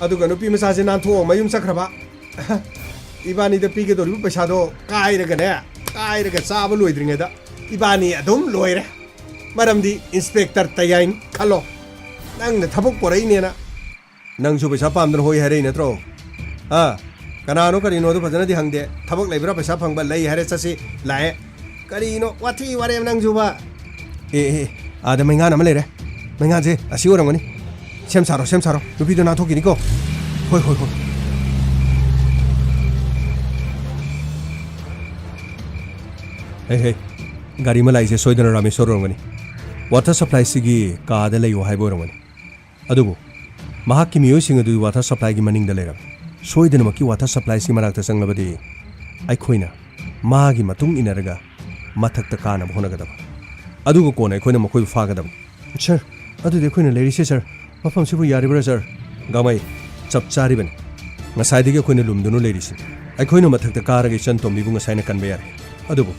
ꯑꯗꯨꯒ ꯅꯨꯄꯤ ꯃꯆꯥꯁꯤ ꯅꯥꯟꯊꯣꯛꯑ ꯃꯌꯨꯝ ꯆꯠꯈ꯭ꯔꯕ꯫ ꯏꯕꯥꯅꯤꯗ ꯄꯤꯒꯗꯧꯔꯤꯕ ꯄꯩꯁꯥꯗꯣ ꯀꯥꯏꯔꯒꯅꯦ, ꯀꯥꯏꯔꯒ ꯆꯥꯕ ꯂꯣꯏꯗ꯭ꯔꯤꯉꯩꯗ ꯏꯕꯥꯅꯤ ꯑꯗꯨꯝ ꯂꯣꯏꯔꯦ꯫ ꯃꯔꯝꯗꯤ ꯏꯟꯁꯄꯦꯛꯇꯔ ꯇꯌꯥꯏꯅꯤ ꯈꯜꯂꯣ, ꯅꯪꯅ ꯊꯕꯛ ꯄꯣꯔꯛꯏꯅꯦꯅ꯫ ꯅꯪꯁꯨ ꯄꯩꯁꯥ ꯄꯥꯝꯗꯅ ꯍꯣꯏ ꯍꯥꯏꯔꯛꯏ ꯅꯠꯇ꯭ꯔꯣ? ꯑꯥ, ꯀꯅꯥꯅꯣ ꯀꯔꯤꯅꯣꯗꯣ ꯐꯖꯅꯗꯤ ꯍꯪꯗꯦ꯫ ꯊꯕꯛ ꯂꯩꯕ꯭ꯔꯥ, ꯄꯩꯁꯥ ꯐꯪꯕ ꯂꯩ ꯍꯥꯏꯔꯦ, ꯆꯠꯁꯤ, ꯂꯥꯛꯑꯦ꯫ ꯀꯔꯤꯅꯣ ꯋꯥꯊꯤ ꯋꯥꯔꯦꯝ ꯅꯪꯁꯨꯕ? ꯑꯦ, ꯑꯦ, ꯑꯥꯗ ꯃꯩꯉꯥꯟ ꯑꯃ ꯂꯩꯔꯦ꯫ ꯃꯩꯉꯥꯟꯁꯦ ꯑꯁꯤ ꯑꯣꯏꯔꯝꯒꯅꯤ꯫ ꯁꯦꯝ ꯁꯥꯔꯣ, ꯁꯦꯝ ꯁꯥꯔꯣ꯫ ꯅꯨꯄꯤꯗꯣ ꯅꯥꯟꯊꯣꯛꯈꯤꯅꯤꯀꯣ꯫ ꯍꯣꯏ, ꯍꯣꯏ, ꯍꯣꯏ꯫ ꯍꯦ, ꯍꯦ, ꯒꯥꯔꯤ ꯑꯃ ꯂꯥꯛꯏꯁꯦ ꯁꯣꯏꯗꯅ ꯔꯥꯃꯦꯁꯣꯔ ꯑꯣꯏꯔꯝꯒꯅꯤ꯫ ꯋꯥꯇꯔ ꯁꯄ꯭ꯂꯥꯏꯁꯤꯒꯤ ꯀꯥꯗ ꯂꯩꯌꯣ ꯍꯥꯏꯕ ꯑꯣꯏꯔꯝꯒꯅꯤ꯫ ꯑꯗꯨꯕꯨ ꯃꯍꯥꯛꯀꯤ ꯃꯤꯑꯣꯏꯁꯤꯡ ꯑꯗꯨ ꯋꯥꯇꯔ ꯁꯄ꯭ꯂꯥꯏꯒꯤ ꯃꯅꯤꯡꯗ ꯂꯩꯔꯝꯃꯤ꯫ ꯁꯣꯏꯗꯅꯃꯛꯀꯤ ꯋꯥꯇꯔ ꯁꯄ꯭ꯂꯥꯏꯁꯤ ꯃꯅꯥꯛꯇ ꯆꯪꯂꯕꯗꯤ ꯑꯩꯈꯣꯏꯅ ꯃꯥꯒꯤ ꯃꯇꯨꯡ ꯏꯟꯅꯔꯒ ꯃꯊꯛꯇ ꯀꯥꯅꯕ ꯍꯣꯠꯅꯒꯗꯕ꯫ ꯑꯗꯨꯒ ꯀꯣꯟꯅ ꯑꯩꯈꯣꯏꯅ ꯃꯈꯣꯏꯕꯨ ꯐꯥꯒꯗꯕꯅꯤ꯫ ꯁꯔ, ꯑꯗꯨꯗꯤ ꯑꯩꯈꯣꯏꯅ ꯂꯩꯔꯤꯁꯦ, ꯁꯔ, ꯃꯐꯝꯁꯤꯕꯨ ꯌꯥꯔꯤꯕ꯭ꯔꯥ, ꯁꯔ? ꯒꯥꯃꯩ, ꯆꯞ ꯆꯥꯔꯤꯕꯅꯤ꯫ ꯉꯁꯥꯏꯗꯒꯤ ꯑꯩꯈꯣꯏꯅ ꯂꯨꯝꯗꯨꯅ ꯂꯩꯔꯤꯁꯤꯅꯤ꯫ ꯑꯩꯈꯣꯏꯅ ꯃꯊꯛꯇ ꯀꯥꯔꯒ ꯏꯆꯟ ꯇꯣꯝꯕꯤꯕꯨ ꯉꯁꯥꯏꯅ ꯀꯟꯕ ꯌꯥꯔꯦ꯫ ꯑꯗꯨꯕꯨ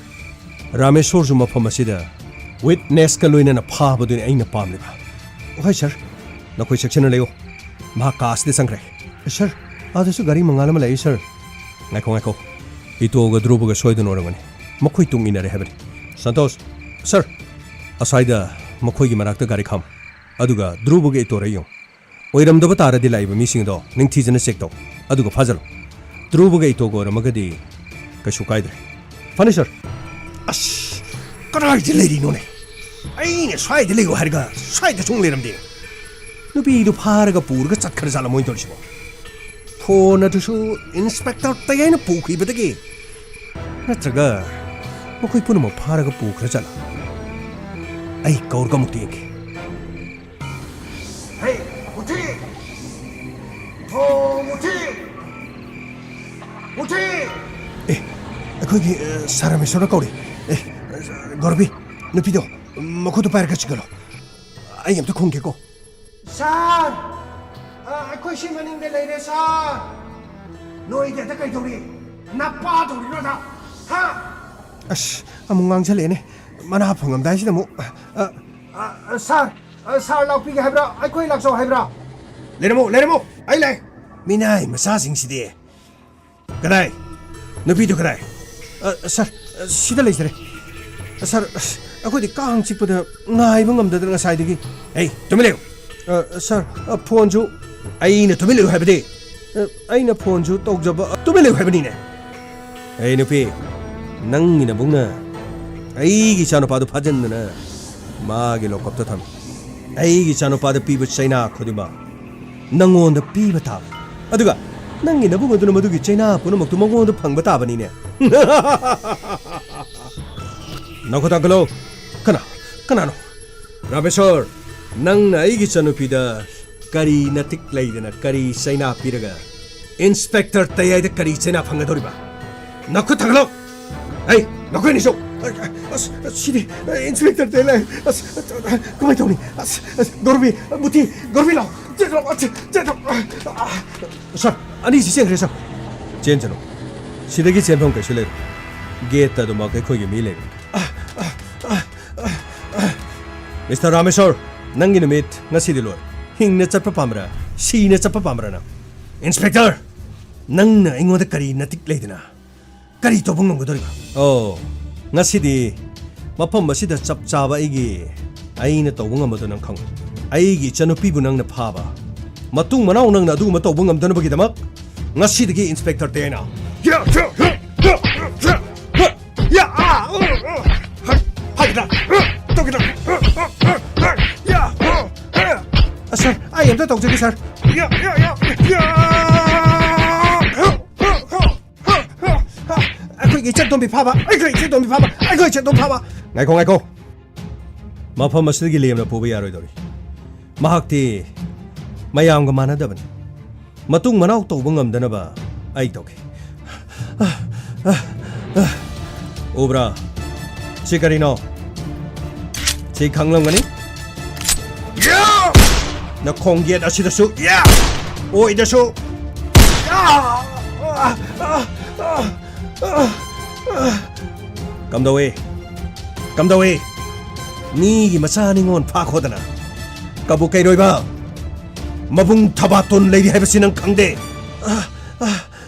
ꯔꯥꯃꯦꯁꯣꯔꯁꯨ ꯃꯐꯝ ꯑꯁꯤꯗ ꯋꯤꯠꯅꯦꯁꯀ ꯂꯣꯏꯅꯅ ꯐꯥꯕꯗꯨꯅꯤ ꯑꯩꯅ ꯄꯥꯝꯂꯤꯕ꯫ ꯍꯣꯏ, ꯁꯔ꯫ ꯅꯈꯣꯏ ꯁꯦꯛꯁꯟꯅ ꯂꯩꯌꯨ꯫ ꯃꯍꯥꯛ ꯀꯥ ꯑꯁꯤꯗ ꯆꯪꯈ꯭ꯔꯦ꯫ ꯁꯔ, ꯑꯥꯗꯁꯨ ꯒꯥꯔꯤ ꯃꯉꯥꯜ ꯑꯃ ꯂꯥꯛꯏ, ꯁꯔ꯫ ꯉꯥꯏꯈꯣ, ꯉꯥꯏꯈꯣ꯫ ꯏꯇꯣꯒ ꯙ꯭ꯔꯨꯕꯒ ꯁꯣꯏꯗꯅ ꯑꯣꯏꯔꯝꯒꯅꯤ꯫ ꯃꯈꯣꯏ ꯇꯨꯡ ꯏꯟꯅꯔꯦ ꯍꯥꯏꯕꯅꯤ꯫ ꯁꯟꯇꯣꯁ, ꯁꯔ, ꯑꯁ꯭ꯋꯥꯏꯗ ꯃꯈꯣꯏꯒꯤ ꯃꯅꯥꯛꯇ ꯒꯥꯔꯤ ꯈꯥꯝꯃꯨ꯫ ꯑꯗꯨꯒ ꯙ꯭ꯔꯨꯕꯒ ꯏꯇꯣꯔ ꯌꯦꯡꯉꯨ꯫ ꯑꯣꯏꯔꯝꯗꯕ ꯇꯥꯔꯗꯤ ꯂꯥꯛꯏꯕ ꯃꯤꯁꯤꯡ ꯑꯗꯣ ꯅꯤꯡꯊꯤꯖꯅ ꯆꯦꯛ ꯇꯧ, ꯑꯗꯨꯒ ꯐꯥꯖꯜꯂꯨ꯫ ꯙ꯭ꯔꯨꯕꯒ ꯏꯇꯣꯒ ꯑꯣꯏꯔꯝꯃꯒꯗꯤ ꯀꯩꯁꯨ ꯀꯥꯏꯗ꯭ꯔꯦ꯫ ꯐꯅꯤ, ꯁꯔ꯫ ꯑꯁ, ꯀꯗꯥꯏꯗ ꯂꯩꯔꯤꯅꯣꯅꯦ? ꯑꯩꯅ ꯁ꯭ꯋꯥꯏꯗ ꯂꯩꯌꯨ ꯍꯥꯏꯔꯒ ꯁ꯭ꯋꯥꯏꯗ ꯁꯨꯝ ꯂꯩꯔꯝꯗꯦ꯫ ꯅꯨꯄꯤꯗꯨ ꯐꯥꯔꯒ ꯄꯨꯔꯒ ꯆꯠꯈ꯭ꯔ ꯖꯥꯠꯂ ꯃꯣꯏꯅ ꯇꯧꯔꯤꯁꯤꯕꯣ? ꯐꯣꯟ ꯑꯗꯨꯁꯨ ꯏꯟꯁꯄꯦꯛꯇꯔ ꯇꯌꯥꯏꯅ ꯄꯨꯈꯤꯕꯗꯒꯤ ꯅꯠꯇ꯭ꯔꯒ ꯃꯈꯣꯏ ꯄꯨꯝꯅꯃꯛ ꯐꯥꯔꯒ ꯄꯨꯈ꯭ꯔ ꯖꯥꯠꯂ? ꯑꯩ ꯀꯧꯔꯒ ꯑꯃꯨꯛꯇ ꯌꯦꯡꯒꯦ꯫ ꯍꯦ, ꯃꯨꯊꯤ! ꯍꯣ, ꯃꯨꯊꯤ! ꯃꯨꯊꯤ! ꯑꯦ, ꯑꯩꯈꯣꯏꯒꯤ, ꯑ, ꯁꯥꯔ ꯔꯥꯃꯦꯁꯣꯔꯅ ꯀꯧꯔꯤ꯫ ꯑꯦ, ꯒꯧꯔꯕꯤ, ꯅꯨꯄꯤꯗꯣ, ꯃꯈꯨꯠꯇꯣ ꯄꯥꯏꯔꯒ ꯆꯤꯡꯈꯠꯂꯣ꯫ ꯑꯩ ꯑꯝꯇ ꯈꯨꯝꯒꯦꯀꯣ꯫ ꯁꯥꯔ! ꯑ, ꯑꯩꯈꯣꯏ ꯁꯤ ꯃꯅꯤꯡꯗ ꯂꯩꯔꯦ, ꯁꯥꯔ! ꯅꯣꯏꯗꯤ ꯑꯗ ꯀꯩꯗꯧꯔꯤ? ꯅꯄꯥ ꯇꯧꯔꯤꯔꯣ ꯑꯗ? ꯑꯁ, ꯑꯃꯨꯛ ꯉꯥꯡꯁꯜꯂꯛꯑꯦꯅꯦ꯫ ꯃꯅꯥ ꯐꯪꯉꯝꯗꯥꯏꯁꯤꯗ ꯑꯃꯨꯛ꯫ ꯑ, ꯑ, ꯑ, ꯁꯥꯔ, ꯑ, ꯁꯥꯔ ꯂꯥꯛꯄꯤꯒꯦ ꯍꯥꯏꯕ꯭ꯔꯥ? ꯑꯩꯈꯣꯏ ꯂꯥꯛꯆꯧ ꯍꯥꯏꯕ꯭ꯔꯥ? ꯂꯩꯔꯝꯃꯣ, ꯂꯩꯔꯝꯃꯣ, ꯑꯩ ꯂꯥꯛꯑꯦ꯫ ꯃꯤꯅꯥꯏ ꯃꯆꯥꯁꯤꯡꯁꯤꯗꯤ꯫ ꯀꯗꯥꯏ? ꯅꯨꯄꯤꯗꯨ ꯀꯗꯥꯏ? ꯑ, ꯁꯥꯔ, ꯑ, ꯁꯤꯗ ꯂꯩꯖꯔꯦ꯫ ꯑ, ꯁꯥꯔ, ꯑꯁ, ꯑꯩꯈꯣꯏꯗꯤ ꯀꯥꯡ ꯆꯤꯛꯄꯗ ꯉꯥꯏꯕ ꯉꯝꯗꯗꯅ ꯉꯁꯥꯏꯗꯒꯤ꯫ ꯑꯩ, ꯇꯨꯃꯤꯟ ꯂꯩꯌꯨ꯫ ꯑ, ꯁꯥꯔ, ꯑ, ꯐꯣꯟꯁꯨ꯫ ꯑꯩꯅ ꯇꯨꯃꯤꯟ ꯂꯩꯌꯨ ꯍꯥꯏꯕꯗꯤ? ꯑ, ꯑꯩꯅ ꯐꯣꯟꯁꯨ ꯇꯧꯖꯕ, ꯑ, ꯇꯨꯃꯤꯟ ꯂꯩꯌꯨ ꯍꯥꯏꯕꯅꯤꯅꯦ꯫ ꯑꯩ ꯅꯨꯄꯤ, ꯅꯪꯒꯤ ꯅꯕꯨꯡꯅ ꯑꯩꯒꯤ ꯏꯆꯥꯅꯨꯄꯥꯗꯨ ꯐꯥꯖꯤꯟꯗꯅ ꯃꯥꯒꯤ ꯂꯣꯀꯞꯇ ꯊꯝꯃꯤ꯫ ꯑꯩꯒꯤ ꯏꯆꯥꯅꯨꯄꯥꯗ ꯄꯤꯕ ꯆꯩꯅꯥ ꯈꯨꯗꯤꯡꯃꯛ ꯅꯪꯉꯣꯟꯗ ꯄꯤꯕ ꯇꯥꯕ꯫ ꯑꯗꯨꯒ ꯅꯪꯒꯤ ꯅꯕꯨꯡ ꯑꯗꯨꯅ ꯃꯗꯨꯒꯤ ꯆꯩꯅꯥ ꯄꯨꯝꯅꯃꯛꯇꯨ ꯃꯉꯣꯟꯗ ꯐꯪꯕ ꯇꯥꯕꯅꯤꯅꯦ꯫ ꯅꯈꯨꯠ ꯊꯥꯡꯒꯠꯂꯣ꯫ ꯀꯅꯥ? ꯀꯅꯥꯅꯣ? ꯔꯥꯃꯦꯁꯣꯔ, ꯅꯪꯅ ꯑꯩꯒꯤ ꯏꯆꯥꯅꯨꯄꯤꯗ ꯀꯔꯤ ꯅꯇꯤꯛ ꯂꯩꯗꯅ ꯀꯔꯤ ꯆꯩꯅꯥ ꯄꯤꯔꯒ ꯏꯟꯁꯄꯦꯛꯇꯔ ꯇꯌꯥꯏꯗ ꯀꯔꯤ ꯆꯩꯅꯥ ꯐꯪꯒꯗꯧꯔꯤꯕ? ꯅꯈꯨꯠ ꯊꯥꯡꯒꯠꯂꯣ꯫ ꯑꯩ, ꯅꯈꯣꯏꯅꯤꯁꯨ꯫ ꯑꯁ, ꯁꯤꯗꯤ ꯏꯟꯁꯄꯦꯛꯇꯔ ꯇꯌꯥꯏ꯫ ꯑꯁ, ꯀꯃꯥꯏꯅ ꯇꯧꯅꯤ? ꯑꯁ, ꯑꯁ, ꯒꯧꯔꯕꯤ, ꯃꯨꯊꯤ, ꯒꯧꯔꯕꯤ ꯂꯥꯎ꯫ ꯆꯦꯜꯂꯣ, ꯆꯦꯜ-, ꯆꯦꯜꯂꯣ꯫ ꯁꯥꯔ, ꯑꯅꯤꯁꯤ ꯆꯦꯟꯈ꯭ꯔꯦ, ꯁꯥꯔ꯫ ꯆꯦꯟꯁꯅꯨ꯫ ꯁꯤꯗꯒꯤ ꯆꯦꯟꯐꯝ ꯀꯩꯁꯨ ꯂꯩꯔꯣꯏ꯫ ꯒꯦꯠꯇ ꯑꯗꯨꯃꯛ ꯑꯩꯈꯣꯏꯒꯤ ꯃꯤ ꯂꯩꯔꯦ꯫ ꯃꯤꯁꯇꯔ ꯔꯥꯃꯦꯁꯣꯔ, ꯅꯪꯒꯤ ꯅꯨꯃꯤꯠ ꯉꯁꯤꯗꯤ ꯂꯣꯏꯔꯦ꯫ ꯍꯤꯡꯅ ꯆꯠꯄ ꯄꯥꯝꯕ꯭ꯔꯥ? ꯁꯤꯅ ꯆꯠꯄ ꯄꯥꯝꯕ꯭ꯔꯥ ꯅꯪ? ꯏꯟꯁꯄꯦꯛꯇꯔ, ꯅꯪꯅ ꯑꯩꯉꯣꯟꯗ ꯀꯔꯤ ꯅꯇꯤꯛ ꯂꯩꯗꯅ? ꯀꯔꯤ ꯇꯧꯕ ꯉꯝꯒꯗꯧꯔꯤꯕ? ꯑꯣ, ꯉꯁꯤꯗꯤ ꯃꯐꯝ ꯑꯁꯤꯗ ꯆꯞ ꯆꯥꯕ ꯑꯩꯒꯤ, ꯑꯩꯅ ꯇꯧꯕ ꯉꯝꯕꯗꯣ ꯅꯪ ꯈꯪꯉꯨ꯫ ꯑꯩꯒꯤ ꯏꯆꯟꯅꯨꯄꯤꯕꯨ ꯅꯪꯅ ꯐꯥꯕ, ꯃꯇꯨꯡ ꯃꯅꯥꯎ ꯅꯪꯅ ꯑꯗꯨꯒꯨꯝꯕ ꯇꯧꯕ ꯉꯝꯗꯅꯕꯒꯤꯗꯃꯛ ꯉꯁꯤꯗꯒꯤ ꯏꯟꯁꯄꯦꯛꯇꯔ ꯇꯦꯅ꯫ ꯌꯥ, ꯌꯥ, ꯌꯥ, ꯌꯥ, ꯌꯥ, ꯌꯥ, ꯌꯥ, ꯑꯥ, ꯑꯥ, ꯑꯥ, ꯍꯥꯏ-, ꯍꯥꯏꯒꯗ꯭ꯔꯥ? ꯑꯥ, ꯇꯧꯒꯗ꯭ꯔꯥ? ꯑꯥ, ꯑꯥ, ꯑꯥ, ꯑꯥ, ꯌꯥ, ꯑꯥ, ꯑꯥ꯫ ꯑ, ꯁꯥꯔ, ꯑꯩ ꯑꯝꯇ ꯇꯧꯖꯒꯦ, ꯁꯥꯔ꯫ ꯌꯥ, ꯌꯥ, ꯌꯥ, ꯌꯥ, ꯑꯥ, ꯑꯥ, ꯑꯥ, ꯑꯥ, ꯑꯥ, ꯑꯥ, ꯑꯩꯈꯣꯏꯒꯤ ꯏꯆꯟꯇꯣꯝꯕꯤ ꯐꯥꯕ, ꯑꯩꯈꯣꯏ ꯏꯆꯟꯇꯣꯝꯕꯤ ꯐꯥꯕ, ꯑꯩꯈꯣꯏ ꯏꯆꯟꯇꯣꯝꯕꯤ ꯐꯥꯕ꯫ ꯉꯥꯏꯈꯣ, ꯉꯥꯏꯈꯣ꯫ ꯃꯐꯝ ꯑꯁꯤꯗꯒꯤ ꯂꯦꯝꯅ ꯄꯨꯕ ꯌꯥꯔꯣꯏꯗꯧꯔꯤ꯫ ꯃꯍꯥꯛꯇꯤ ꯃꯌꯥꯝꯒ ꯃꯥꯟꯅꯗꯕꯅꯤ꯫ ꯃꯇꯨꯡ ꯃꯅꯥꯎ ꯇꯧꯕ ꯉꯝꯗꯅꯕ ꯑꯩ ꯇꯧꯒꯦ꯫ ꯎꯕ꯭ꯔꯥ? ꯁꯤ ꯀꯔꯤꯅꯣ? ꯁꯤ ꯈꯪꯂꯝꯒꯅꯤ? ꯌꯥ! ꯅꯈꯣꯡ ꯌꯦꯠ ꯑꯁꯤꯗꯁꯨ, ꯌꯥ! ꯑꯣꯏꯗꯁꯨ, ꯌꯥ! ꯀꯝꯗꯧꯏ? ꯀꯝꯗꯧꯏ? ꯃꯤꯒꯤ ꯃꯆꯥ ꯅꯤꯉꯣꯜ ꯐꯥꯈꯣꯗꯅ ꯀꯕꯨ ꯀꯩꯔꯣꯏꯕ ꯃꯕꯨꯡ ꯊꯕꯥꯇꯣꯟ ꯂꯩꯔꯤ ꯍꯥꯏꯕꯁꯤ ꯅꯪ ꯈꯪꯗꯦ?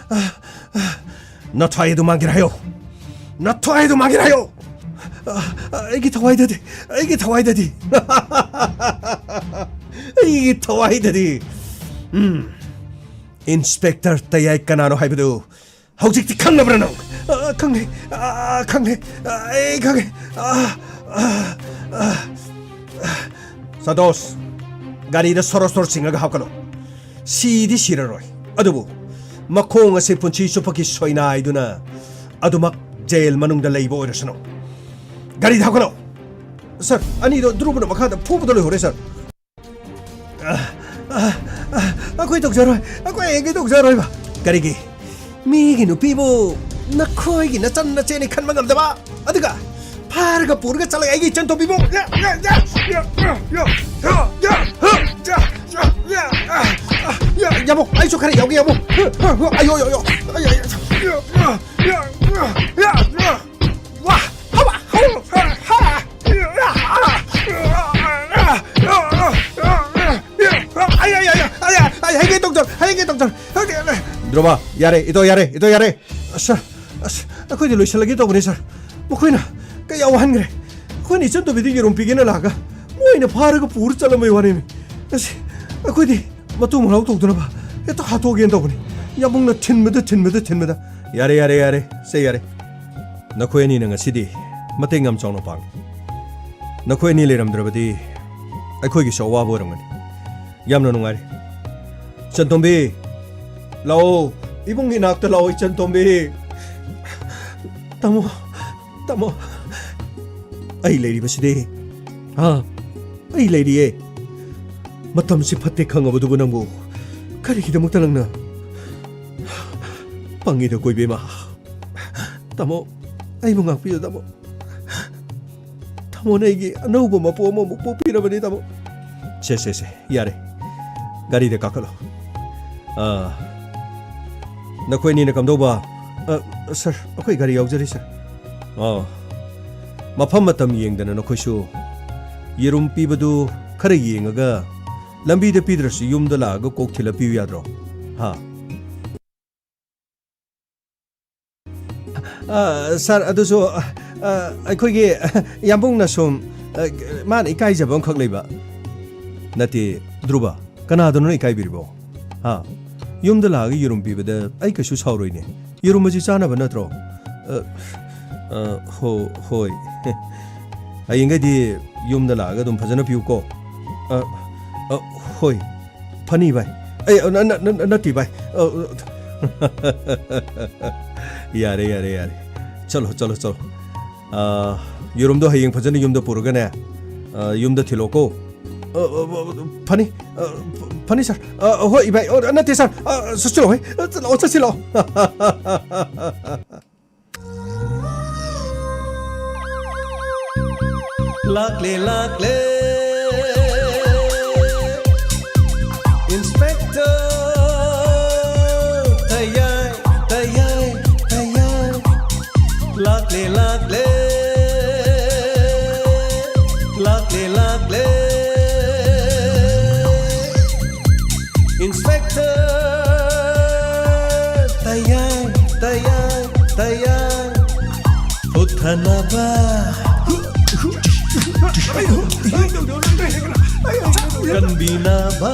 ꯅꯊ꯭ꯋꯥꯏ ꯑꯗꯨ ꯃꯥꯡꯒꯦꯔꯥ ꯍꯥꯏꯌꯣ꯫ ꯅꯊ꯭ꯋꯥꯏ ꯑꯗꯨ ꯃꯥꯡꯒꯦꯔꯥ ꯍꯥꯏꯌꯣ꯫ ꯑꯩꯒꯤ ꯊꯋꯥꯏꯗꯗꯤ, ꯑꯩꯒꯤ ꯊꯋꯥꯏꯗꯗꯤ, ꯑꯩꯒꯤ ꯊꯋꯥꯏꯗꯗꯤ꯫ ꯎꯝ꯫ ꯏꯟꯁꯄꯦꯛꯇꯔ ꯇꯌꯥꯏ ꯀꯅꯥꯅꯣ ꯍꯥꯏꯕꯗꯨ ꯍꯧꯖꯤꯛꯇꯤ ꯈꯪꯂꯕ꯭ꯔꯥ ꯅꯪ? ꯑ, ꯈꯪꯉꯦ꯫ ꯑ, ꯈꯪꯉꯦ꯫ ꯑ, ꯑꯩ ꯈꯪꯉꯦ꯫ ꯑ, ꯑ, ꯑ, ꯑ꯫ ꯁꯟꯇꯣꯁ, ꯒꯥꯔꯤꯗ ꯁꯣꯔꯣ ꯁꯣꯔꯣ ꯆꯤꯡꯉꯒ ꯍꯥꯞꯀꯠꯂꯣ꯫ ꯁꯤꯗꯤ ꯁꯤꯔꯔꯣꯏ꯫ ꯑꯗꯨꯕꯨ ꯃꯈꯣꯡ ꯑꯁꯤ ꯄꯨꯟꯁꯤ ꯆꯨꯞꯄꯒꯤ ꯁꯣꯏꯅꯥꯏꯗꯨꯅ ꯑꯗꯨꯃꯛ ꯖꯦꯜ ꯃꯅꯨꯡꯗ ꯂꯩꯕ ꯑꯣꯏꯔꯁꯅꯨ꯫ ꯒꯥꯔꯤꯗ ꯍꯥꯞꯀꯠꯂꯣ꯫ ꯁꯥꯔ, ꯑꯅꯤꯗꯣ ꯙ꯭ꯔꯨꯕꯅ ꯃꯈꯥꯗ ꯐꯨꯕꯗ ꯂꯣꯏꯍꯧꯔꯦ, ꯁꯥꯔ꯫ ꯑ, ꯑ, ꯑ, ꯑꯩꯈꯣꯏ ꯇꯧꯖꯔꯣꯏ꯫ ꯑꯩꯈꯣꯏ ꯍꯌꯦꯡꯒꯩ ꯇꯧꯖꯔꯣꯏꯕ꯫ ꯀꯔꯤꯒꯤ? ꯃꯤꯒꯤ ꯅꯨꯄꯤꯕꯨ ꯅꯈꯣꯏꯒꯤ ꯅꯆꯟ ꯅꯆꯦꯅꯤ ꯈꯟꯕ ꯉꯝꯗꯕ, ꯑꯗꯨꯒ ꯐꯥꯔꯒ ꯄꯨꯔꯒ ꯆꯠꯂꯒ ꯑꯩꯒꯤ ꯏꯆꯟ ꯇꯣꯝꯕꯤꯕꯨ, ꯌꯥ, ꯌꯥ, ꯌꯥ, ꯌꯥꯕꯣ, ꯑꯩꯁꯨ ꯈꯔ ꯌꯥꯎꯒꯦ, ꯌꯥꯕꯣ꯫ ꯑꯌꯣ, ꯌꯣ, ꯌꯣ꯫ ꯋꯥ! ꯍꯧ! ꯍꯥ! ꯍꯥ! ꯑꯩ, ꯑꯩ, ꯑꯩ, ꯑꯩ, ꯑꯩ, ꯍꯌꯦꯡꯒꯦ ꯗꯣꯛꯇꯔ, ꯍꯌꯦꯡꯒꯦ ꯗꯣꯛꯇꯔ, ꯍꯌꯦꯡꯒꯦ꯫ ꯙ꯭ꯔꯨꯕ, ꯌꯥꯔꯦ, ꯏꯇꯣ ꯌꯥꯔꯦ, ꯏꯇꯣ ꯌꯥꯔꯦ꯫ ꯑꯁ, ꯑꯁ, ꯑꯩꯈꯣꯏꯗꯤ ꯂꯣꯏꯁꯤꯜꯂꯒꯦ ꯇꯧꯕꯅꯦ, ꯁꯥꯔ꯫ ꯃꯈꯣꯏꯅ ꯀꯌꯥ ꯋꯥꯍꯟꯈ꯭ꯔꯦ꯫ ꯑꯩꯈꯣꯏꯅ ꯏꯆꯟ ꯇꯣꯝꯕꯤꯗ ꯌꯦꯔꯨꯝ ꯄꯤꯒꯦꯅ ꯂꯥꯛꯑꯒ ꯃꯣꯏꯅ ꯐꯥꯔꯒ ꯄꯨꯔ ꯆꯠꯂꯝꯕꯩ ꯋꯥꯅꯦꯃꯤ꯫ ꯑꯁ, ꯑꯩꯈꯣꯏꯗꯤ ꯃꯇꯨ ꯃꯅꯥꯎ ꯇꯧꯗꯅꯕ ꯍꯦꯛꯇ ꯍꯥꯠꯇꯣꯛꯑꯒꯦꯅ ꯇꯧꯕꯅꯤ꯫ ꯌꯥꯝꯕꯨꯡꯅ ꯊꯤꯟꯕꯗ, ꯊꯤꯟꯕꯗ, ꯊꯤꯟꯕꯗ꯫ ꯌꯥꯔꯦ, ꯌꯥꯔꯦ, ꯌꯥꯔꯦ, ꯁꯦ ꯌꯥꯔꯦ꯫ ꯅꯈꯣꯏ ꯑꯅꯤꯅ ꯉꯁꯤꯗꯤ ꯃꯇꯦꯡ ꯌꯥꯝ ꯆꯥꯎꯅ ꯄꯥꯡꯉꯤ꯫ ꯅꯈꯣꯏ ꯑꯅꯤ ꯂꯩꯔꯝꯗ꯭ꯔꯕꯗꯤ ꯑꯩꯈꯣꯏꯒꯤꯁꯨ ꯑꯋꯥꯕ ꯑꯣꯏꯔꯝꯒꯅꯤ꯫ ꯌꯥꯝꯅ ꯅꯨꯡꯉꯥꯏꯔꯦ꯫ ꯏꯆꯟꯇꯣꯝꯕꯤ, ꯂꯥꯛꯑꯣ꯫ ꯏꯕꯨꯡꯒꯤ ꯅꯥꯛꯇ ꯂꯥꯛꯑꯣ, ꯏꯆꯟꯇꯣꯝꯕꯤ꯫ ꯇꯥꯃꯣ, ꯇꯥꯃꯣ, ꯑꯩ ꯂꯩꯔꯤꯕꯁꯤꯗꯤ꯫ ꯍꯥ? ꯑꯩ ꯂꯩꯔꯤꯌꯦ꯫ ꯃꯇꯝꯁꯤ ꯐꯠꯇꯦ ꯈꯪꯉꯕꯗꯨꯕꯨ ꯅꯪꯕꯨ ꯀꯔꯤꯒꯤꯗꯃꯛꯇ ꯅꯪꯅ ꯄꯪꯉꯤꯗ, ꯀꯣꯏꯕꯦꯝꯃ? ꯇꯥꯃꯣ, ꯑꯩꯕꯨ ꯉꯥꯛꯄꯤꯌꯨ, ꯇꯥꯃꯣ꯫ ꯇꯥꯃꯣꯅ ꯑꯩꯒꯤ ꯑꯅꯧꯕ ꯃꯄꯣ ꯑꯃꯃꯨꯛ ꯄꯣꯛꯄꯤꯔꯕꯅꯤ, ꯇꯥꯃꯣ꯫ ꯁꯦ, ꯁꯦ, ꯁꯦ, ꯌꯥꯔꯦ꯫ ꯒꯥꯔꯤꯗ ꯀꯥꯈꯠꯂꯣ꯫ ꯑꯥ, ꯅꯈꯣꯏ ꯑꯅꯤꯅ ꯀꯝꯗꯧꯕ? ꯑ, ꯁꯥꯔ, ꯑꯩꯈꯣꯏ ꯒꯥꯔꯤ ꯌꯥꯎꯖꯔꯤ, ꯁꯥꯔ꯫ ꯑꯣ, ꯃꯐꯝ ꯃꯇꯝ ꯌꯦꯡꯗꯅ ꯅꯈꯣꯏꯁꯨ ꯌꯦꯔꯨꯝ ꯄꯤꯕꯗꯨ ꯈꯔ ꯌꯦꯡꯉꯒ, ꯂꯝꯕꯤꯗ ꯄꯤꯗ꯭ꯔꯁꯨ ꯌꯨꯝꯗ ꯂꯥꯛꯑꯒ ꯀꯣꯛ ꯊꯤꯜꯂ ꯄꯤꯌꯨ ꯌꯥꯗ꯭ꯔꯣ? ꯍꯥ? ꯑ, ꯁꯥꯔ, ꯑꯗꯨꯁꯨ, ꯑ, ꯑꯩꯈꯣꯏꯒꯤ ꯌꯥꯝꯕꯨꯡꯅ ꯁꯨꯝ, ꯑ, ꯃꯥꯅ ꯏꯀꯥꯏꯖꯕ ꯑꯃꯈꯛ ꯂꯩꯕ꯫ ꯅꯠꯇꯦ, ꯙ꯭ꯔꯨꯕ, ꯀꯅꯥꯗꯅꯣ ꯏꯀꯥꯏꯕꯤꯔꯤꯕꯣ? ꯍꯥ? ꯌꯨꯝꯗ ꯂꯥꯛꯑꯒ ꯌꯦꯔꯨꯝ ꯄꯤꯕꯗ ꯑꯩ ꯀꯩꯁꯨ ꯁꯥꯎꯔꯣꯏꯅꯦ꯫ ꯌꯦꯔꯨꯝ ꯑꯁꯤ ꯆꯥꯅꯕ ꯅꯠꯇ꯭ꯔꯣ? ꯑ, ꯑ, ꯍꯣ-, ꯍꯣꯏ꯫ ꯍꯌꯦꯡꯈꯩꯗꯤ ꯌꯨꯝꯗ ꯂꯥꯛꯑꯒ ꯑꯗꯨꯝ ꯐꯖꯅ ꯄꯤꯌꯨꯀꯣ꯫ ꯑ, ꯑ, ꯍꯣꯏ꯫ ꯐꯅꯤ, ꯚꯥꯏ꯫ ꯑꯩ, ꯑ, ꯅ-, ꯅ-, ꯅ-, ꯅꯠꯇꯦ, ꯚꯥꯏ꯫ ꯑ, ꯌꯥꯔꯦ, ꯌꯥꯔꯦ, ꯌꯥꯔꯦ꯫ ꯆꯠꯂꯣ, ꯆꯠꯂꯣ, ꯆꯠꯂꯣ꯫ ꯑ, ꯌꯦꯔꯨꯝꯗꯣ ꯍꯌꯦꯡ ꯐꯖꯅ ꯌꯨꯝꯗ ꯄꯨꯔꯒꯅꯦ, ꯑ, ꯌꯨꯝꯗ ꯊꯤꯜꯂꯣꯀꯣ꯫ ꯑ, ꯑ, ꯑ, ꯐꯅꯤ, ꯑ, ꯐ-, ꯐꯅꯤ, ꯁꯥꯔ꯫ ꯑ, ꯍꯣꯏ, ꯏꯚꯥꯏ꯫ ꯑ, ꯅꯠꯇꯦ, ꯁꯥꯔ꯫ ꯑ, ꯆꯠꯁꯤꯜꯂꯛꯑꯣ, ꯍꯩ꯫ ꯑ, ꯆꯠꯂꯛꯑꯣ, ꯆꯠꯁꯤꯜꯂꯛꯑꯣ꯫ ꯂꯥꯛꯂꯦ, ꯂꯥꯛꯂꯦ꯫ Inspector ꯇꯌꯥꯏ, ꯇꯌꯥꯏ, ꯇꯌꯥꯏ꯫ ꯂꯥꯛꯂꯦ, ꯂꯥꯛꯂꯦ꯫ ꯂꯥꯛꯂꯦ, ꯂꯥꯛꯂꯦ꯫ Inspector ꯇꯌꯥꯏ, ꯇꯌꯥꯏ, ꯇꯌꯥꯏ꯫ ꯍꯨꯠꯊꯅꯕ꯫ ꯀꯟꯕꯤꯅꯕ꯫